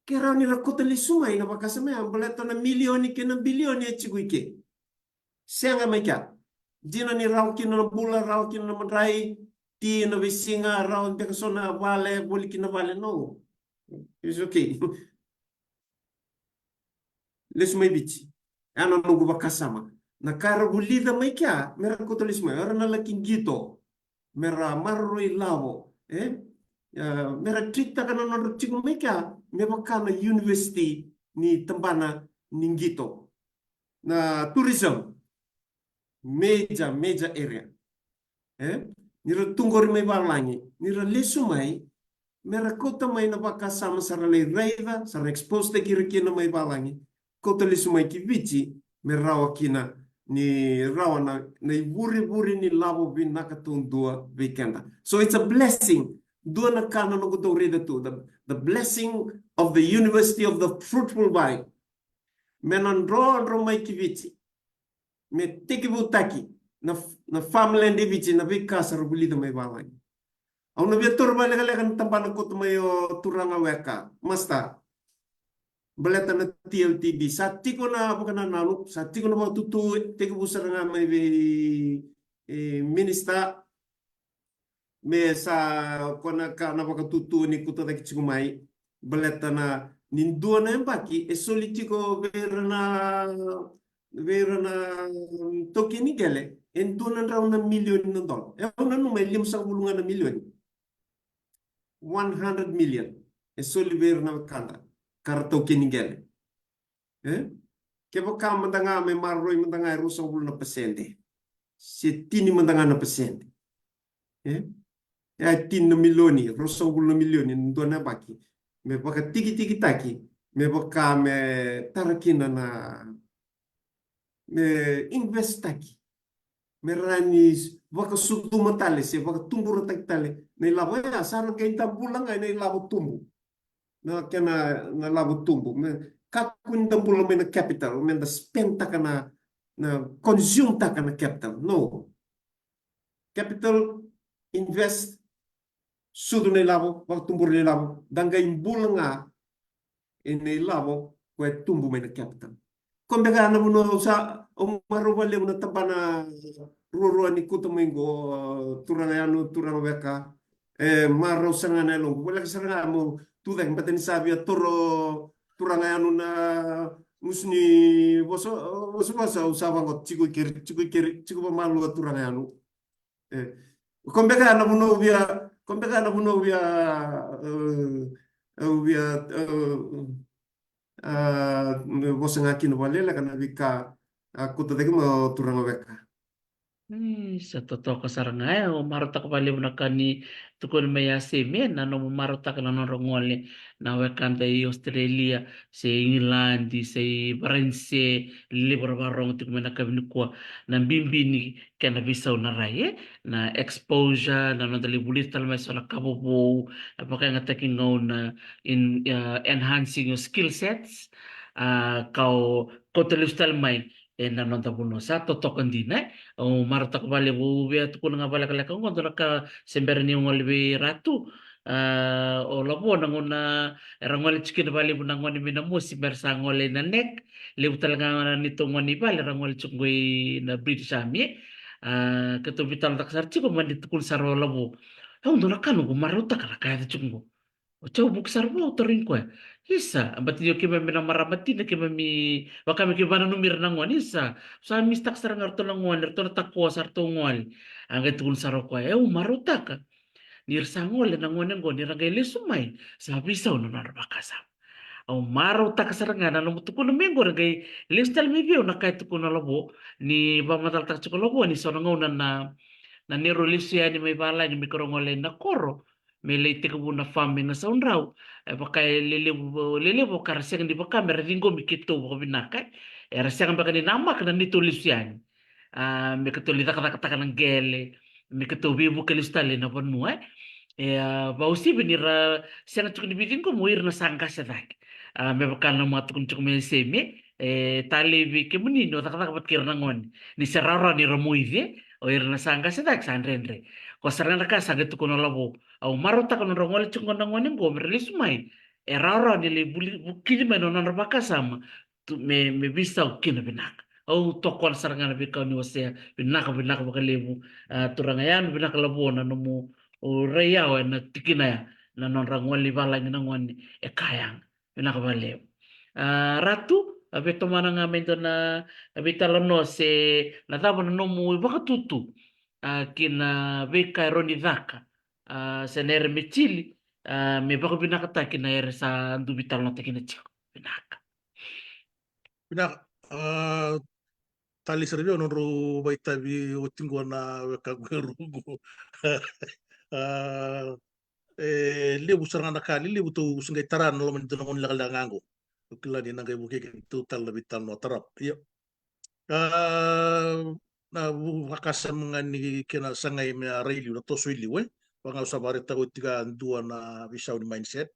Ke rawa ni ra kauta lesu mai na vakasama ya, baleta na milioni kei na bilioni e tiko i ke. Sega mai kea. Dina ni rawa kina na bula, rawa kina na madrai, ti na veisiga, rawa beka so na vale, voli kina vale, no. It's okay. Lesu mai Viti. Ya na noqu vakasama. Na ka ra vulica mai kea, mera kauta lesu mai. Era na laki qito. Mera maroroi lavo. E? Ya, mera treat taka na nodra tiko mai kea, me vaka na university ni tabana ni qito. Na tourism. Major, major area. E? Ni ra tu qori mai valagi, ni ra lesu mai, mera kauta mai na vakasama sa ra lai raica, sa ra expose taki ira kina mai valagi, kauta lesu mai ki Viti, me rawa kina ni rawa na, na ivurevure ni lavo vinaka taudua vei keda. So it's a blessing. Dua na ka na noqu dau raica tu, the, the blessing of the University of the Fruitful Vine. Me na drodro mai ki Viti. Me tekivutaki na, na farmland e Viti, na veika sa ra vulica mai valagi. Au na via taura vakalekaleka na tabana koto mai o turaga weka, master. Baleta na T L T B. Sa tiko na vakanananu, sa tiko na vakatutu, tekivu sara ga mai vei, e, minister. Me sa ko na ka na vakatutu ni kuta cake tiko mai. Baleta na ni dua na yabaki, e soli tiko vei ira na, vei ira na, mm, taukei ni qele, e dua na drau na milioni na dola. E au nanuma e limasagavulu ga na milioni. One hundred million. E soli vei ira na wekada ka ra taukei ni qele. E? Kevaka mada ga me maroroi mada ga e ruasagavulu na pasede, se tini mada ga na pasede. E? E a tini na milioni, ruasagavulu na milioni, na dua na yabaki. Me vakatikitikitaki, me vaka me tara kina na, me invest taki. me rawa ni vakasucuma tale se vakatuburataki tale na ilavo ya, sa na qai da bula ga ena ilavo tubu. Na kena, na lavo tubu. Me kakua ni da bula mai na capital, me da spend taka na, na consume taka na capital. No. Capital, invest, sucu na ilavo, vakatubura na ilavo, da qai bula ga ena ilavo ko e tubu mai na capital. Ko beka na vanua au sa, au marau vakalevu na tabana ruarua ni kuta mai qo, turaga Yanu, turaga Weka. E marau sara ga na yaloqu. Voleka sara ga mo tucake, bata ni sa via toro turaga Yanu na gusu ni vosa, vosa, vosa, au sa vaqo, tiko i keri, tiko i keri, tiko vamalua turaga Yanu. E. Ko beka na vanua au via, ko beka na vanua au via, e, au via, e, a, vosa ga kina vakaleleka na veika a kuta cake mai o turaga Weka. Isa, totoka sara ga, e, au marautaka vakalevu na ka ni tukuna mai ya Semi, na nomu marautaka na nodra gole na wekada i Australia, se Igiladi, se i Varanise, levu era vakarogo tiko mai na kavi nikua, na bibi ni kena veisau na rai, e, na exposure, na noda lai vulica tale mai so na ka vovou, na vakayagataki gauna, in, uh, enhancing your skill sets, a, ka o kauta lesu tale mai ena noda vanua. Sa totoka dina, e. Au marautaka vakalevu, au via tukuna ga vakalekaleka oqo, dua na ka se bera niu gole vei Ratu, a, o Lavo, na gauna era gole tiko kina vakalevu na gone mai Namosi, me ra sa gole i Nanank, levu tale ga na neitou gone i vale era gole tiko qo i na British Army, e. A, keitou veitalanoataka sara tiko, mani tukuna sara o Lavo, e, au, dua na ka noqu marautaka na ka e yaco tiko qo. Oti au vuki sara vua, au tarogi koya. Isa, a, bati ni o keimami na marama tina, keimami vaka me keimami vakananumi ira na gone, isa. Sa misitaka sara ga ratou na gone, ratou na takoso, ratou gole. A qai tukuna sara o koya, e, au marautaka ni ra sa gole na gone qo, ni ra qai lesu mai, sa veisau na nodra vakasama. Au marautaka sara ga na nomu tukuna mai qo, ra qai lesu tale mai vei au na ka e tukuna o Lavo, ni vakamacalataka tiko o Lavo ni so na gauna na, na neirau lesu yani mai valagi me keirau gole na koro, me lai tekivu na farm e Gasaudrau. E vaka e lelevu, lelevu ka ra sega ni vaka me ra ciqomi keitou vakavinaka, e. Era sega beka ni namaka na neitou lesu yani. A, me keitou lai cakacakataka na qele, me keitou veivuke lesu tale na vanua, e. E, a, vakauasivi ni ra sega tiko ni veiciqomi o ira na sa qase cake. A, me vaka na nomu a tukuna tiko mai Semi, e, talei vei kemuni ni o cakacaka vata kei ira na gone. Ni se rawarawa ni ra moici, e, o ira na sa qase cake sa dredre. Ko sara ga na ka sa qai tukuna o Lavo. Au marautaka nodra gole tiko na gone qo me ra lesu mai, e rawarawa ni lai vuli, vukici mai na nodra vakasama, tu, me, me veisau kina vinaka. Au tokona sara ga na veika ni wasea, vinaka, vinaka vakalevu, a, turaga Yanu, vinaka Lavo na nomu, o, rai yawa ena tikina ya, na nodra gole i valagi na gone e ka yaga. Vinaka vakalevu. A, Ratu, a, veitomana ga mai dua na, a, veitalanoa se na cava na nomu ivakatutu, a, ki na veika e rawa ni caka, a, se na ere me tili, a, me vakavinakataki na ere sa dau veitalanoataki kina tiko. Vinaka. Vinaka. A, talei sara vei au nodrau vakaitavi oti qo na wekaqu e rua qo. A, e levu sara ga na ka lelevu tou se qai tara na loma ni dua na gauna lekaleka ga qo. Au kila ni na qai vukei keitou tale na veitalanoa tarava. Io. A, na vu-, vakasama ga ni kena sagai me a rai liu, na toso i liu, e. Vaka ga au sa vakaraitaka oti ga dua na veisau ni mindset.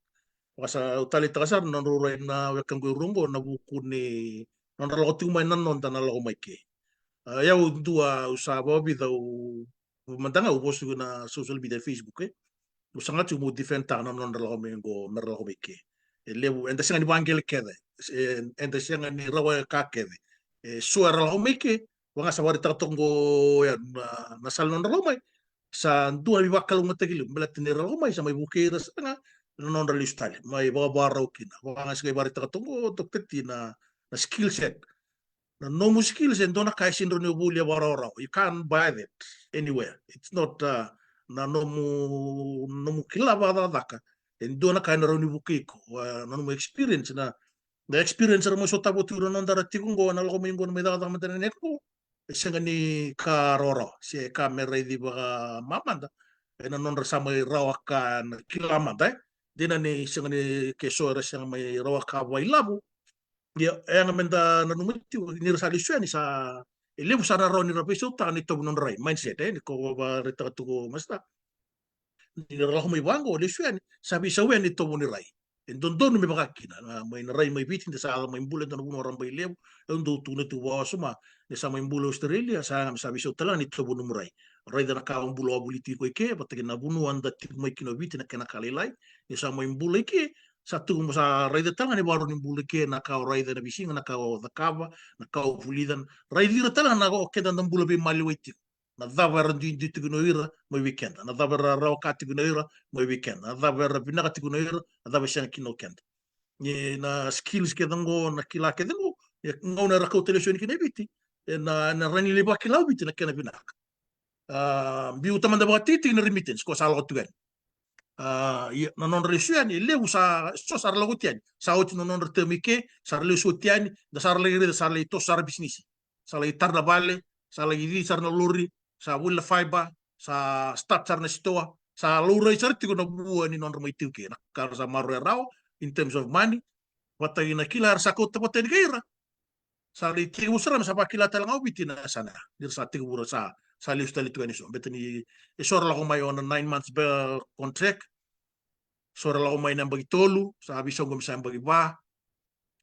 Vaka sa au taleitaka sara na nodrau rai na wekaqu e rua qo ena vuku ni nodra lako tiko mai na noda na lako mai ke. A, ia au dua au sa vakavica au, mada ga au vosa tiko na social media, Facebook, e. Au saga tiko meu defend taka na nodra lako mai qo, me ra lako mai ke. E levu, eda sega ni vaqele kece. E, eda sega ni rawa e ka kece. E so era lako mai ke, vaka ga sa vakaraitaka toka qo, ia, na, na sala nodra lako mai. Sa dua na veivakalougatataki levu, baleta ni ra lako mai, sa mai vukei ira sara ga na nodra lesu tale, mai vakavakarau kina. Vaka ga sa qai vakaraitaka toka qo, Doctor T, na, na skill set. Na nomu skills e dua na ka e sega ni rawa ni o volia vakarawarawa. You can't buy that anywhere. It's not, uh, na nomu, nomu kila vakacakacaka. E dua na ka ena rawa ni vukei iko. Uh, na nomu experience, na, na experience era mai sotava oti ira na noda ra tiko qo, na lako mai qo, na mai cakacaka mada na net qo. E sega ni ka rawarawa. Se ka me raici vakamamada. Ena nodra sa mai rawa ka na kila mada, e. Dina ni sega ni ke so era sega mai rawa ka vakailavo. Ia, e yaga meda nanuma tiko, ni ra sa lesu yani sa, E levu sa na rawa ni ra veisautaka na itovo ni nodra rai, mindset, e, ni ko vakaraitaka tu ko Masta. Ni ra lako mai vaqo, lesu yani, sa veisau yani na itovo ni rai. E dodonu me vaka kina, na, mai na rai mai Viti, ni sa yaco mai bula e dua na vanua rabailevu, au dau tukuna tu vakawasoma, ni sa mai bula Australia, sa yaga me sa veisau tale ga na itovo nomu rai. Raica na ka o bula wavoliti iko i ke, vata kei na vanua da tiko mai kina o Viti, na kena ka lailai, ni sa mai bula i ke, sa tu mo sa raica tale ga na ivakarau ni bula i ke, na ka o raica ena veisiga, na ka o cakava, na ka o vulica, raici ira tale ga na o keda da bula veimaliwai tiko. Na cava era duidui tiko kina o ira mai vei keda, na cava era rawa ka tiko kina o ira mai vei keda, na cava era vinaka tiko kina o ira, na cava e sega kina o keda. Ia na skills kece qo, na kila kece qo, ia gauna era kauta lesu yani kina i Viti, ena, ena rawa ni lai vakila o Viti na kena vinaka. A, biu tamada vakatikitiki na remittance ko sa lako tu yani. A, ia na nodra lesu yani, e levu sa, so sa ra lako tu yani. Sa oti na nodra term i ke, sa ra lesu oti yani, da sa ra lai raica, sa ra lai toso sara bisinisi. Sa lai tara na vale, sa lai cici sara na lori, sa voli na fiber, sa start sara na sitoa, sa laurai sara tiko na vua ni nodra mai tiko ke. Na ka ra sa maroroya rawa in terms of money, vata kei na kila era sa kauta vata yani kei ira. Sa lai tekivu sara me sa vakila tale ga o Viti na yasana ya. Ni ra sa tekivu ra sa, sa lesu tale tiko yani eso. Beta ni eso ra lako mai on a nine months ba contract. So ra lako mai na yabaki tolu, sa veisau qo me sa yabaki va.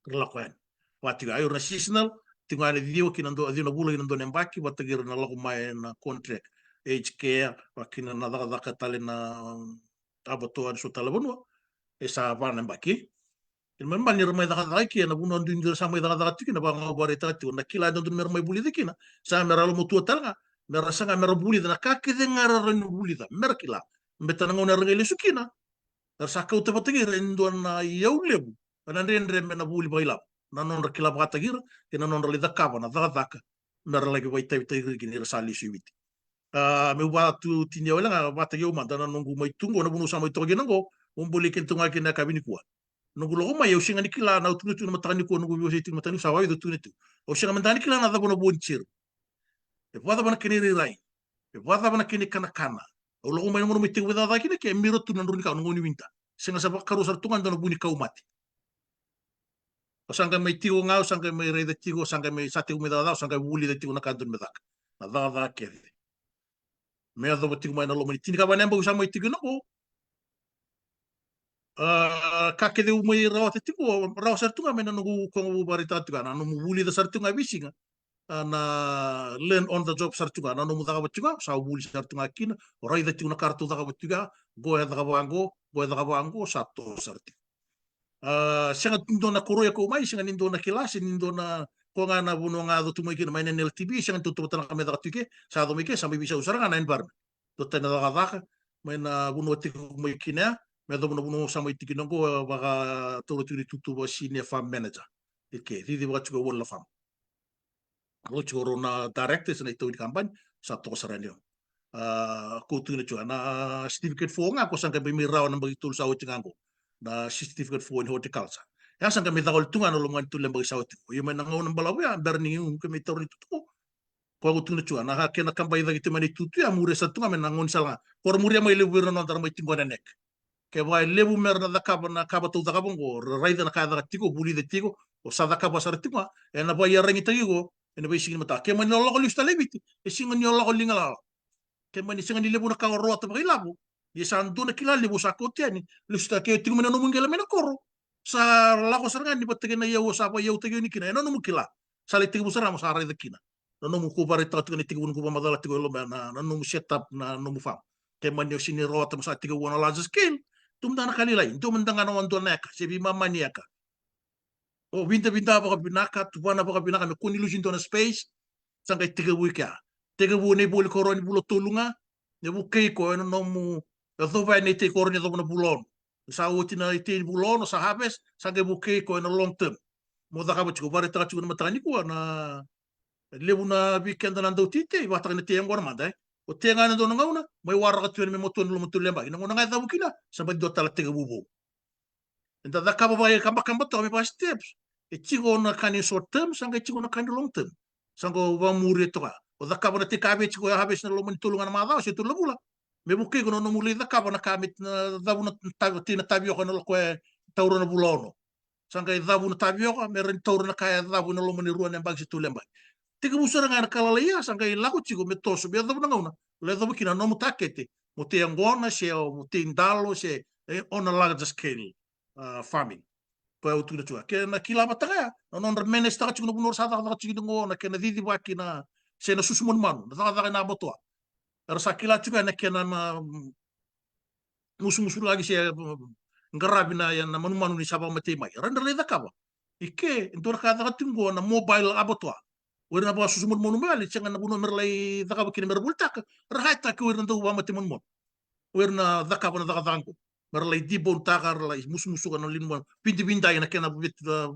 Ra lako yani. Va tiko ya, o ira na seasonal, tiko ga na ciwa ki na dua, ciwa na vula ki na dua na yabaki, vata kei ira na lako mai na contract. Aged care, va kina na cakacaka tale na, um, abattoir, so tale vanua. E sa va na yabaki. Kena ibalebale ni ra mai cakacaka i ke, na vanua duidui ra sa mai cakacaka tiko kina, vaka ga au vakaraitaka tiko, na kila e dodonu me ra mai vulica kina. Sa me ra lomatua tale ga, me ra saga me ra vulica na ka kece ga era rawa ni vulica, me ra kila. Beta na gauna era qai lesu kina, era sa kauta vata kei ira e dua na iyau levu, ena dredre me na vuli vakailavo. Na nodra kila vakataki ira, kei na nodra lai cakava na cakacaka me ra laki vakaitavitaki ira kina ni ra sa lesu i Viti. A, meu vakatutini au wale ga vakataki au mada na noqu mai tu qo, na vanua au sa mai toka kina qo, au bolei keda tu ga kina yakavi nikua. Noqu lako mai, au sega ni kila, na au tukuna tu na mataka nikua, noqu veiwasei tu na mataka nikua, sa vakavica au tukuna tu. Au sega mada ni kila na cava na vua ni cheer. E vakacava na kena irairai. E vakacava na kena ikanakana. Au lako mai na gauna mai tekivu mai cakacaka kina ke, mira tu na drau ni ka, na gauna ni winter. Sega, sa vakarua sara tu ga dua na vunikau mate. Au sa qai mai tiko ga, au sa qai mai raica tiko, au sa qai mai sa tekivu mai cakacaka, au sa qai vulica tiko na ka dodonu me caka. Na cakacaka kece. Me yacova tiko mai na loma ni tinikava na yabaki au sa mai tiko kina qo. A, ka kece au mai rawata tiko, rawa sara tu ga mai na noqu, ko au vakaraitaka tiko ga, na nomu vulica sara tu ga veisiga. A, na learn on the job sara tu ga, na nomu cakava tu ga, sa vuli sara tu ga kina, o raica tiko na ka ratou cakava tu ga, qo e cakava qo, qo e cakava qo, sa to sara tiko. A, sega tu dua na koro e kau mai, sega ni dua na kilasi, ni dua na, ko ga na vanua ga yaco tu mai kina mai na N L T B, sega ni tautauvata na ka me caka tu ke, sa yaco mai ke, sa mai veisau sara ga na environment. Dua tani na cakacaka mai na vanua tiko mai kina ya, me yacova na vanua sa mai tiko kina qo, vakataura tiko ni tutu vaka senior farm manager. Ike, cici vaka tiko e wall na farm. Rau tiko rau na directors na itavi ni kabani, sa toka sara yani. A, ko tukuna tiko, na certificate four ga, ko sa qai mai rawa na yabaki tolu sa oti ga qo. Na certificate four in horticulture. Ya sa qai mai caka wale tu ga na loma ni tolu na yabaki sa oti qo. Io mai na gauna balavu ya, bera ni, um, ke mai taura ni tutu. Ko au tukuna tiko, na ka kena kaba i cake tu mai na itutu ya, muria sara tu ga mai na gaunisala ga. Ko ra muria mai levu vei ira na noda ra mai tiko na nek. Kevaka e levu me ra na cakava na ka vata au cakava qo, ra raica na ka e caka tiko, vulica tiko, o sa cakava sara tiko ga, ena vakaiyaragitaki iko ena veisiga ni mataka. Ke mani o lako lesu tale i Viti, e sega ni o lako liga lala. Ke mani sega ni levu na ka o rawata vakailavo, ia sa dua na kila levu sa kauta yani, lesu tale ke o tiko mai na nomu qele mai na koro. Sa lako sara ga ni vata kei na iyau o sa vakaiyautaki yani kina, ena nomu kila. Sa lai tekivu sara mo sa raica kina. Na nomu, ko vakaraitaka tiko na itekivu noqu vakamacala tiko e loma, na, na nomu set up na nomu farm. Ke mani o sega ni rawata mo sa tekivu on a larger scale, tu mada na ka lailai, dua mada ga na, dua na eka, se veimama ni eka. O vidavida vakavinaka, tuvana vakavinaka, me kua ni lusi dua na space, sa qai tekivu i kea. Tekivu na ivoli koro ni vula tolu ga, me vukei iko ena nomu, yacova na itei koro ni yacova na vula ono. Sa oti na itei ni vula ono, sa harvest, sa qai vukei iko ena long term. Mo cakava tiko, vakaraitaka tiko na mataka nikua na levu na vei keda na dau teitei, vakataka na tei yaqona mada, e. O tei ga ena dua na gauna, mai waraka tu yani me matua na loma ni tolu na yabaki. Na gauna ga e cavu kina, sa baci dua tale tekivu vou. Eda cakava vakaikabakaba toka me vaka steps. E tiko na ka ni short term, sa qai tiko na ka ni long term. Sa qai vakamuri toka. O cakava na tei ka vei tiko e harvest na loma ni tolu ga na macawa, se tolu na vula. Me vukei iko na nomu lai cakava na ka me na cavu na tavi, tei na tavioka ena lako e taura na vula ono. Sa qai cavu na tavioka, me rawa ni taura na ka e cavu ena loma ni rua na yabaki se tolu na yabaki. Tekivu sara ga na ka lalai ya, sa qai lako tiko me toso, me yacova na gauna lai yacova kina na nomu takete, mo tei yaqona se mo tei dalo se, e, on a larger scale, a, farming. Koya au tukuna tiko ya, ke na kila vata ga ya na nodra manage taka tiko na vanua ra sa cakacaka tiko kina qo, na kena cicivaki na, se na susu manumanu, na cakacaka ena abattoir. Era sa kila tiko ya na kena, mm, musumusulaki se, mm, qaravi na, ya na manumanu ni sa vakamatei mai. Ra dra lai cakava. I ke, e dua na ka caka tiko qo na mobile abattoir. O ira na vakasusu manumanu mai, ali sega na vanua mera lai cakava kina mera volitaka. Ra hire-taka o ira na dau vakamatei manumanu. O ira na cakava na cakacaka qo. Mera lai debone-taka, ra lai musumusuka na liu ni manumanu. Vidavidai na kena vit-, a,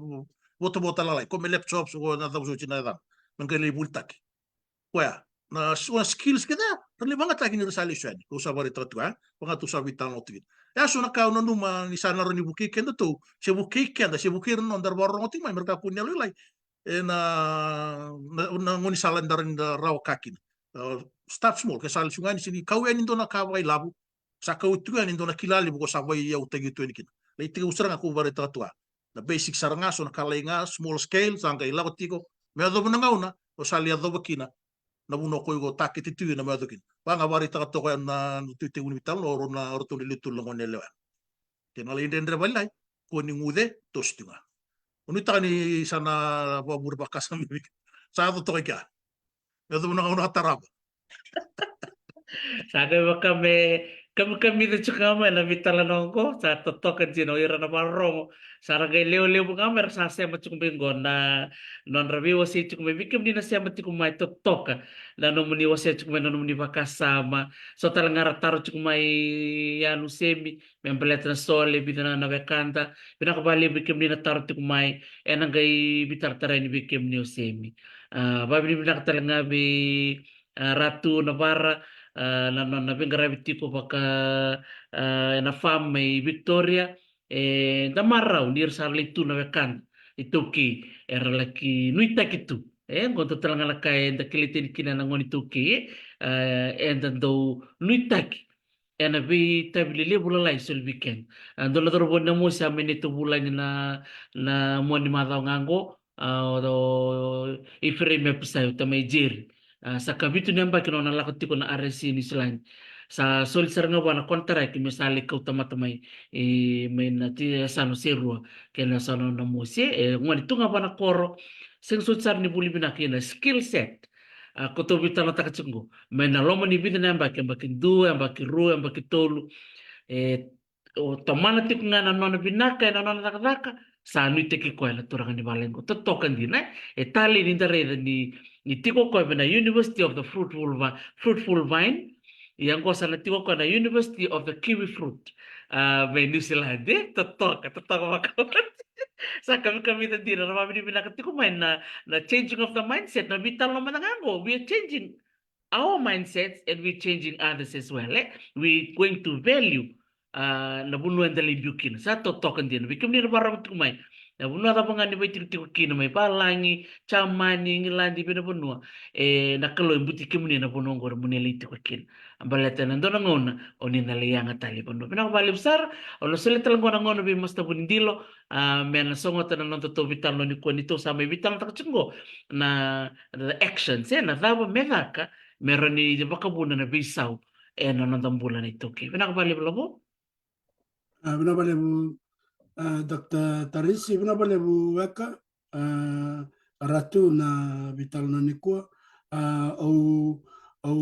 votavota lalai. Ko me laptops, ko na cava soti na yacana. Me qai lai volitaki. Koya, na s-, na skills kece ya, ra lai vagataki ni ra sa lesu yani, kau sa vakaraitaka tu, e? Vaka tou sa veitalanoa tiko kina. E a so na ka au nanuma ni sa na rawa ni vukei kedatou, se vukei keda, se vukei ira na noda ra vakarorogo tiko mai, me ra kakua ni yalolailai. E na, na, na gaunisala da rawa ni da rawa ka kina. Uh, start small, ke sa lesu ga yani, se ni kau yani dua na ka vakailavo, sa kau tu yani dua na kila levu ko sa vaiyautaki tu yani kina. Lai tekivu sara ga ko vakaraitaka tu ga. Na basic sara ga, so na ka lai ga, small scale, sa qai lako tiko. Me yacova na gauna, o sa lai yacova kina na vanua ko iko takete tu na me yaco kina. Vaka ga vakaraitaka toka na, na tuitei vuni vitalanoa, o rau na, o ratou na liutulu na gone yalewa. Kena lai dredre valilai, ko ni guce, toso tu ga. O nuitaka ni sa na vakavure vakasama vei. Sa yaco toka i kea. Me yacova na gauna ka tarava. Sa qai vaka me kamikamica tiko ga mai na veitalanoa qo, sa totoka dina o ira na vakarorogo. Sa ra qai lewe levu ga mai ra sa sema tiko mai qo na nodra veiwasei tiko mai vei kemuni na sema tiko mai, totoka na nomuni wasea tiko mai na nomuni vakasama. So tale ga ra taro tiko mai, Yanu Semi, me baleta na sole, vica na, na wekada. Vinaka vakalevu vei kemuni na taro tiko mai, ena qai veitaratara yani vei kemuni o Semi. A, vakavinavinaka tale ga vei, a, Ratu Navara, a, na, na, na veiqaravi tiko vaka, a, ena farm mai Victoria. E, da marau ni ra sa lai tu na wekada iTaukei, era laki nuitaki tu. E, qo dua tale ga na ka eda kilai tani kina na gone iTaukei, e, a, eda dau nuitaki ena veitavi lelevu lalai soli vei keda. A, dua na cauravou ni Namosi a mai neitou vulagi na, na mua ni macawa ga qo, a, o, o Ifereimi Apisai, o tamai Jerry. A, sa ka vitu na yabaki na nona lako tiko na R S C New Zealand. Sa soli sara ga vua na konitaraki me sa lai kauta mata mai, e, mai na ti, e, yasana o Serua kei na yasana o Namosi, e, gone tu ga vua na koro. Sega soti sara ni vuli vinaka ia na skill set. A, ko tou veitalanoataka tiko qo, mai na loma ni vica na yabaki, yabaki dua, yabaki rua, yabaki tolu. E, o tomana tiko ga na nona vinaka ena nona cakacaka, sa nuitaki koya na turaga ni vale qo. Totoka dina, e? E talei ni da raica ni, ni tiko koya vei na University of the Fruitful Vi-, Fruitful Vine, ia qo sa na tiko koya na University of the Kiwi Fruit, a, vei New Zealand, e? Totoka, totoka vaka. Sa kamikamica dina, ra vakavinavinaka tiko mai na, na changing of the mindset, na veitalanoa mada ga qo, we are changing our mindsets and we changing others as well, e? We going to value, a, na vanua eda lai biu kina. Sa totoka dina. Vei kemuni na vakarorogo tiko mai, na vanua cava ga ni vaitikotiko kina, mai valagi, Jamani, Igiladi, vei na vanua, e, na Kalou e buti kemuni na vanua qori mo ni lai tiko kina. A, baleta ena dua na gauna o ni na lai yaga tale i vanua. Vinaka vakalevu sara. Au na solia tale qo na gauna vei Master Vunidilo, a, me na sogota na noda tou veitalanoa nikua, ni tou sa mai veitalanoataka tiko qo na, na actions, e, na cava me caka me rawa ni vakavuna na veisau ena noda bula na iTaukei. Vinaka vakalevu Lavo. A, vinaka vakalevu, a, Doctor Tarisi, vinaka vakalevu Weka, a, Ratu, na veitalanoa nikua. A, au, au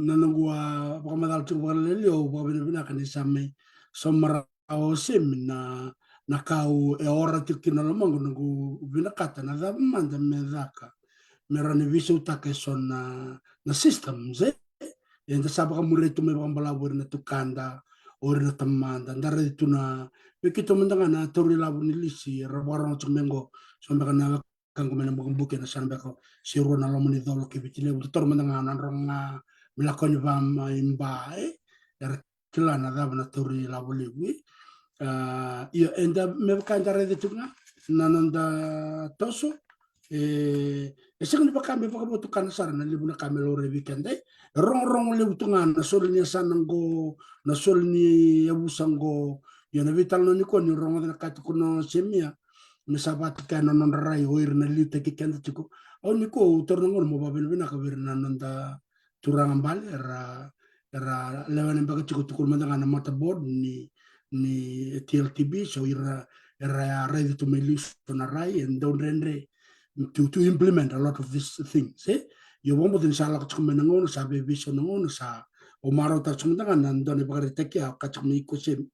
na noqu a vakamacala tiko vakalailai, au vakavinavinaka ni sa mai sauma rawa o Semi na, na ka au e ora tiko kina lomaqu, noqu vinakata na cava mada me caka me rawa ni veisautaka eso na, na systems, e? Eda sa vakamuria tu mai vakabalavu o ira na tukada, o ira na tamada, da raici tu na, vei keitou mada ga na tauri lavo ni lisi, ra vakarorogo tiko mai qo, so beka na wekaqu mai na Bukebuke, na yasana beka o Serua, na loma ni colo kei Viti Levu, da taura mada ga na nodrau ga me lako yani va mai Ba, e? Era kila na cava na tauri lavo levu, e? A, ia, eda, me vaka eda raica tiko ga na noda toso, e, e sega ni vaka me vakavotukana sara na levu na ka me laurai vei keda, e? E rogorogo levu tu ga na soli ni yasana qo, na soli ni yavusa qo. Ia na veitalanoa nikua ni rogoca na ka tiko na Semi, me sa vakatikaya na nodra rai o ira na liutaki keda tiko, Au nikua au taura na gauna mo vakavinavinaka vei ira na noda turaga bale era, era lewena beka tiko, tukuna mada ga na mata board ni, ni T L T B, so ira era a raica tu mai liu so na rai e dau dredre to, to implement a lot of these things, e? Io, vakabauta ni sa lako tiko mai na gauna, sa veiveisau na gauna, sa o marautaka tiko mada ga na dua na ivakaraitaki au kaya tiko mai iko, Semi,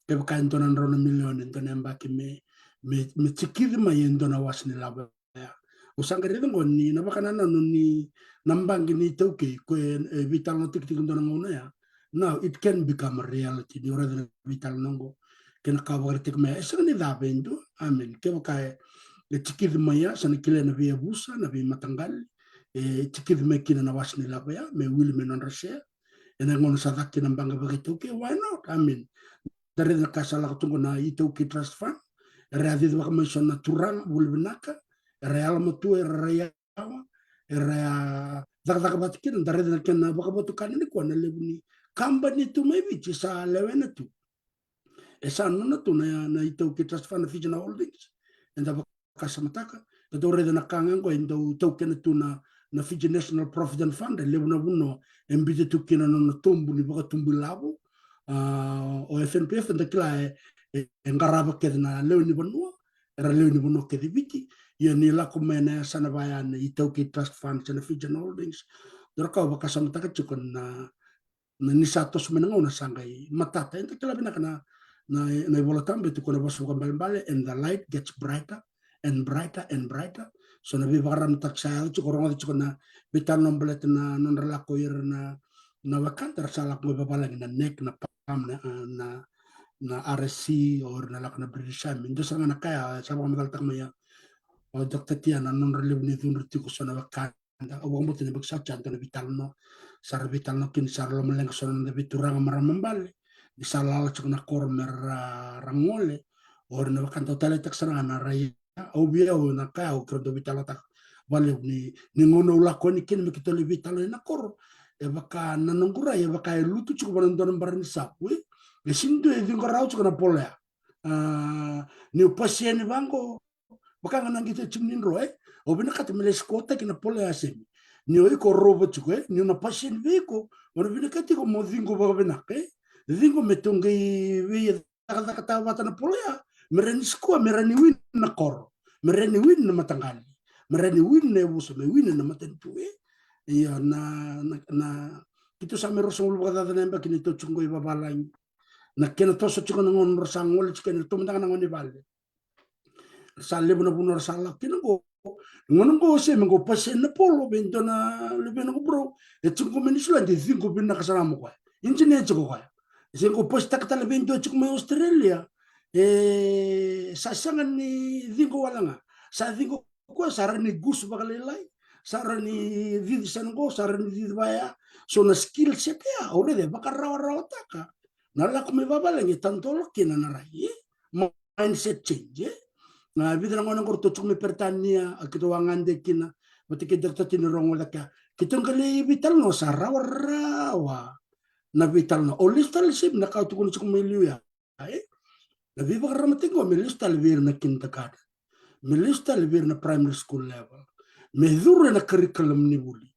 kevaka e dua na drau na milioni e dua na yabaki me, me, me tikici mai e dua na wasa ni lavo ya. Au sa qai raica qo ni na vakanananu ni na baqe ni iTaukei ko e, e veitalanoataki tiko e dua na gauna ya. Now it can become a reality ni o raica na veitalanoa qo kei na ka au vakaraitaka mai ya. E sega ni cava e dua, I mean, kevaka e, e tikici mai ya, sa na kilai na veiyavusa, na veimataqali, e tikici mai kina na wasa ni lavo ya me wili me nodra share. Ena gauna sa caka kina na baqe vakaitaukei, why not? I mean, da raica na ka sa lako tu qo na iTaukei Trust Fund, era a cici vaka mai so na turaga vuli vinaka, era yalomatua, era rai yawa, era a cakacaka vata kina. Da raica na kena vakavotukana nikua na levu ni kabani tu mai Viti sa lewena tu. E sa nona tu na, na iTaukei Trust Fund, na Fijian Holdings. Eda vakasamataka, da dau raica na ka ga qo e dau taukena tu na, na Fiji National Provident Fund, e levu na vanua e biuta tu kina na nona tobu ni vakatubu ilavo. A, o F N P F da kila e, e, e qarava kece na lewe ni vanua, era lewe ni vanua kece e Viti. Ia ni lako mai na yasana vaya na iTaukei Trust Fund se na Fijian Holdings, dou rawa ni vakasamataka tiko na, na ni sa toso mai na gauna sa qai matata. Eda kila vinaka na, na, na iVolatabu e tukuna vakasavuka balebale, and the light gets brighter and brighter and brighter. So na veivakararamataki sa yaco tiko, rogoca tiko na veitalanoa baleta na nodra lako ira na, na wekada era sa lako qo i vavalagi, na NEC, na PALM, na, na, na R S C, o ira na lako na British Army. Dua sara ga na ka ya sa vakamacalataka mai ya o Doctor Tia na nodra levu ni cudru tiko so na wekada. Au vakabauta ni beka sa tiko e dua na veitalanoa, sa ra veitalanoa kina, sa ra lomaleqa so na noda veituraga marama bale ni sa lala tiko na koro me ra, ra gole. O ira na wekada, au taleitaka sara ga na rai ya. Au via, au na kaya, au keirau dau veitalanoataka vakalevu ni, ni gauna au lako yani kina me keitou lai veitalanoa ena koro, e vaka na noqu rai e vaka e lutu tiko vua na dua na bara ni savu, e? E sega ni dua e ciqo rawa tiko na polo ya. A, niu pasi yani vaqo, vaka ga na qito e timi ni dro, e? Au vinakata me lai sikotaki na polo ya, Semi. Ni o iko rova tiko, e? Niu na pasi yani vei iko, au na vinakata tiko mo ciqo vakavinaka, e? Ciqo me tou qai veicakacakataka vata na polo ya, me rawa ni sikoa, me rawa ni win na koro, me rawa ni win na mataqali, me rawa ni win na yavusa, me win na matanitu, e? Ia na, na, na, keitou sa mai ruasagavulu vakacaca na yabaki ni tou tiko qo i vavalagi. Na kena toso tiko na gauna ra sa gole tiko yani, ra taumada ga na gone i vale. Sa levu na vanua ra sa lako kina qo. Gauna qo, Semi, qo pasi na polo vei dua na luvena qo, bro. E tiko mai Niusiladi, e ciqo vinaka sara ga mai o koya. Injinia tiko o koya. Se qo pasitaka tale vei dua e tiko mai Australia, e sa sega ni ciqo wale ga. Sa ciqo o koya, sa rawa ni gusu vakalailai, sa rawa ni cici sara qo, sa rawa ni cici vaya. So na skill set ya, au raica e vakarawarawataka na lako mai vavalagi, e tadola kina na rai, e? Mindset change, e? Na vica na gauna qo ratou tiko mai Peritania, a keitou a gade kina vata kei Doctor Tia ni rogoca kea. Keitou qai lai veitalanoa, sa rawarawa na veitalanoa. O lesu tale, Semi, na ka au tukuna tiko mai liu ya, e? Na veivakararamataki qo me lesu tale vei ira na kindergarten, me lesu tale vei ira na primary school level, me curu ena curriculum ni vuli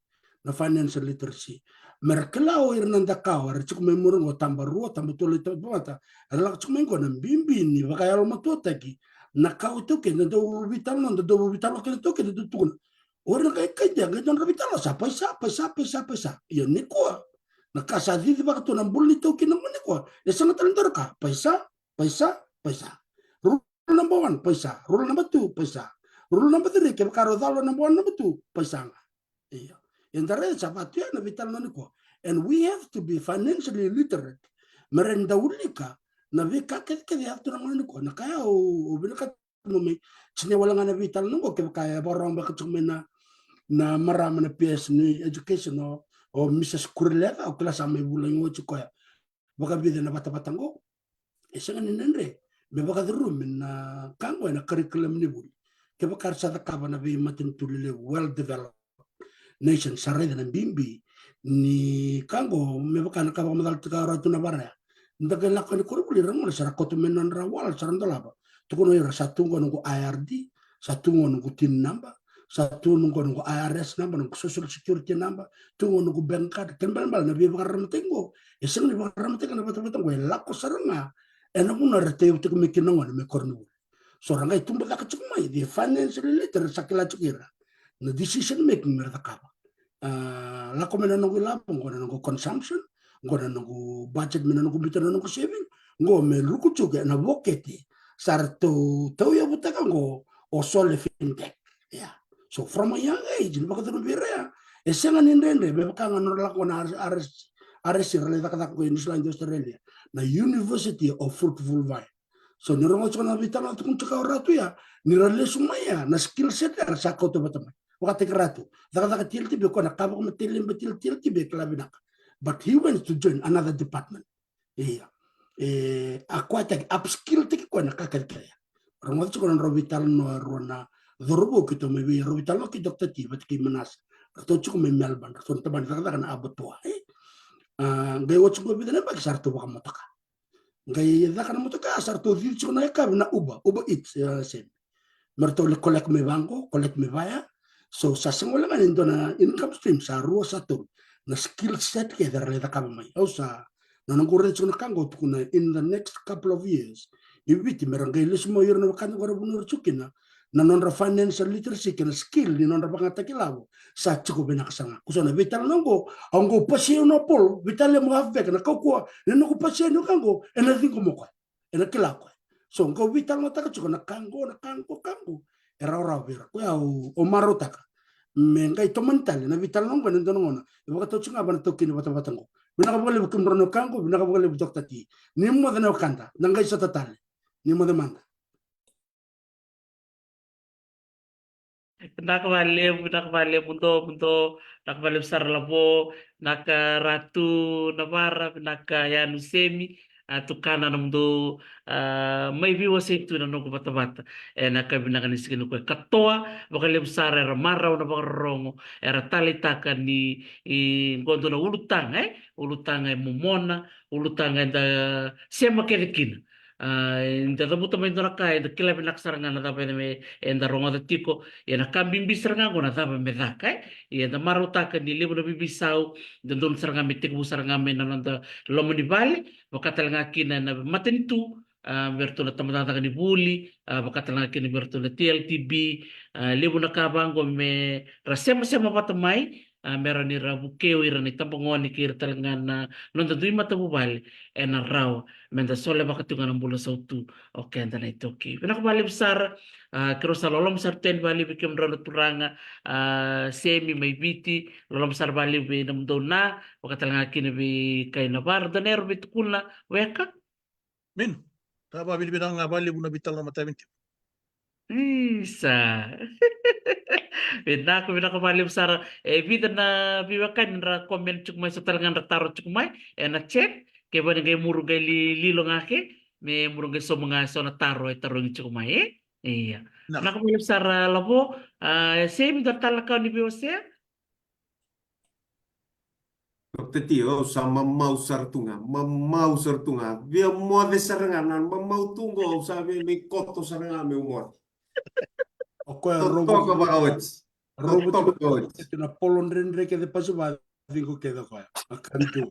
na financial literacy. Me ra kila o ira na dakawa era tiko mai muri qo, taba rua, taba tolu, taba vata, era lako tiko mai qo, na bibi ni vakayalomatuataki na ka o taukei, da dau veitalanoa, da dau veitalanoa kei na taukei, da dau tukuna, o ira na kai, kai dea, qai dua na veitalanoa sa paisa, paisa, paisa, paisa. Ia nikua, na ka sa cicivaka tu na bula ni taukei na gauna nikua, e sega tale ni dua na ka, paisa, paisa, paisa. Rule number one, paisa. Rule number two, paisa. Rule number three, kevaka rau cala number one, number two, paisa ga. Io. Ia da raica sa vaka tu ya na veitalanoa nikua. And we have to be financially literate me rawa ni da wilika na veika kecekece e yaco tu na gauna nikua. Na ka ya au, au vinakata me mai tinia wale ga na veitalanoa qo, kevaka e vakarorogo beka tiko mai na, na marama na P S ni education, o, o Mrs Kurileca, au kila sa mai vulagi oti o koya vakavica na vatavata qo. E sega ni dredre me vakacurumi na ka qo ena curriculum ni vuli. Kevaka era sa cakava na veimatanitu lelevu, well developed nation, sa raica na bibi ni ka qo, me vaka na ka vakamacalataka o Ratu Navaraya. Da qai lako yani koronivuli, ra gole, sa ra koto mai na nodra wall, sa ra dolava. Tukuna o ira, sa tu qo noqu I R D, sa tu qo noqu tin number, Sa tu noqu, noqu I R S number, noqu social security number, tu qo noqu bank card, kena ibalebale na veivakararamataki qo e sega ni vakararamataki na vatavata qo, e lako sara ga ena vanua era tauyavutaki mai kina na gone mai koronivuli. So ra qai tubu cake tiko mai, the financial literate, sa kila tiko ira na decision making me ra cakava. A, lako mai na noqu ilavo, qo na noqu consumption, qo na noqu budget, me na noqu biuta na noqu saving, qo me ruku tiko ena vokete sa ratou tauyavutaka qo o Sole Fintech. Ia. So from a young age ni vakacurumi vei ira ya, e sega ni dredre me vaka ga nodra lako na R S, R S, R S C ra lai cakacaka qo e New Zealand, Australia, na University of Fruitful Vine. So ni rogoca tiko na veitalanoa tukuni tiko o Ratu ya, ni ra lesu mai ya, na skill set era sa kauta vata mai. Vakataki Ratu, cakacaka T L T B, koya na ka vakamatei leba T L T B e kila vinaka. But he went to join another department. Ia. E, a koya taki upskill taki koya na ka kece kece ya. Rogoca tiko na drau veitalanoa rua na cauravou keitou mai vei, rau veitalanoa kei Doctor T vata kei Manasa. Ratou tiko mai Melbourne, ratou na tabana ni cakacaka na abattoir, e. A, qai oti qo vica na yabaki sa ratou vakamotoka. Qai caka na motoka, sa ratou cici tiko na yakavi na Uber, Uber Eats, e, same. Me ratou lai collect mai vaqo, collect mai vaya. So sa sega wale ga ni dua na income stream, sa rua, sa tolu na skill set kece era lai cakava mai. Au sa, na noqu raica tiko na ka qo, tukuna in the next couple of years i Viti me ra qai lesu mai ira na wekada qo era vunau ira tiko kina, na nodra financial literacy kei na skill ni nodra vakayagataki ilavo sa tiko vinaka sara ga. Ko so na veitalanoa qo, au qo pasei au na Apollo, veitalanoa mo half back, na kaukauwa ni noqu pasei au na ka qo, ena ciqomi koya, ena kila koya. So qo veitalanoataka tiko na ka qo, na ka qo, ka qo e rawarawa vei ira. Koya au, au marautaka me qai tomani tale na veitalanoa qo ena dua na gauna, e vakatau tiko ga vua na taukei ni vatavata qo. Vinaka vakalevu kemudrau na wekaqu, vinaka vakalevu Doctor T. Ni moce na wekada, da qai sota tale. Ni moce mada. Vinaka vakalevu, vinaka vakalevu, muduo, muduo, vinaka vakalevu sara Lavo, vinaka Ratu Navara, vinaka Yanu Semi, a, tukana na muduo, a, mai veiwasei tu ena noqu vatavata ena ka vinaka ni siga nikua. Katoa vakalevu sara era marau na vakarorogo, era taleitaka ni, i, qo dua na ulutaga, e, ulutaga e momona, ulutaga eda sema kece kina. A, eda cavuta mai dua na ka, eda kila vinaka sara ga na cava eda me, eda rogoca tiko. Ia na ka bibi sara ga qo na cava me caka, e. Ia eda marautaka ni levu na veiveisau e dodonu sara ga me tekivu sara ga mai na noda loma ni vale, vaka tale ga kina na matanitu, a, me ratou na tabacakacaka ni vuli, a, vaka tale ga kina me ratou na T L T B, a, levu na ka vaqo me ra semasema vata mai, a, me ra ni ra vukei ira na itabagone kei ira tale ga na noda dui matavuvale, ena rawa me da solevaka tiko ga na bula sautu o keda na iTaukei. Vinaka vakalevu sara, a, keirau sa loloma sara tu yani vakalevu vei kemudrau na turaga, a, Semi mai Viti, loloma sara vakalevu vei nomudou na, vaka tale ga kina vei kai Navara, dou na yaro vei tukuna weka. Min, ka vakavinavinaka ga vakalevu na veitalanoa mataveitiko. Isa. Vinaka, vinaka vakalevu sara. E vica na veiwekani ra comment tiko mai, so tale ga ra taro tiko mai ena chat. Kevaka ni qai muri qai li-, lilo ga ke, me muri qai sauma ga so na taro e tarogi tiko mai, e? Ia. Vinaka. Vinaka vakalevu sara Lavo, a, Semi, dua tale na ka o ni veiwasea? Doctor T, au sa mamau sara tu ga, mamau sara tu ga. Via moce sara ga na mamau tu qo, au sa via mai koto sara ga meu moce. O koya totoka vakaoti. Totoka vakaoti. Na polo dredre kece, pasiva ciqo kece o koya. I can't do.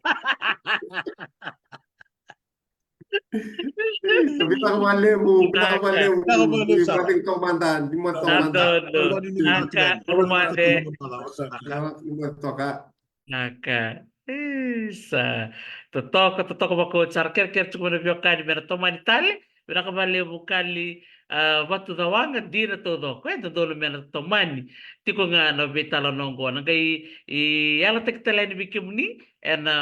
Vinaka vakalevu, vinaka vakalevu. Vinaka vakalevu sara. Ni moce toka mada, ni moce toka mada. Naka, ni moce toka. Naka. Isa. Totoka, totoka vakaoti sara. Kerekere tiko mai na veiwekani me na tomani tale. Vinaka vakalevu Kali, a, Vatucawaqa, dina taucoko. E dodonu me na tomani tiko ga na veitalanoa oqo. Na qai, i, yalataki tale yani vei kemuni ena,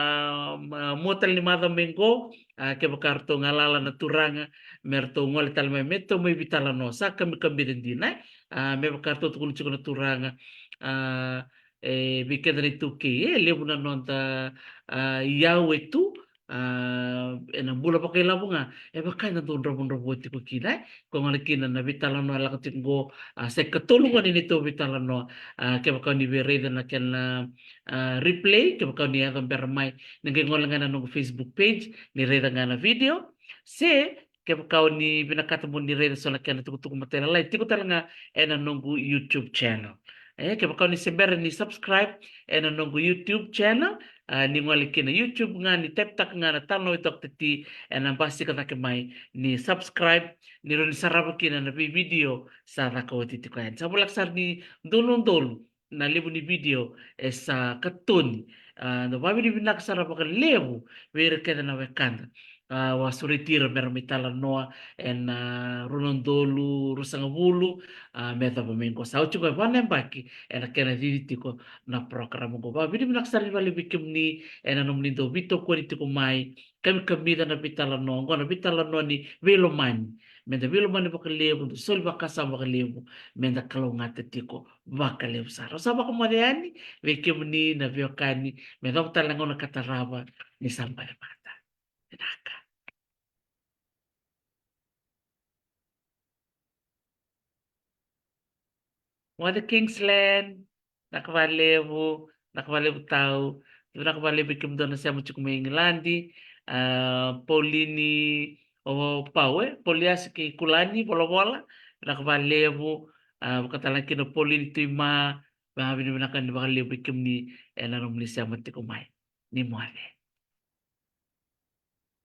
a, mua tale ni macawa mai qo, a, kevaka ratou galala na turaga me ratou gole tale mai me tou mai veitalanoa, sa kamikamica dina, e. A, me vaka ratou tukuna tiko na turaga, a, e, vei keda na iTaukei, e levu na noda, a, iyau e tu, a, ena bula vakailavo ga, e vaka eda dau dravudravua tiko kina, e. Ko gole kina na veitalanoa e lako tiko qo, a, sa ikatolu gona ni neitou veitalanoa, a, kevaka o ni via raica na kena, a, replay, kevaka o ni yaco bera mai, ni qai gole ga na noqu Facebook page, ni raica ga na video, se Kevaka o ni vinakata mo ni raica so na kena tukutuku matailalai, tiko tale ga ena noqu YouTube channel. E, kevaka o ni se bera ni subscribe ena noqu YouTube channel, a, ni gole kina YouTube ga, ni type-taka ga na Talanoa with Doctor T ena basika cake mai, ni subscribe, ni rawa ni sarava kina na veivideo sa caka oti tiko yani. Sa voleka sara ni donu donu na levu ni video e sa katoni. A, da vavinavinaka sara vakalevu vei ira kece na wekada. A, au a sureti ira mera mai talanoa ena, a, rua na udolu ruasagavulu, a, me yacova mai qo. Sa oti qo e va na yabaki ena kena cici tiko na program qo. Vavinavinaka sara ni vakalevu vei kemuni ena nomuni dau veitokoni tiko mai, kamikamica na veitalanoa, oqo na veitalanoa ni veilomani. Meda veilomani vakalevu, da soli vakasama vakalevu, meda kalougata tiko vakalevu sara. Au sa vakamoce yani vei kemuni na veiwekani, me yacova tale na gauna ka tarava, ni sa moce mada. Vinaka. Moce Kingsland, vinaka vakalevu, vinaka vakalevu tau, vinaka vakalevu vei kemudou na sema tiko mai Igiladi, a, Paulini, o Pau, e, Pauliasi kei Kulani, Volavola, vinaka vakalevu, a, vakatalega kina o Paulini Tuima, vavinavinaka ni vakalevu vei kemuni ena nomuni sema tiko mai. Ni moce.